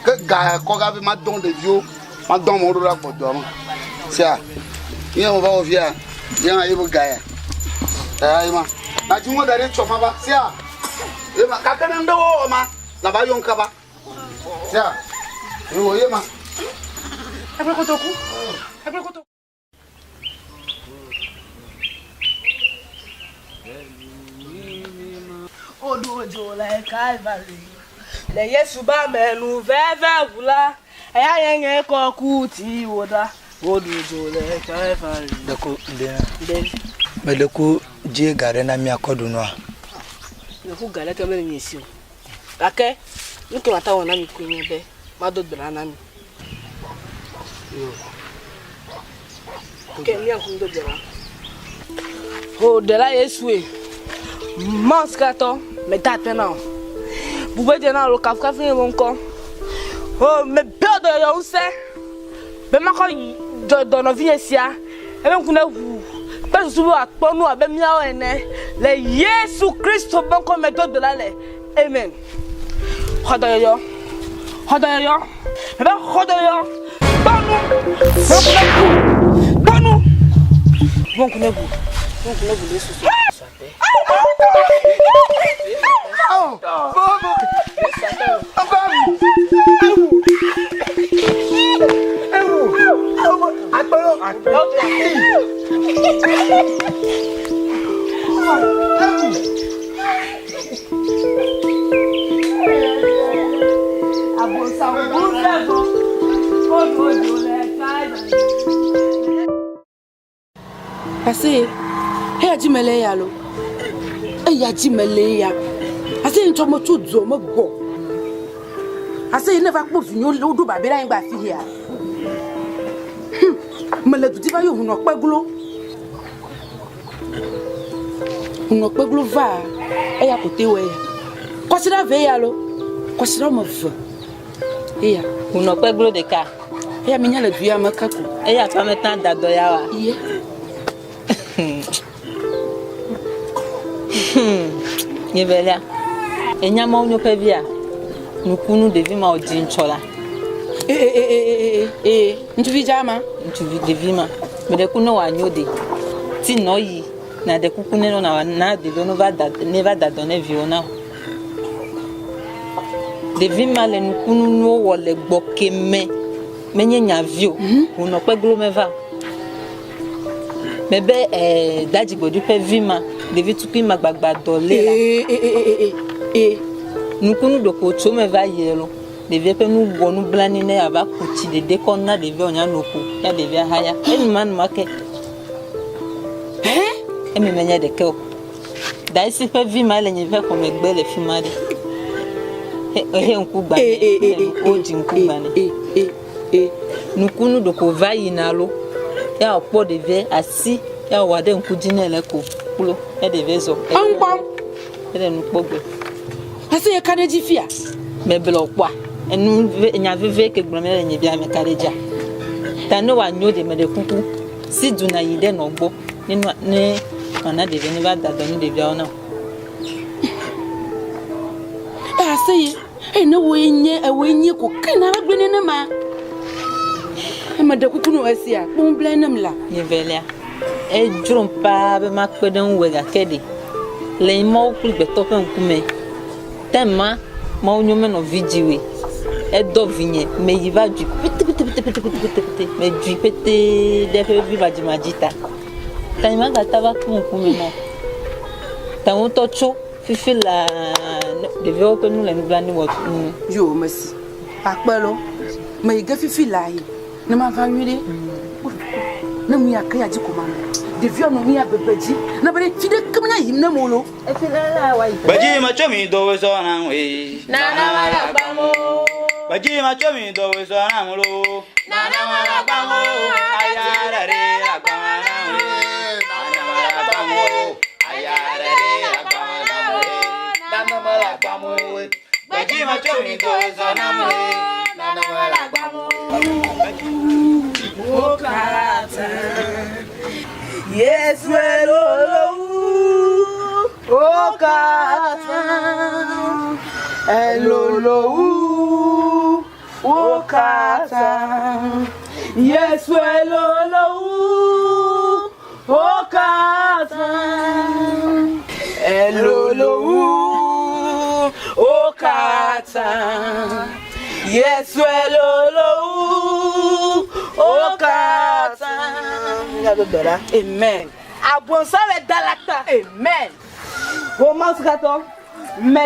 Ke ga kɔ gavi madɔ ɖeviwo, madɔ amewo ɖo ɖe gbɔdɔa me. Sia, nye me va wɔ fia, ye hã ye be ga ya. Eya ye ma. Nadzi ŋu da ɖe tsɔ ma va. Sia, ye ma. Gake ne ŋɖe wɔwɔ ma, nava yɔm kaba. Sia, ye wɔ ye ma. Eƒe kotoku. Eƒe kotoku. Woɖo dzo le Kalvari. Le Yesu be amenu veve ŋu la, eya ye nye kɔku ti wo ɖa. Woɖo dzo le Kalvari. Ɖeko ŋɖe. Ŋɖe. Meɖeko dzi ga ɖe na mía kɔ ɖu nua. Ɖeko ga ɖeke mele nye si o. Gake nu ke mate ŋu awɔ na mi koe nye be mado gbe ɖa na mi. Ke mía ŋku do gbe ɖa. Ho ɖela Yesue, Mawu sikatɔ, meda akpe na wò. Bubue dze na wò, kafukafu nye wò ŋkɔ. Ho mebia dɔyɔyɔ ŋusẽ be makɔ dzɔ dɔ nɔvinye sia ebe ŋku neʋu kple susu be wòakpɔ nu abe míawo ene le Yesu Kristo ƒe ŋkɔ me do gbe ɖa le. Amen. Xɔ dɔyɔyɔ. Xɔ dɔyɔyɔ. Ebe xɔ dɔyɔyɔ. Kpɔ nu. Ŋku neʋu. Kpɔ nu. Ŋku neʋu. Ŋku neʋu le Yesu Kristo. Ase eya dzi mele ya lo. Eya dzi mele ya. Ase ŋutɔ metso dua me gbɔ. Ase ne va kpɔ vinyewo woɖo babɛ ɖe anyigba afi ya. Hm, mele du dzi va yɔ hunɔ kpe glo. Hunɔ kpe glo va eya ko te wɔ ya. Kɔsiɖa ve ya lo. Kɔsiɖa wɔme ve eya. Hunɔ kpe glo ɖeka. Eya mi nya le du ya me ke ko. Eya ƒe ame tã da dɔ ya wa. Ye. Nye velia. Enya mawu nyo ƒe via. Nukunu ɖevi ma wòdzi ŋtsɔ la. Ee ee ee ee ee ŋutsuvi dza ma. Ŋutsuvi ɖevi ma. Meɖe ku ne wòanyo ɖe. Ti nɔ yi na ɖe kuku ne na na ɖeviwo ne va da ne va da dɔ ne viwo na. Ɖevi ma le nukununuwo wɔ le gbɔ ke me. Menye nya vi o. Wònɔ kpe glo meva o. Mebe eh, dadzigbɔɖi ƒe vi ma, ɖevi tukui ma gbagba dɔ lé la. Ee. Nukunu ɖeko tso me va yi lo. Ɖevia ƒe nu wɔ nublanui ne yeava ku tsi ɖeɖe kɔ na ɖevia wònya no ko ya ɖevia haya. Enumake. Eme menye ɖeke o. Daisi ƒe vi ma le nye ƒe xɔ megbe le fi ma ɖe. Ehe ŋku gbã nɛ. Wodzi ŋku gbã nɛ. Nukunu ɖeko va yina lo. Ya wòkpɔ ɖevia asi ya wòwɔ ɖe ŋku dzi nɛ le ko kplo ya ɖevia zɔ. Eŋkpɔm. Ele nu kpɔ gbe. Ase ye ka ɖe dzi fia. Meble wòkpɔa. Enu nya veve ke gblɔm le nye via me ka ɖe dzia. Ta ne wòanyo ɖe meɖe kuku si du na yi ɖe nɔ gbɔ. Ne nua ne wòana ɖevi ne va da dɔ ne ɖeviawo na wò. Ase ye eye ne wòe nye ewòe nye ko ke na gblẽ nenema. Eme ɖe kuku no esia kpɔ ŋu nem la. Nye velia edzrom paa be makpe ɖe ŋuwòe gake ɖe le Mawu kple gbetɔ ƒe ŋkume tem ma Mawu nyo menɔ vi dziwòe. Edɔ vinye meyi va dui petepetepetepete medui petee ɖe eƒe vi madzimadzi ta. Ta nye magata va kpɔ ŋkume na o. Ta ŋutɔ tso fifi laa ɖeviawo ƒe nu le nublanui wɔ nu. Yo mesi akpe lo meyi ge fifi laa yi ne mava nyuiɖe ne nu ya ke ya dzi ko manɔ ɖeviawo nɔ nu ya bebe dzi ne be ɖe fi ɖeke menya yim ne mo lo. Gbedzi metso mi do wesɔ na ŋue. Nana wala gbamo. Gbedzi metso mi do wesɔ na ŋu lo. Nana wala gbamo. Aya ɖe ɖe agbama na ŋue. Nana wala gbamo. Aya ɖe ɖe agbama na ŋue. Nana wala gbamo. Gbedzi metso mi do wesɔ na ŋue. Wo katã Yesue lolo wu wo katã Elolo wu wo katã Yesue lolo wu wo katã Elolo wu wo katã Yesue lolo wu wo katã. Amen. Abonsam le da la ta. Amen. Wo Mawu sikatɔ, me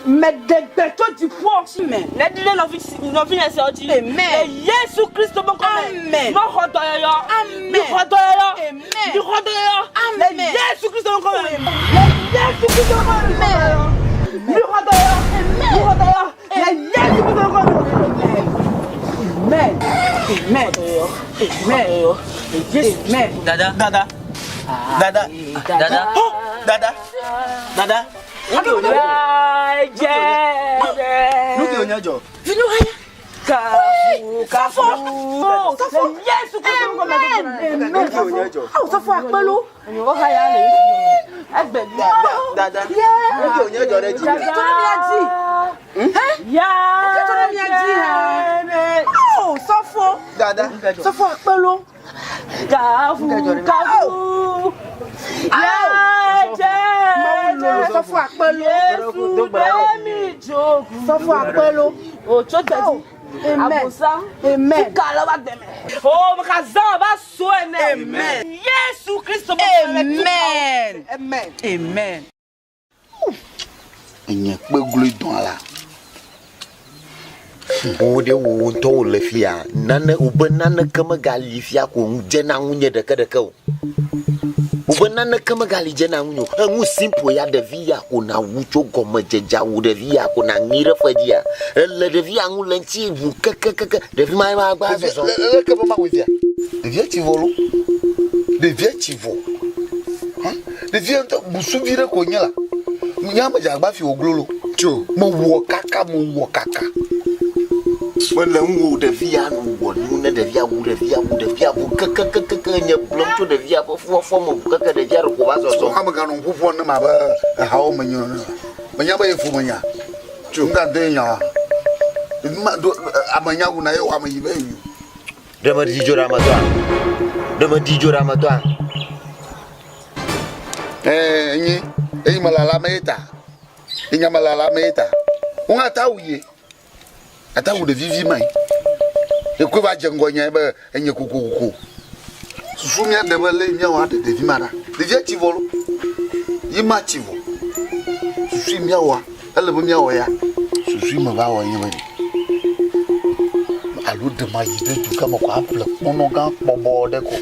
meɖe gbe tso dziƒo. Amen. Neɖi ɖe nɔvi nɔvinye siawo dzi. Amen. Le Yesu Kristo ƒe ŋkɔ me. Amen. Mexɔ dɔyɔyɔ. Amen. Mixɔ dɔyɔyɔ. Amen. Mixɔ dɔyɔyɔ. Amen. Le Yesu Kristo ƒe ŋkɔ me. Le Yesu Kristo ƒe ŋkɔ me. Mixɔ dɔyɔyɔ. Amen. Mixɔ dɔyɔyɔ. Le Yesu Kristo ƒe ŋkɔ me. Amen. Amen. Amen. Amen. Dada. Dada. Dada. Dada. Dada. Dada. Nu ke wònye dzɔ. Kafu, kafu. Yesu Kristo ŋkɔ me. Amen. Nu ke wònye dzɔ. Awo sɔfo akpelo. Egbe. Dada. Nu ke wònye dzɔ ɖe dzi. Ke dzɔ ɖe mia dzi. Ke dzɔ ɖe mia dzi hã. Awo sɔfo. Dada. Sɔfo akpelo. Kafu, kafu. Sɔfo akpelo. Yesu ɖe mi dzogu. Sɔfo akpelo. Otso gbedzi. Amen. Abosam. Amen. Tuka le wa gbeme. Oh, meka zã va so ene. Amen. Yesu Kristo. Amen. Amen. Amen. Enye kpe gloe dɔa la. Wo ɖe wo ŋutɔ wo le fia nane wobe naneke megali fia ko ŋu dzena ŋunye ɖekeɖeke o. Wobe naneke megali dzena ŋunye o. Enu simple ya ɖevi ya ko nawu tso gɔmedzedzea wu ɖevi ya ko naŋi ɖe fe dzia. Ele ɖevi ya ŋu le ŋuti ʋu kekekeke ɖevi ma ma gba zɔzɔ. Leke be mawɔe fia? Ɖevia tsi vɔ lo. Ɖevia tsi vɔ. Hã? Ɖevia ŋutɔ busuvi ɖe ko nye la. Nye ame dze agba fi wòglo lo. Tso. Mewɔ kaka, mewɔ kaka. Mele ŋuwò ɖevi ya nu wɔ nu ne ɖevia wu ɖevia wu ɖevia wu kekekekeke nye gblɔm tso ɖevia ƒe fuɔfuɔ me ʋu keke ɖevia ɖeko va zɔzɔm. Ame ganɔ ŋu ƒoƒom nem abe ehawo me nyo ene. Menya be ye fo menya. Tso. Ŋga ŋutɔ ye nya wa. Ɖevi ma do ame nya wuna ye wɔ ame yi be ye nyo. Ɖe meɖi dzo ɖe ametɔa? Ɖe meɖi dzo ɖe ametɔa? Ɛɛ, enye, eyi me lala me ye ta. Enya me lala me ye ta. Wo hã ta wu ye. Ata wu ɖevi vi mai. Ekoe va dze ŋgɔ nyae be enye kokoko. Susu mía ɖe be le míawɔ aɖe ɖevi ma ɖa. Ɖevia tsi vɔ lo. Yi ma tsi vɔ. Susu yi míawɔa, ele be míawɔ ya. Susu yi me va wɔ nye be alo ɖe mayi ɖe dugã me ko aƒle kpɔnɔ gã kpɔbɔ ɖe ko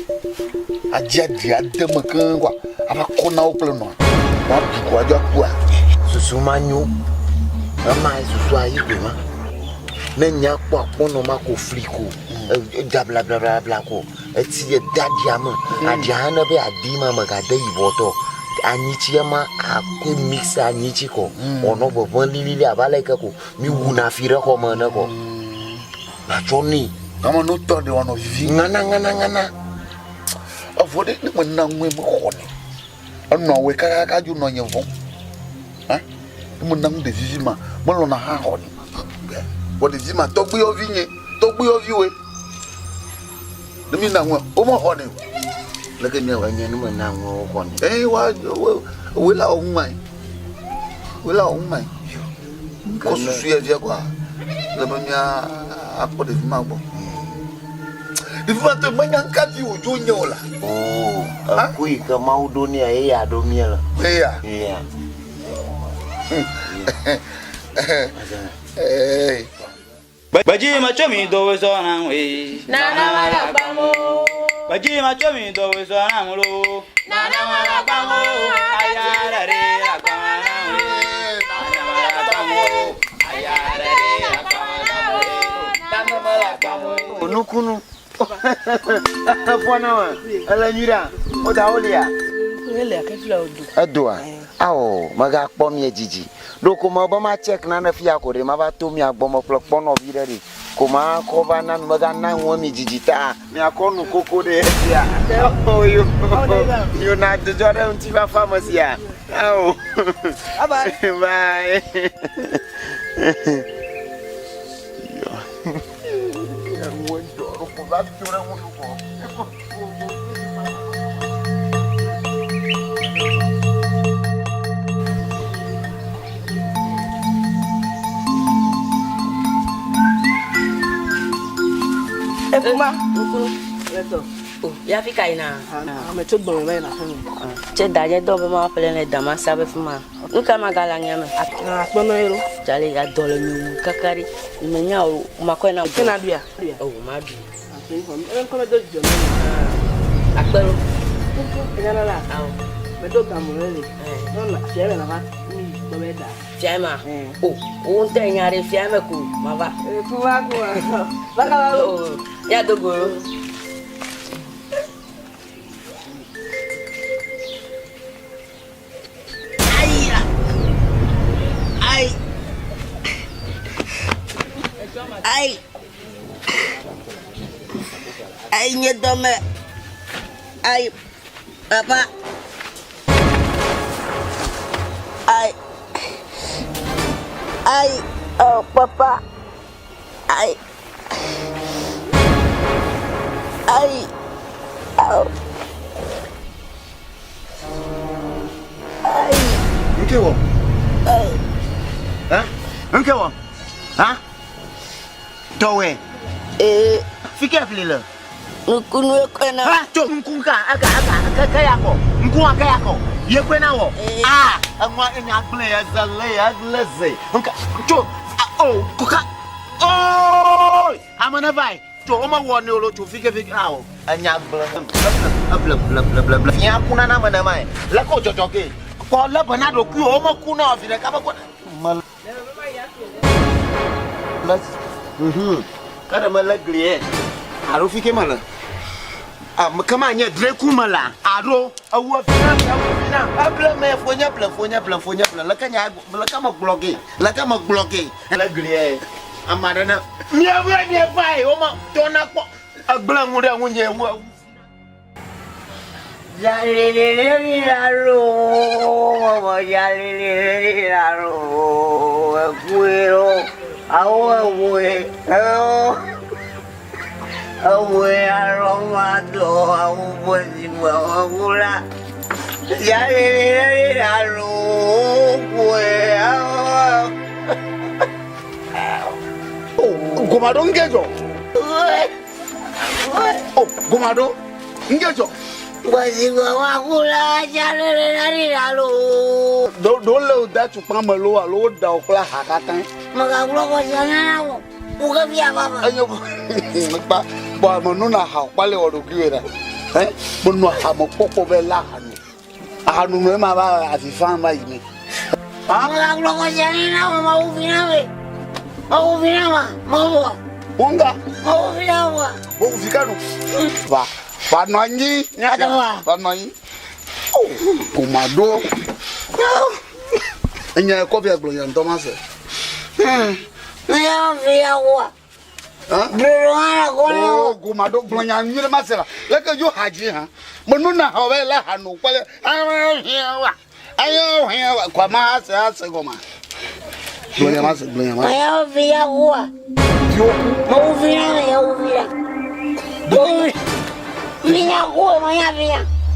adzi aɖi ade me keŋ koa ava kɔ na wo kple nɔa woaɖu ko adzo akua. Susu ma nyo. Ema susua yi koe ma. Ne nya kpɔ akpɔnɔ ma ko fli ko edza blablabla ko etsi ede aɖia me. Aɖia hã ne be aɖi ma megade yibɔ tɔ. Anyitsi ma akɔe mix anyitsi kɔ wòanɔ ʋeʋẽ lilili abe ale yi ke ko mi wuna fi ɖe xɔ me ene kɔ. Natsɔ nɛ. Ame no tɔ ɖe wòanɔ vivi. Ŋana ŋana ŋana. Evɔ ɖe ne mena ŋue mexɔ nɛ. Enɔ awɔe kakaka dzo nɔ nye vɔm. Hã? Ne mena ŋu ɖevi vi ma, melɔ̃na hã xɔ nɛ. Vɔ ɖevi ma tɔgbuiyɔvi nye, tɔgbuiyɔviwoe. Ne mi na ŋua, womexɔ nɛ o. Leke míawɔ? Enye ne mena ŋua woxɔ nɛ. Ee, wa, wo, woe la wɔ ŋu mae. Woe la wɔ ŋu mae. Kɔ susu ya fia kɔa, le be mía akpɔ ɖevi ma gbɔ. Ɖevi ma tɔ menya ŋka vi wòdzo nye o la. Oo, eku yi ke Mawu ɖo nɛa, eya ɖo mía le. Eya. Eya. Ee. Gbedzi me tso mi do wezɔ na ŋue. Nana wala gbamo. Gbedzi me tso mi do wezɔ na ŋu lo. Nana wala gbamo. Aya ɖe ɖe agbama na ŋue. Nana wala gbamo. Aya ɖe ɖe agbama na ŋue. Nana wala gbamo. Nukunu. Efɔ na me. Ele nyui ɖea? Woda wo lia? Ele ake fila odo. Edoa? Ao, megakpɔ mie dzidzi. Ɖeko mebe ma check nane fia ko ɖe mava to mia gbɔ meƒle kpɔnɔvi ɖe ɖi. Ko ma kɔ va na nu mega na ŋu mi dzidzi ta. Miakɔ nu koko ɖe esia. Oh, yo. Yo na dzidzɔ ɖe ŋutifafa me sia. Ao. Bye bye. Bye. Yo. Ekuma. Nkunu. O, ya fi ka yina? Ame tso gbɔme va yina aƒeme. Tse da nye dɔ be ma ƒle ne damasa be fi ma. Nu ka ma gale aŋea me? Akpɔnɔ ye lo. Tsale adɔ le nye wu kaka ɖi. Menya o, makɔe na. Ke na ɖuia? O, ma ɖui. Ŋkɔ medo dzidzɔ na mi. Akpe lo. Enya la. Awo. Medo gamu le le. Nɔnɔ fia me nava mi gbɔ be da. Fia ma. O, wo ŋutɔ nya ɖe fia me ko mava. Kuma kuma. Baka ba lo. Ya do go lo. Ayi. Ayi. Ayi nye dɔme. Ayi papa. Ayi. Ayi oh papa. Ayi. Ayi. Oh. Ayi. Nke wɔ? Ayi. Ha? Nke wɔ? Ha? Tɔwɛ. Ee. Fi ke fli le? Nukunu ekɔe na. Ha tso nuku ka eka eka ke ke ya kɔ. Nuku wa ke ya kɔ. Ye kɔe na wɔ. Ah enua enya gblẽ ya ze le ya le ze. Nka tso o koka. Oh ame ne va yi. Tso wo me wɔ ne o tso fi ke fi ke o. Enya gblẽ eble ble ble ble ble. Fia kuna na me ne ma yi. Le ko dzɔdzɔ ke. Kpɔ le be na ɖokui wo me kuna vi ɖeka be ko. Me Le mhm. Ke ɖe mele glie alo fi ke mele. Ah, ke ma nye dreku me la alo ewu efi na ewu fi na eble me fo nye ble fo nye ble fo nye ble leke nya leke me gblɔ ge leke me gblɔ ge le glie ame aɖe ne miawoe mieva yi wome tɔ na kpɔ egblẽ ŋu ɖe ŋunye wu ewu. Gomado ŋgedzɔ. O gomado ŋgedzɔ. Ɖo ɖo le wo da tukpa me lo alo wo da wo kple aha katã. Enyo kpa kpɔ ame nu na aha kpa le wɔ ɖokui ɖa. Ɛ mo nu aha mo kpɔkpɔ be la aha nu. Aha nunu ema va avi fan va yi me. Wonga. Wo fi kanu. Va va nɔ anyi. Va nɔ anyi. Oh, gomado. Enya kɔfia gblɔ nya ŋutɔ ma se. Oh, gomado gblɔ nya nyui ɖe ma se la. Leke dzo ha dzi hã. Menu na ha be le ha no kpɔle. Ayo hiã wa. Ayo hiã wa. Kɔ ma se ase gɔma. Gblɔ nya ma se gblɔ nya ma se.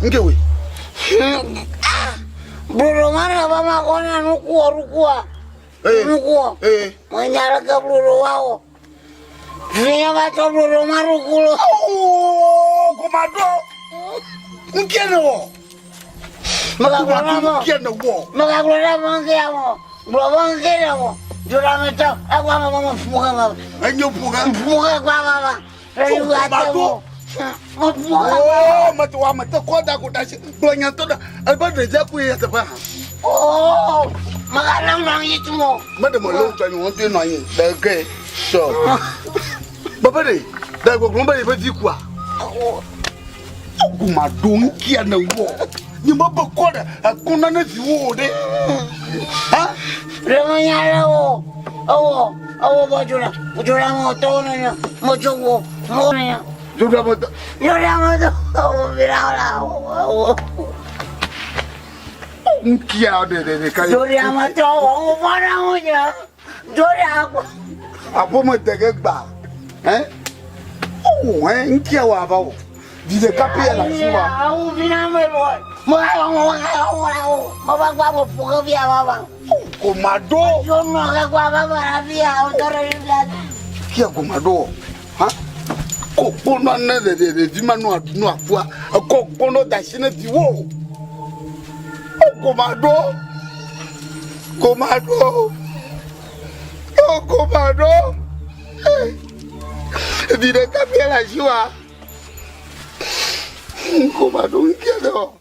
Nke we. Oh, gomado. Nke ne wɔ. Gomado nke ne wɔ. Enyo ƒoga. Gomado. Oh, mete wa mete kɔ da ko da si gblɔ nya tɔ da ebe ɖevia ku ye teƒe hã. Meɖe me le wotɔ nyi wɔn nɔ anyi ɖe ge sɔ. Bebe ɖe ɖe gbɔgblɔ be yeƒe vi kua. Gomado ŋkia ne wɔ. Nye me be kɔ ɖe ekɔ na ne viwo o ɖe. Ha? Ewo be dzo ɖe, dzo ɖe ame tɔwo ne nye, metso wo, mo ne nye. Dzo ɖe ame tɔ. Dzo ɖe ame tɔ, ewo vi ɖe la, ewo. Ŋkia ɖe ɖe ɖeka. Dzo ɖe ame tɔ, wo vɔ ɖe ŋu nye. Dzo ɖe akpɔ. Aƒeme de ge gba. Ɛ? Oh, ɛ, ŋkia wɔ ava o. Vi ɖeka pɛ le asi wa. Awu vi na me wɔ. Mo awo mo awo awo. Mo va gba mo ƒo ge via va va. Goma ɖo. Dzo nɔ ge gba va va la via o tɔ ɖe via. Kia goma ɖo. Ha? Ko kponɔ ne ɖe ɖe ɖevi ma nu aɖu nu akua. Ekɔ kponɔ da asi ne viwo. O goma ɖo. Goma ɖo. O goma ɖo. Vi ɖeka pɛ le asi wa. Goma ɖo ŋkia ɖe o.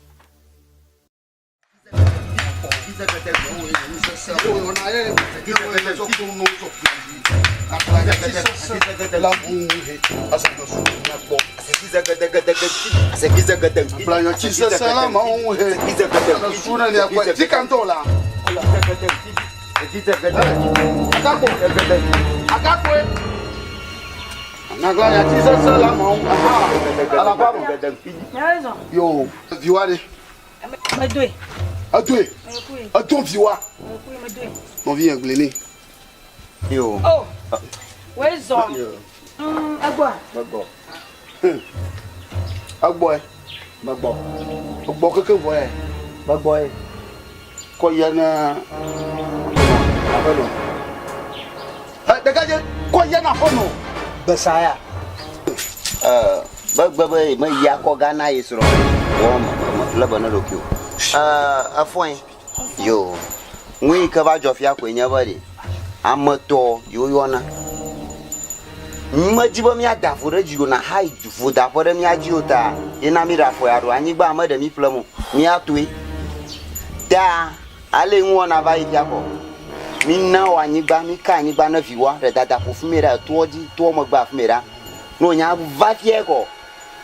Yo, viwa ɖe. Medoe. Edoe. Edo viwa. Nɔvi yɛ gblẽ nɛ. Yo. Oh. Wòe zɔ. Egbɔa? Megbɔ. Egbɔe. Megbɔ. Egbɔ keke vɔ yɛ. Megbɔe. Kɔ yɛ na aƒenɔ. Ɖekadze kɔ yɛ na aƒenɔ. Gbesaya. Be gbe be me yi akɔ ga na ye srɔ̃ wɔ me le be ne ɖokui o. Efɔe. Yo. Nu yi ke va dzɔ fia koe nye be ɖe ame tɔ yi woyɔna. Medzi be míada vo ɖe edzi o nahayi vodaƒe ɖe mía dzi o ta ye na míɖe afɔ ya ɖo. Anyigba meɖe mí ƒlem o. Míatoe. Ta ale nuwɔna va yi fia kɔ. Mína wɔ anyigba, míka anyigba ne viwoa ɖe dada ƒo fi mi ɖa, etoa dzi, toa megbe afi mi ɖa. Ne wònya va fiae kɔ,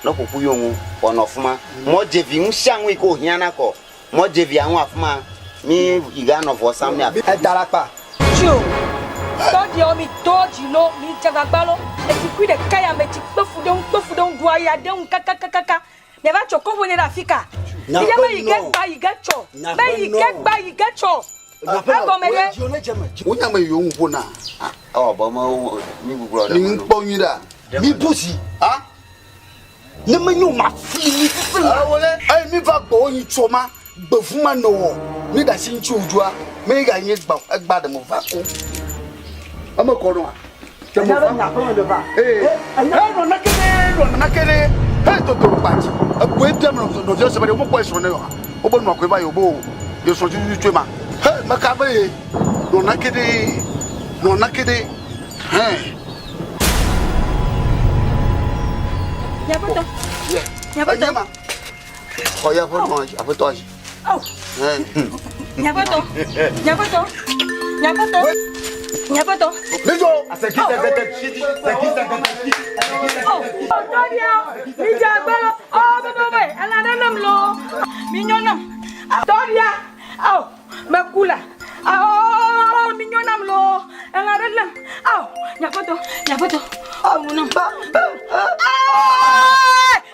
ne ƒoƒu yewo ŋu wòanɔ afi ma. Mɔdzevi nu sia nu yi ke wòhiã na kɔ, mɔdzevia ŋu afi ma, mi yi ga nɔ vɔ sam nɛ afi. Eda la kpa. Tsi o. Tɔɖiawo mi do dzi lo, mi dze agbagba lo, etsikui ɖeka ya me tsi kpe fu ɖe ŋu, kpe fu ɖe ŋu, ɖu aya ɖe ŋu kakakakaka. Mia va tsɔ kɔƒo nye ɖe afi ka? Mi ya me yi ge gba yi ge tsɔ. Me yi ge gba yi ge tsɔ. Egɔme ɖe. Wonya me yiwo ŋu ƒona. Ewɔ be me mi gbuglɔ ɖe Mi ŋu kpɔ nyui ɖa. Mi bu zi. Ha? Ne menye o ma fli mi fifi la. Ewole. Eye mi va gbɔ yi tsɔ ma gbevu ma nɔ wɔ. Mi ɖe asi ŋuti o dzoa. Me ga nye gba egba ɖe me va ko. Eme kɔ nɔa. Enya be nya ƒe me va. Ee. Nɔ nake ɖe nɔ nake ɖe. He toto ɖo kpa dzi. Egoe bia me nɔviawo se be ɖe womekpɔ esrɔ̃ ne oa. Wobe nɔa koe va yi wobe o. Ye srɔ̃ tututu tsoe ma. He meka be ye nɔ nake ɖe nɔ nake ɖe. Hɛn. Nyaƒetɔ. Nyaƒetɔ. Enye ma. Xɔ ya ƒe nɔ aƒetɔ azi. Oh. Nyaƒetɔ. Nyaƒetɔ. Nyaƒetɔ. Nyaƒetɔ. Midzo. Oh. Tɔɖia. Mi dze agbalo. Oh, bebe be. Elã ɖe nam loo. Mi nyɔ nam. Tɔɖia. Oh. Meku la. Oh, mi nyɔ nam loo. Elã ɖe nam. Oh, nyaƒetɔ. Nyaƒetɔ. Oh, nam.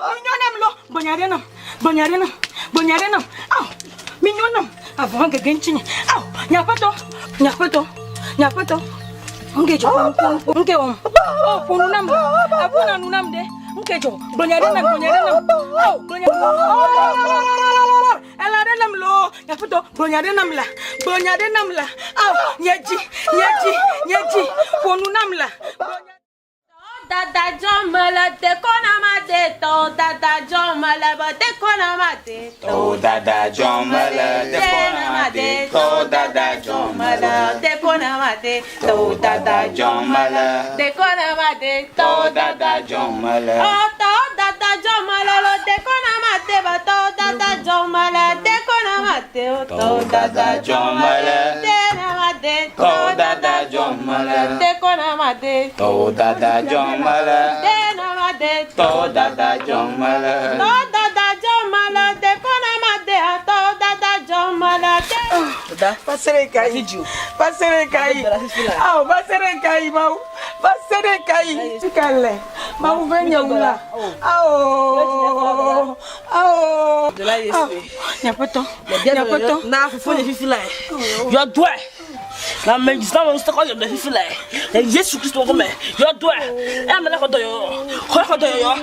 Mi nyɔ nam loo. Gbɔnya ɖe nam. Gbɔnya ɖe nam. Gbɔnya ɖe nam. Ao, mi nyɔ nam. Avɔ gege ŋutinye. Ao, nyaƒetɔ. Nyaƒetɔ. Nyaƒetɔ. Ŋke dzɔ. Ŋke wɔm. Oh, ƒo nu nam. Eƒo na nu nam ɖe. Ŋke dzɔ. Gbɔnya ɖe nam. Gbɔnya ɖe nam. Ao, gbɔnya. Oh, elã ɖe nam loo. Nyaƒetɔ, gblɔ nya ɖe nam la. Gblɔ nya ɖe nam la. Ao, nye dzi, nye dzi, nye dzi. Ƒo nu nam la. Gblɔ nya. Dada dzɔ mele dekɔ na ma de tɔ dada dzɔ mele be dekɔ na ma de tɔ dada dzɔ mele dekɔ na ma de tɔ dada dzɔ mele dekɔ na ma de tɔ dada dzɔ mele dekɔ na ma de tɔ dada dzɔ mele ɔ tɔ dada dzɔ mele lo dekɔ na ma de be tɔ dada dzɔ mele dekɔ na ma de o tɔ dada dzɔ mele de na ma de tɔ dada dzɔ mele dekɔ na ma de tɔ dada dzɔ mele de na ma de tɔ dada dzɔ mele tɔ dada dzɔ mele dekɔ na ma de tɔ dada dzɔ mele de. Va se ɖe ka yi? Va se ɖe ka yi? Ao, va se ɖe ka yi, Mawu? Va se ɖe ka yi? Fi ka le? Mawu ve nye wu la. Ao, ao. Ao, nye aƒetɔ, nye aƒetɔ. Na fofonye fifi lae. Yɔ dɔe. Na ame yi na ŋusẽ kɔ yɔ dɔe fifi lae. Le Yesu Kristo ŋkɔ me. Yɔ dɔe. Eya me la xɔ dɔyɔyɔ. Xɔ xɔ dɔyɔyɔ.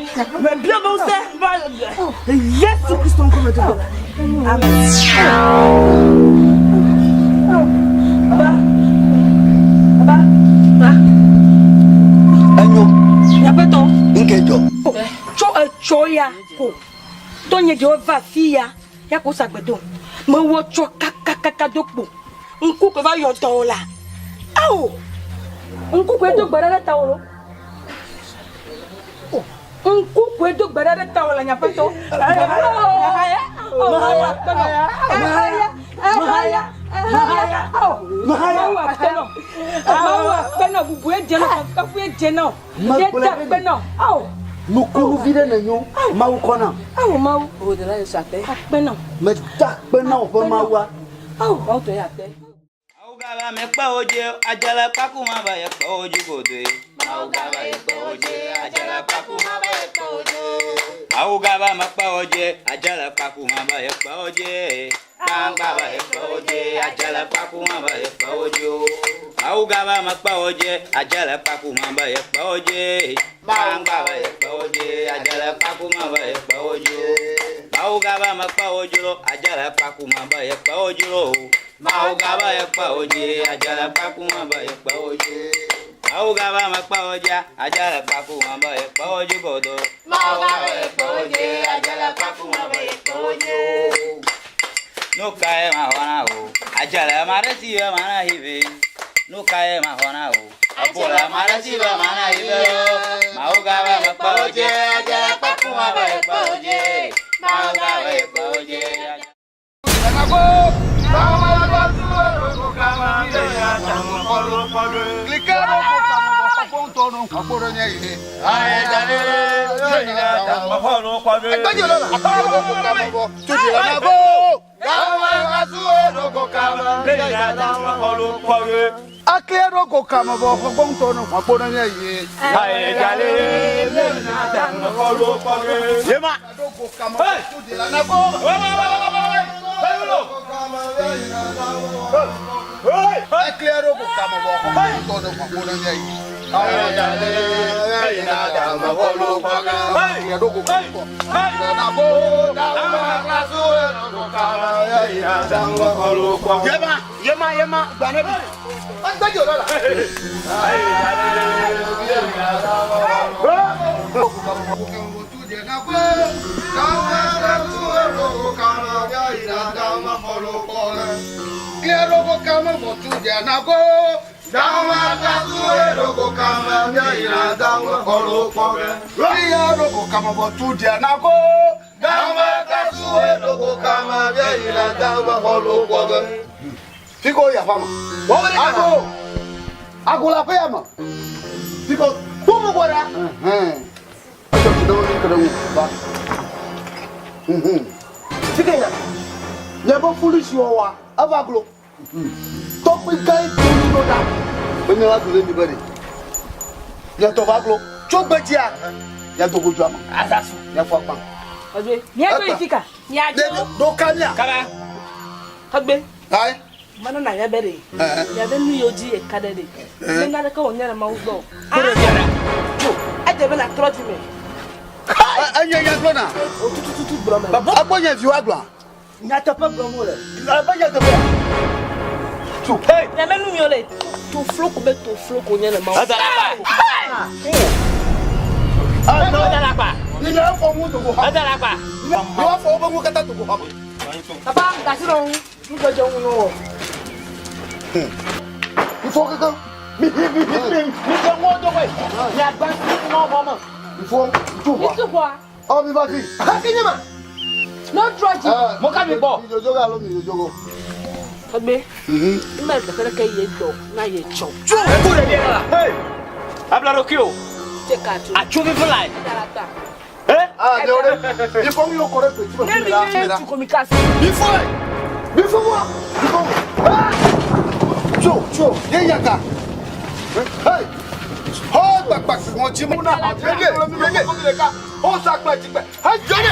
Me bia be ŋusẽ va yɔ dɔe. Le Yesu Kristo ŋkɔ me dɔyɔ. Amen. Baba. Baba. Ba. Enyo. Nye aƒetɔ. Ŋke dzɔ. Tso etsɔ ya ko. Tɔnye ɖewo va fi ya. Ya ko sagbe do. Mewɔ tsɔ kakakaka do kpo. Ŋku koe va yɔ dɔwò la? Ao! Ŋku koe do gbe ɖa ɖe tawò lo. Ŋku koe do gbe ɖa ɖe tawò la, nye aƒetɔ. Mehaya, mehaya, mehaya, mehaya, ao! Mawu akpe nɔ. Mawu akpe nɔ, bubue dze nɔ, kafue dze nɔ. Ye da akpe nɔ. Ao! Nukunu vi ɖe nènyo, Mawu kɔ nam. Ao, Mawu. Akpe nɔ. Meda akpe na wò ƒe Mawua. Tso, tso, ye yaga. Hey! Ho gbagba si ŋɔtsi mu na yeye yeye ho sakpa dzigbe he dzɔne.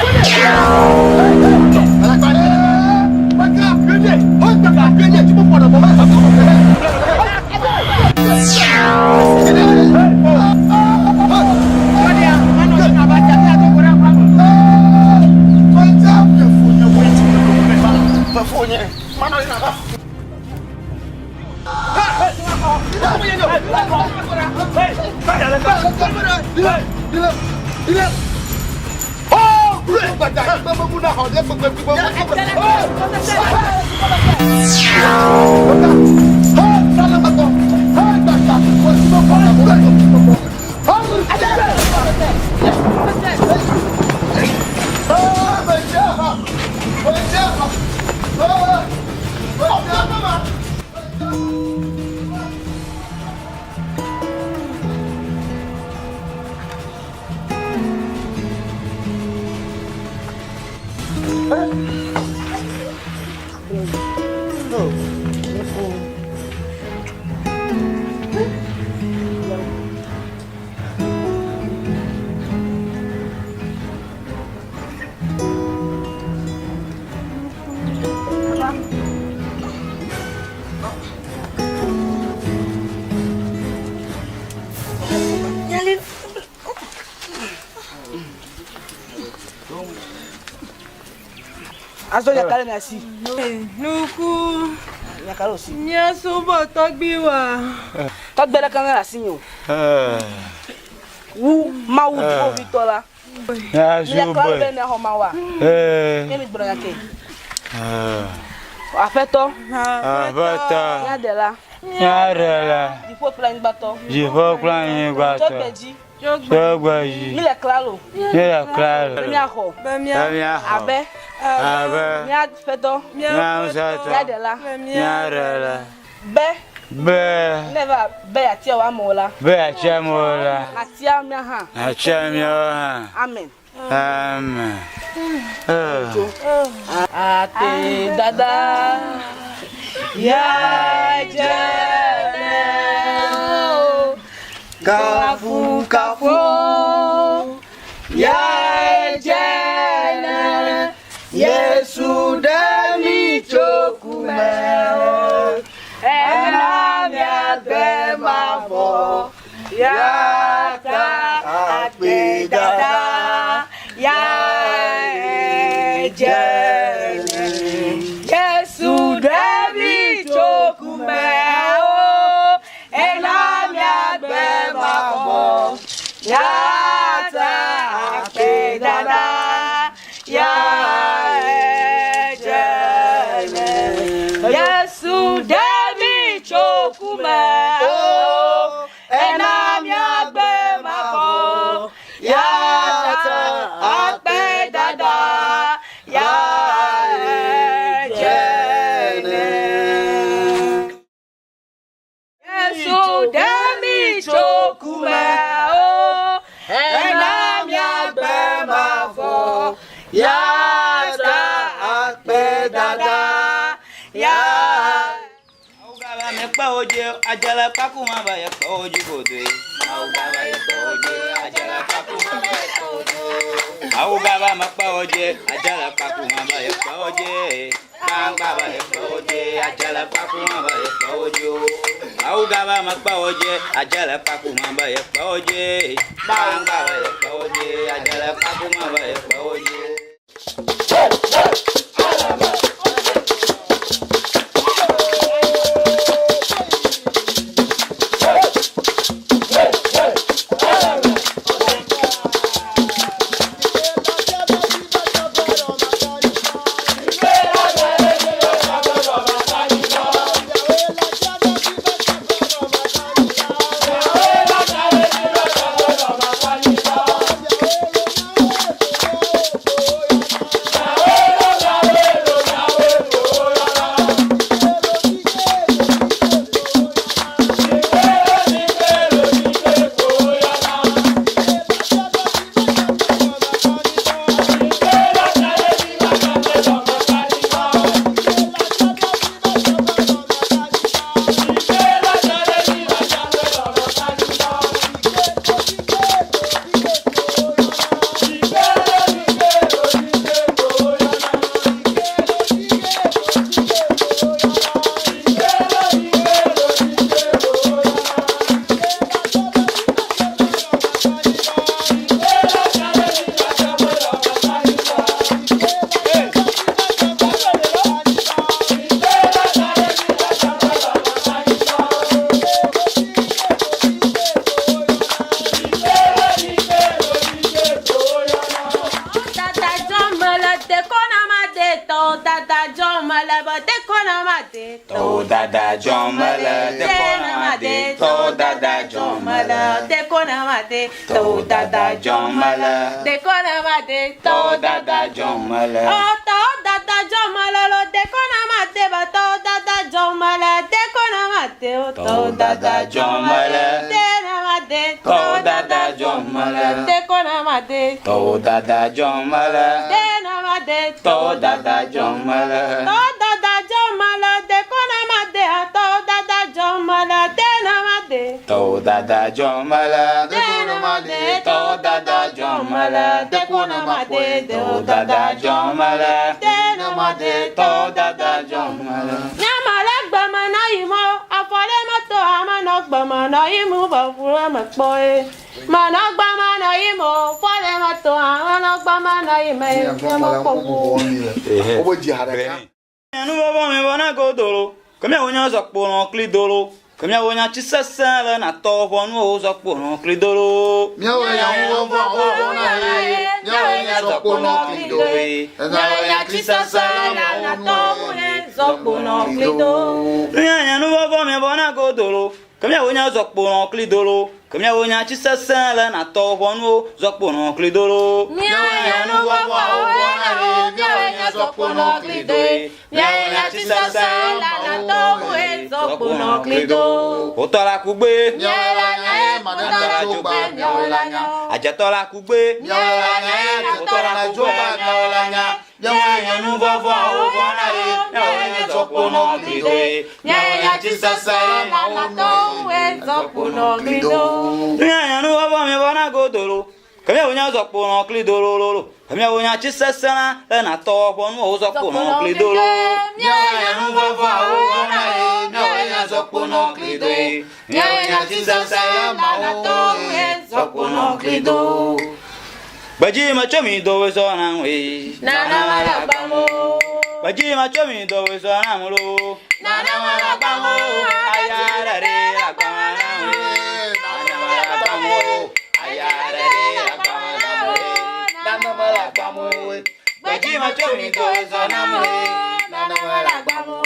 Azɔ nyaka le mia si. Nuku. Nyaka le si. Mía subɔ tɔgbi wa. Tɔgbi ɖeke mele asinye o. Wu Mawu dziƒoʋĩtɔ la. Mía Mia klalo subɔe. be miaxɔ Mawua. Ne mi gblɔ nya ke. Aƒetɔ. Aƒetɔ. Mía ɖela. Mía ɖela. Dziƒo kple anyigbatɔ. Dziƒo kple anyigbatɔ. Tso gbe dzi. Tso gbe dzi. Mi le klalo. Mi le klalo. Be miaxɔ. Be miaxɔ. Abe. Abe. Mía ƒetɔ. Mía ƒetɔ. Mía ɖela. Mía ɖela. Be. Be. Ne va be yeatia wò amewo la. Be yeatia amewo la. Nàtia mía hã. Nàtia míawo hã. Amen. Amen. Ate dada ya jene Kafu kafu ya jene Yesu ɖe mi tso ku me Ena miagbe mavɔ ya ta akpe dada ya jene Yesu ɖe mi tso ku me o ena miagbe mavɔ ya ta akpe dada ya jene Yesu ɖe mi tso ku me o ena miagbe mavɔ ya ta akpe dada ya jene. Yesu ɖe mi tso ku me o ena miagbe mavɔ ya ta akpe dada ya. Awugaba mekpe wo dzi, adzele kpaku hã be yekpe wo dzi. Kpangba be yekpe wo dzi, adzele kpaku hã be yekpe wo dzi o. Awugaba mekpe wo dzi, adzele kpaku hã be yekpe wo dzi. Kpangba be yekpe wo dzi, adzele kpaku hã be yekpe wo dzi. Yeah. mele be dekɔ na ma de. Tɔwò dada dzɔ mele dekɔ na ma de. Tɔwò dada dzɔ mele dekɔ na ma de. Tɔwò dada dzɔ mele dekɔ na ma de. Tɔwò dada dzɔ mele. Ɔ tɔwò dada dzɔ mele lo dekɔ na ma de ba tɔwò dada dzɔ mele dekɔ na ma de o. Tɔwò dada dzɔ mele. De na ma de. Tɔwò dada dzɔ mele. Dekɔ na ma de. Tɔwò dada dzɔ mele. De na ma de. Tɔwò dada dzɔ mele. Tɔwò dada dzɔ mele dekɔ na ma de a tɔwò dada dzɔ mele de na ma de. Tɔwò dada dzɔ mele. De na ma de. Tɔwò dada dzɔ mele. Dekɔ na ma de. Tɔwò dada dzɔ mele. De na ma de. Tɔwò dada dzɔ mele. Nyama le gbeme na yi mɔ, afɔ ɖe meto ame nɔ gbeme nɔ yi mu be ʋu ɖe me kpɔ ye. Menɔ gbeme nɔ yi mo, fɔ ɖe meto ame nɔ gbeme nɔ yi me ye me kpɔ ʋu. Wobe dzi ha ɖeka. Nuvɔvɔ mi vɔ na godolo, ke miawo nya zɔ kponɔ kli dolo, ke miawo nya tsi sesẽ le na tɔ ʋɔnuwo zɔ kponɔ kli dolo. Miawo nya nuvɔvɔ vɔ na ye, miawo nya zɔ kponɔ kli do. Miawo nya tsi sesẽ le na tɔ ʋɔnuwo zɔ kponɔ kli do. Mia nya nuvɔvɔ mi vɔ na godolo, ke miawo nya zɔ kponɔ kli dolo, ke miawo nya tsi sesẽ le na tɔ ʋɔnuwo zɔ kponɔ kli dolo. Miawo nya nuvɔvɔ vɔ na ye, miawo nya zɔ kponɔ kli do. Miawo nya tsi sesẽ le na tɔ ʋɔnuwo zɔ kponɔ kli do. Wotɔ la kugbe. Miawo la nya ye, wotɔ la kugbe, miawo la nya. Adzetɔ la kugbe. Miawo la nya ye, Wotɔ la kugbe, miawo la nya. Miawo nya nuvɔvɔwo vɔ na ye, miawo nya zɔ kponɔ kli do ye. Miawo nya tsi sesẽ le na tɔ ʋɔnuwo zɔ kponɔ kli do. Mia nya nuvɔvɔ mi vɔ na godolo, ke miawo nya zɔ kponɔ kli dolololo, ke miawo nya tsi sesẽ la le na tɔ ʋɔnuwo zɔ kponɔ kli dolo. Miawo nya nuvɔvɔwo vɔ na ye, miawo nya zɔ kponɔ kli do ye. Miawo nya tsi sesẽ le na tɔ ʋɔnuwo zɔ kponɔ kli do. Gbedzi metso mi do wezɔ na ŋue. Nana wala gbamo. Gbedzi metso mi do wezɔ na ŋu lo. Nana wala gbamo. Aya ɖe ɖe la gbama na ŋue. Nana wala gbamo. Aya ɖe ɖe la gbama na ŋue. Nana wala gbamo. Gbedzi metso mi do wezɔ na ŋue. Nana wala gbamo.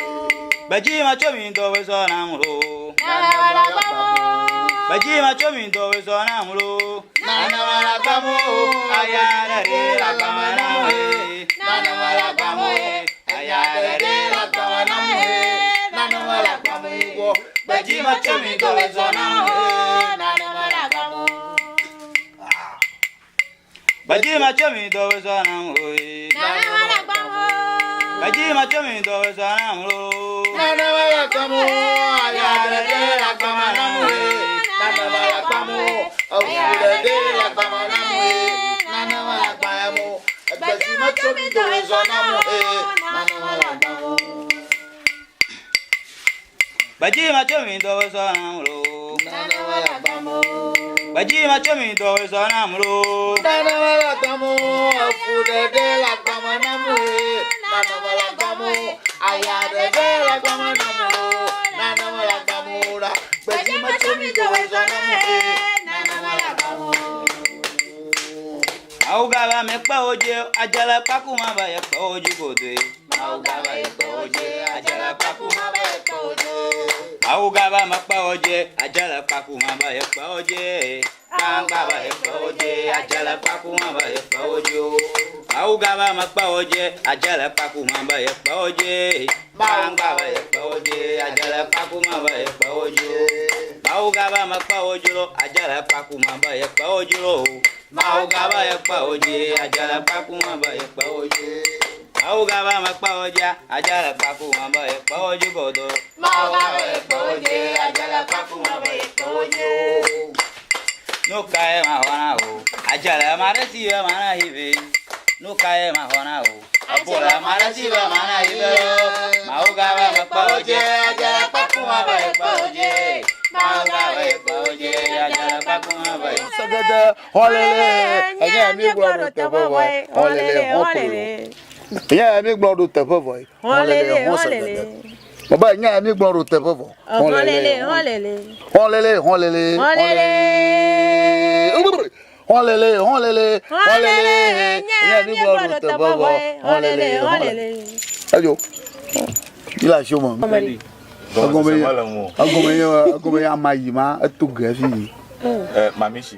Gbedzi metso mi do wezɔ na ŋu lo. Nana wala gbamo. Gbedzi metso mi do wezɔ na ŋu lo. Nana wala gbamo. Aya ɖe ɖe la gbama na ŋue. Nana wala gbamo. Aya ɖe ɖe la gbama na ŋue. Nana wala gbamo. Gbedzi metso mi do wezɔ na ŋue. Nana wala gbamo. Gbedzi metso mi do wezɔ na ŋue. Nana wala gbamo. Gbedzi metso mi do wezɔ na ŋu lo. Nana wala gbamo. Aya ɖe ɖe la gbama na ŋue. Nana wala gbamo. Eʋu ɖe ɖe la gbama na ŋue. Nana wala gbamo. Gbedzi metso mi do wezɔ na ŋue. Nana wala gbamo. Gbedzi metso mi do wezɔ na ŋu lo. Nana wala gbamo. Gbedzi metso mi do wezɔ na ŋu lo. Nana wala gbamo. Eʋu ɖe ɖe la gbama na ŋue. Nana wala gbamo. Aya ɖe ɖe la gbama na ŋu. Nana wala gbamo la. Gbedzi metso mi do wezɔ na ŋue. Nana wala gbamo. Mawu gaba mi kpe wo dzi, adzele kpaku ma be ye kpe wo dzi godoe. Mawu gaba ye kpe wo dzi, adzele kpaku ma be ye kpe wo dzi. Mawu gaba mi kpe wo dzi, adzele kpaku ma be ye kpe wo dzi. Gbangba be ye kpe wo dzi, adzele kpaku ma be ye kpe wo dzi o. Mawu gaba mi kpe wo dzi, adzele kpaku ma be ye kpe wo dzi. Gbangba be ye kpe wo dzi, adzele kpaku ma be ye kpe wo dzi o. Mawu gaba mi kpe wo dzi lo, adzele kpaku ma be ye kpe wo dzi lo. Mawu gaba ye kpe wo dzi, adzele kpaku ma be ye kpe wo dzi. Mawu gaba me kpe wo dzi, adzele kpaku ma be ye kpe wo dzi godo. Mawu gaba ye kpe wo dzi, adzele kpaku ma be ye kpe wo dzi. Nu kae maxɔ na wò? Adzele ma ɖe si be mana hi ve. Nu kae maxɔ na wò? Eƒo le ma ɖe si be mana hi ve. Mawu gaba me kpe wo dzi, adzele kpaku ma be ye kpe wo dzi. Mawu gaba ye kpe wo dzi, adzele kpaku ma be ye. Segede xɔlele enye mi gblɔ ɖo teƒe vɔ ye xɔlele xɔkolo. Enye mi gblɔ ɖo teƒe vɔ ye xɔlele xɔ segede. Baba enye mi gblɔ ɖo teƒe vɔ. Xɔlele xɔlele. Xɔlele xɔlele Xɔlele. Xɔlele xɔlele Xɔlele enye mi gblɔ ɖo teƒe vɔ ye xɔlele xɔlele. Edzo. Mi le asi me. Egɔme ye egɔme ye egɔme ye ama yi ma eto ge fi yi. Mami si.